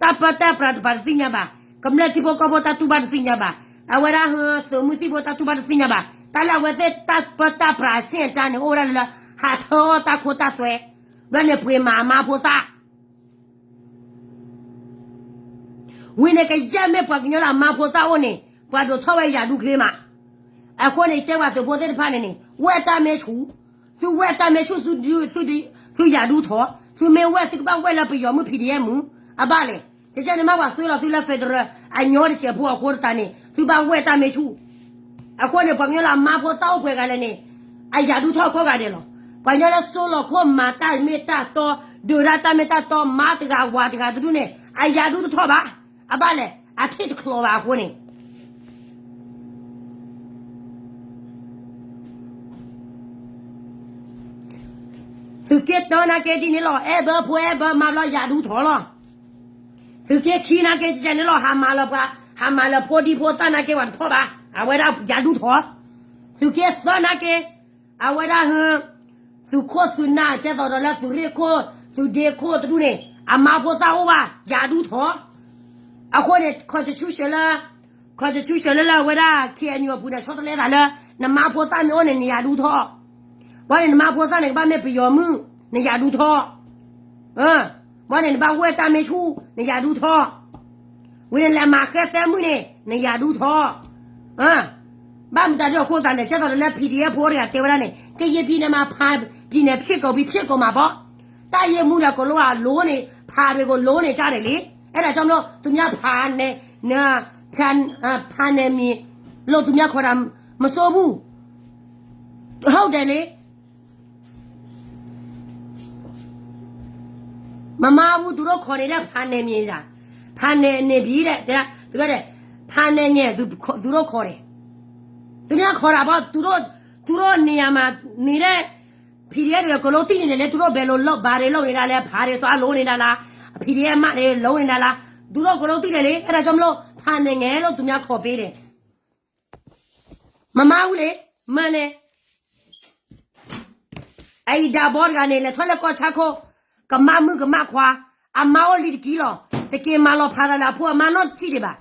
တၢ်ပၢတၢ်ပြးတပၤတသ့ၣ်ညါဘၣ်. ကမျၢၢ်ထံဖိကီၢ်ဖိတၢ်တူၢ်ဘၣ်တသ့ၣ်ညါဘၣ်. အဝဲဒၣ်ဟၢသုးမုၢ်သံၣ်ဘိတၢ်တူၢ်ဘၣ်တသ့ၣ်ညါဘၣ်. တၢ်လၢအဝဲသ့ၣ်တၢ်ပၢတၢ်ပြးအဆင့်အတန်းန့ၣ် အိၣ်ဝဲဒၣ်လၢ ဟးထၢအီၣ်တၢ်ခိတၢ်သွဲ, ဘျီန့ၣ်ပှ့ၤမၤအမါဖိသၣ် ဝံၤန့ၣ်ကယဲၢ်မ့ၢ်ပှၤကညီလၢအမါဖိသၣ်အိၣ်န့ၣ် ပှၤဒိးထီၣ်ဝဲယၤဒူချ့မး. အဃိန့ၣ် တဲပှၤသုးဖိသ့ၣ်တဖၣ်န့ၣ်န့ၣ် ဝဲၢ်တၢ်မ့ၢ်ဆူၣ်, သုဝဲၢ်တၢ်မ့ၢ်ဆူၣ် သု သုယၤဒူထီၣ်, သုမ့ၢ်ဝဲၢ် သုကဘၣ်ဝဲၢ်လၢပယီၤမုၢ် PDF မုၢ်, အဘၣ်လဲၣ်. ကကဲန့ၣ်မ့ၢ်ပှၤသုးလီၤသုလၢ federal အညီတစဲးဖိအဃိတၢ်န့ၣ် သုဘၣ်ဝဲၢ်တၢ်မ့ၢ်ဆူၣ်. အဃိန့ၣ် ပှၤကညီလၢအမါဖိသၣ်အိၣ်ပှဲၤဂၤလဲၣ်န့ၣ် အယၤဒူထီၣ်ကိးဂၤဒဲးလီၤ. ပှၤကညီလၢစိလီၤခိၣ်မၤတၢ်မ့ၢ်တၢ်တီ, ဒုးတၢ်တၢ်မ့ၢ်တၢ်တီ, မါတဂၤဝၤတဂၤတဒူၣ်န့ၣ် အယၤဒူတထီၣ်ဘၣ်. အဘၣ်လဲၣ်, အထံၣ်တချီဘၣ်အဃိန့ၣ် သုးက့တၢနာ်က့ဒ်န့ၣ်လီၤ. အဲၣ်ဘၢဖိအဲၣ်ဘၢမါဘျီ ယၤဒူထီၣ်လီၤ. သုးက့ခံနာ်က့ကဲန့ၣ်လီၤ. ဟးမၤလၢပှၤ, ဟးမၤလၢဖိဒံဖိသၣ်နာ်က့ ပှၤတထီၣ်ဘၣ်, အဝဲဒၣ်ယၤဒူထီၣ်. သုးက့သၢနာ်က့ အဝဲဒၣ်ဟၢ သုးခိၣ်သုးနၢ် ကဲသိးဒီးလၢသုးရ့ၣ်ခိၣ် သုးဒ့ခိၣ်တဒူၣ်န့ၣ် အမါဖိသၣ်အိၣ်ဘၣ် ယၤဒူထီၣ်. အဃိန့ၣ် constitution လၢ constitution လၢလၢအဝဲဒၣ် KNU အပူၤန့ၣ် ဆီတလဲသးလၢ နမါဖိသၣ်မ့ၢ်အိၣ်န့ၣ် နယၤဒူထီၣ်. ဘၣ်န့ၣ် နမါဖိသၣ်န့ၣ် ကဘၣ်မ့ၢ်ပယီၤမုၣ် နယၤဒူထီၣ်. ဘၣ်န့ၣ် နဘၣ်ဝဲၢ်တၢ်မ့ၢ်ဆူၣ် နယၤဒူထီၣ်. ဝံၤန့ၣ် လဲၤမၤဃဲသဲမုၣ်န့ၣ် နယၤဒူထီၣ်. ဘၣ်မတၤဒ်အဃိသတးလဲၣ်, ကဲသိးဒီးလၢ PDF ဖိတဂၤတဲဝဲဒၣ်န့ၣ် ကရင်ပြည်နယ်မှာ ပြည်နယ်ဖြစ်ကုန်ပြီ ဖြစ်ကုန်မှာပေါ့. တပ်ရင်းမှူးတွေက အကုန်လုံးက လိုနေ, ဖာတွေကို လိုနေကြတယ်လေ. အဲဒါကြောင့်မလို့ သူများ ဖာနယ်, ဖာနယ်မြေလို့ သူများ ခေါ်တာ မစိုးဘူး. ဟုတ်တယ်လေ. မမါဘူး သူတို့ ခေါ်နေတဲ့ ဖာနယ်မြေရာ, ဖာနယ်မြေပြည်တဲ့, ဖာနယ်မြေ သူတို့ ခေါ်တယ်. သူများ ခေါ်တာပေါ့, သူတို့ သူတို့ နေရာမှာ နေတဲ့ PDF တွေ အကုန်လုံး သိနေတယ်လေ. သူတို့ ဘယ်လိုလုပ်, ဘာတွေ လုပ်နေတာလဲ, ဘာတွေ သွား လိုနေတာလား, PDF မှတ်တွေ လိုနေတာလား, သူတို့ အကုန်လုံး သိတယ်လေ. အဲဒါကြောင့်မလို့ ဖာနယ်မြေလို့ သူများ ခေါ်ပေးတယ်. မမါဘူးလေ, မလဲၣ်. အအံၤ ဒးဘီ တဂၤန့ၣ် လဲၤထီၣ်လၢကီၢ်ဆၣ်ခိၣ်, ကမၣ်မုၣ်ကမၣ်ခွါ, အမါအိၣ်လံတက့ၢ်လီၤ. တက့ၤမၤလီၤဖးသးလၢအဖိအမါနီတထံၣ်ဒံးဘၣ်.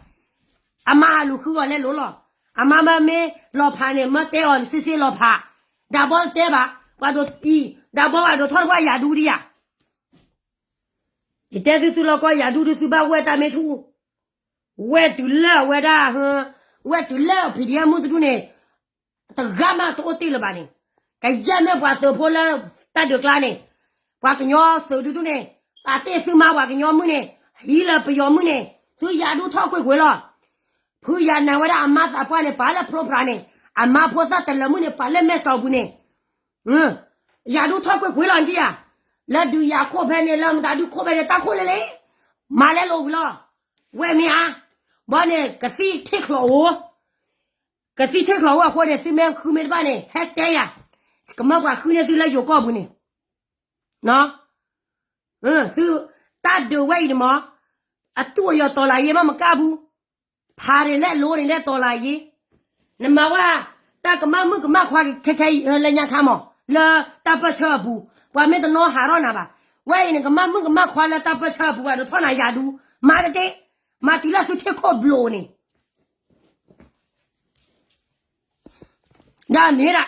အမါအလူၤဃုအီၤလဲလိာ်လီၤ. အမါမ့ၢ်လီၤဖးန့ၣ် မၢတဲအီၤစ့စ့လီၤဖး. ဒးဘီတဲဘၣ်, ပှၤဒိးအံၤ, ဒးဘီ ပှၤဒိးထီၣ်တကွၢ်ယၤဒူဒံးယၤ. ယတဲသုသုလီၤကီၢ်ယၤဒူဒုး သုဘၣ်ဝဲၢ်တၢ်မ့ၢ်ဆူၣ်. ဝဲၢ်တုၤလၢအဝဲဒၣ်, ဝဲၢ်တုၤလၢ PDF မုၣ်တဒူၣ်န့ၣ် တဂၤမးတအိၣ်တ့ၢ်လၢၤဘၣ်န့ၣ်, ကယဲၢ်မ့ၢ်ပှၤသုးဖိလၢတၢ်ဒုးကျါန့ၣ်, ပှၤကညီသုးဒူဒူၣ်န့ၣ်, ပာ်တ့ၢ်သုမါပှၤကညီမုၣ်န့ၣ်, ဟံးလၢပယီၤမုၣ်န့ၣ်, သုယၤဒူထီၣ်ကွ့ၢ်ကွ့ၢ်လီၤ. ဖုယၤနၤဝဲဒၣ်အမါသးပှၢ်န့ၣ် ပာ်လၢ program န့ၣ်, အမါဖိသၣ်တလၢာ်မုၣ်န့ၣ် ပာ်လၢမဲၢ်စီၤပူၤန့ၣ်, ယၤဒူထီၣ်ကွ့ၢ်ကွ့ၢ်လီၤနထံၣ်ဧါ. လၢဒုးယၤခိၣ်ဖဲန့ၣ် လၢမတၤဒုးခိၣ်ဖဲန့ၣ် တၢ်ခိၣ်လၢလၢ, မၤလဲလိာ်ဝံၤလီၤ. ဝဲၢ်မ့ၢ်ဧါ, ဘီန့ၣ် ကသံၣ်ထ့ၣ်ချီၣ်ဧိၤ, ကသံၣ်ထ့ၣ်ချီၣ်ဧိၤအဃိန့ၣ် သုမ့ၢ်ဃုမ့ၢ်တဘၣ်န့ၣ် ဟဲတဲယၤ, ကမၢပှၤဃုန့ၢ်သုလၢယိၤကီၢ်ပူၤန့ၣ်, သု, တၢ်ဒုးဝဲအံၤန့ၣ်မး, အတူၢ်အယီၤတီၤလၢ်ယ့မးမကၢ်ဘူး, ဖးန့ၣ်လဲလိၤန့ၣ်ဒဲးတီၤလၢ်ယ့, နမၤဝဲဒၣ်, တၢ်ကမၣ်မုၣ်ကမၣ်ခွါခဲခဲအံၤလၢညါခါမး လၢတၢ်ပၢၢ်ဆၢအပူၤ, ပှၤမ့ၢ်တနီၤဟးထီၣ်နၤဘၣ်, ဝဲအံၤန့ၣ် ကမၣ်မုၣ်ကမၣ်ခွါလၢတၢ်ပၢၢ်ဆၢအပူၤ ပှၤဒိးထီၣ်နၤယၤဒူ, မၤတသ့, မၤတုၤလၢသုထ့ၣ်ခိၣ်ဘျိးန့ၣ် ဒ်မ့ၢ်ဒၣ် လီၤ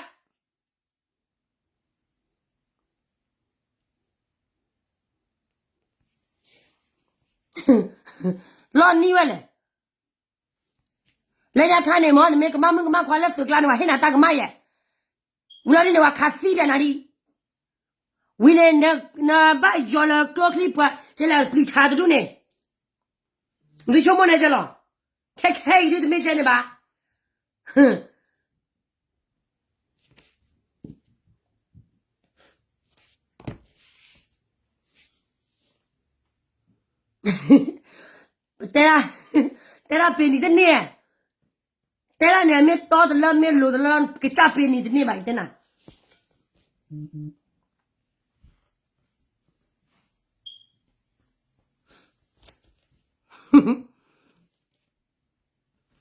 နံၤဝဲလဲၣ်. လၢညါခါန့ၣ်မ့ၢ် နမ့ၢ်ကမၣ်မုၣ်ကမၣ်ခွါလၢသုးကျါန့ၣ် ပှၤဟ့ၣ်နၤတၢ်ကမၣ်ယဲၢ်, ဝံၤလီၤဒ်န့ၣ် ပှၤခးသံပၠးနၤဒံး, ဝံၤန့ၣ် နဘၣ်ယီၤလၢကျိချံပှၤ ကဲလၢပျံၤထးတဒူၣ်န့ၣ်, နသုဆိကမိၣ်န့ၣ်ကဲလီၤ, ခဲခဲအံၤဒုတမ့ၢ်ကဲန့ၣ်ဘၣ်. တဲဒၣ်, တဲဒၣ်ပ့ၤနံၤတန့ၢ်, တဲဒၣ်န့ၣ် မ့ၢ်တီတလၢ မ့ၢ်လိၤတလၢ ကစၢ်ပ့ၤနံၤတန့ၢ်ဘၣ် ယတဲနၤ.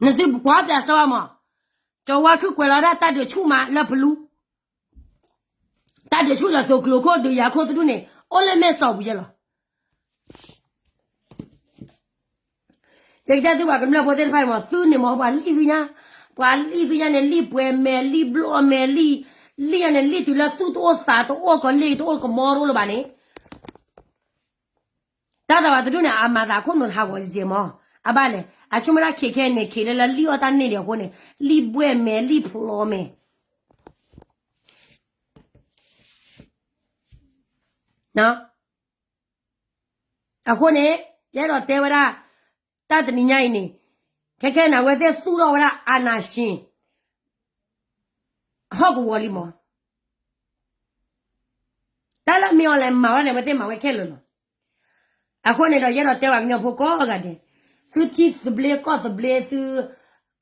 နသုကွၢ်ပၠးစီမး, ကၠီၤဝါခုၣ်ကွဲးလီၤဒၣ်တၢ်ဒုးဆူၣ်မးလၢပလူ, တၢ်ဒုးဆူၣ်ဒီးသိးကျိၤခိၣ်ဒုးယၤခိၣ်တဒူၣ်န့ၣ် အိၣ်လၢမဲာ်စီၣ်ပူၤယဲလီၤ. ကဲကဲသုပှၤကမျၢၢ်ဖိသ့ၣ်တဖၣ်အံၤမး သုန့ၣ်မး ပှၤလံၣ်သုညါ, ပှၤလံၣ်သုညါန့ၣ် လံၣ်ပှဲၤမဲာ် လံၣ်ဘျီၣ်မဲာ် လံၣ်, လံၣ်ညါန့ၣ် လံၣ်တုၤလၢသူၣ်တအိၣ်သးတအိၣ် ကီၤလ့ၢ်တအိၣ် ကမီတအိၣ်လၢၤဘၣ်န့ၣ် တၢ်သးဝးတဒူၣ်န့ၣ် အမၤသးခိၣ်နူာ်သးဂီၤယဲမး, အဘၣ်လဲၣ် အဆိကမိၣ်တၢ်ခံးခဲအံၤန့ၣ် ခံးလၢလၢလံၣ်အီၣ်တၢ်န့ၢ်ဒံးအဃိန့ၣ် လံၣ်ဘှဲၣ်မဲာ် လံၣ်ဖျီမဲာ် အဃိန့ၣ် ယအဲၣ်ဒိးတဲဝဲဒၣ် တၢ်တနံၤညါအံၤန့ၣ် ခဲခဲန့ၣ် အဝဲသ့ၣ်သူၣ်ထီၣ်ဝဲဒၣ် အာဏာရှင် ဟီၣ်ကဝီၤလံမး, တၢ်လၢမ့ၢ်အီၤလဲၣ်မၤဝဲန့ၣ် အဝဲသ့ၣ်မၤဝဲခဲလၢာ်လီၤ. အဃိန့ၣ်ဒီး ယအဲၣ်ဒိးတဲပှၤကညီဖိကိးဂၤဒဲး, သုထံၣ်သဘျ့ ကီၢ်သဘျ့ သု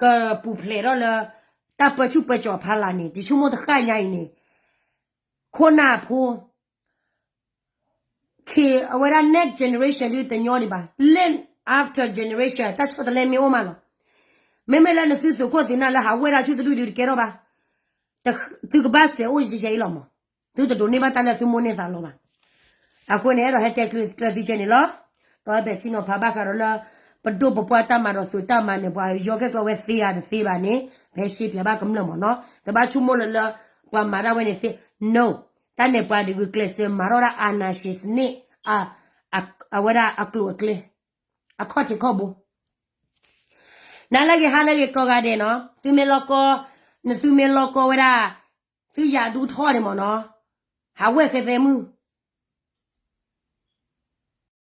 ကပူၤဖျဲးထီၣ်လၢ တၢ်ပၢဆူၣ်ပၢကၠီၤဖးလၢ်န့ၣ် တဆိကမိၣ်တဃၣ်ညါအံၤန့ၣ် ခိၣ်နၢ်ဖိ ခံးအဝဲဒၣ် next generation ဒုတညီဒံးဘၣ်, လၢ after generation တၢ်ဆီတလဲမ့ၢ်အိၣ်မးလီၤ. မ့မ့ၢ်လၢနသုသုးခိၣ်သုးနၢ်လၢဟးဝဲဒၣ်ဆူတဒူၣ်ဒုတကဲထီၣ်ဘၣ်, သုကဘၣ်စဲးအိၣ်ယဲယဲအံၤလီၤမး, သုတဒိးန့ၢ်ဘၣ်တၢ်လၢသုမိၢ်န့ၢ်သးလီၤဘၣ်. အဃိန့ၣ် အဲၣ်ဒိးဟဲတဲကျၢၤသုကဲန့ၣ်လီၤ. ဒီးဟဲပဲာ်ထံနီၤဖးဘၣ်ဃးဒီးလၢ ပဒိၣ်ပပှၢ်တၢ်မၤဒီးသုးတၢ်မၤန့ၣ် ပှၤယီကဲကျီဝဲသ့ဧါတသ့ဘၣ်န့ၣ် ဖဲရှဲပၠးဘၣ်ကမျၢၢ်မးနီၤ, တဘၣ်ဆိကမိၣ်လၢလၢ ပှၤမၤဒၣ်ဝဲန့ၣ်သ့ no, တၢ်န့ၣ်ပှၤဒုးဂုာ်ကျဲးစၢးမၤထီၣ်ဒၣ် အာဏာရှင်စနစ် အဝဲဒၣ်အကျိၤအကျဲ အခီၣ်ထံးခီၣ်ဘိ နၤလၢဂ့ၤဟါလၢဂ့ၤကိးဂၤဒဲးနီၤ, သုမ့ၢ်လီၤကီ, နသုမ့ၢ်လီၤကီဝဲဒၣ်, သုယၤဒူထီၣ်န့ၣ်မးနီၤ, ဟးဝဲၢ်ဃဲသဲမုၢ်,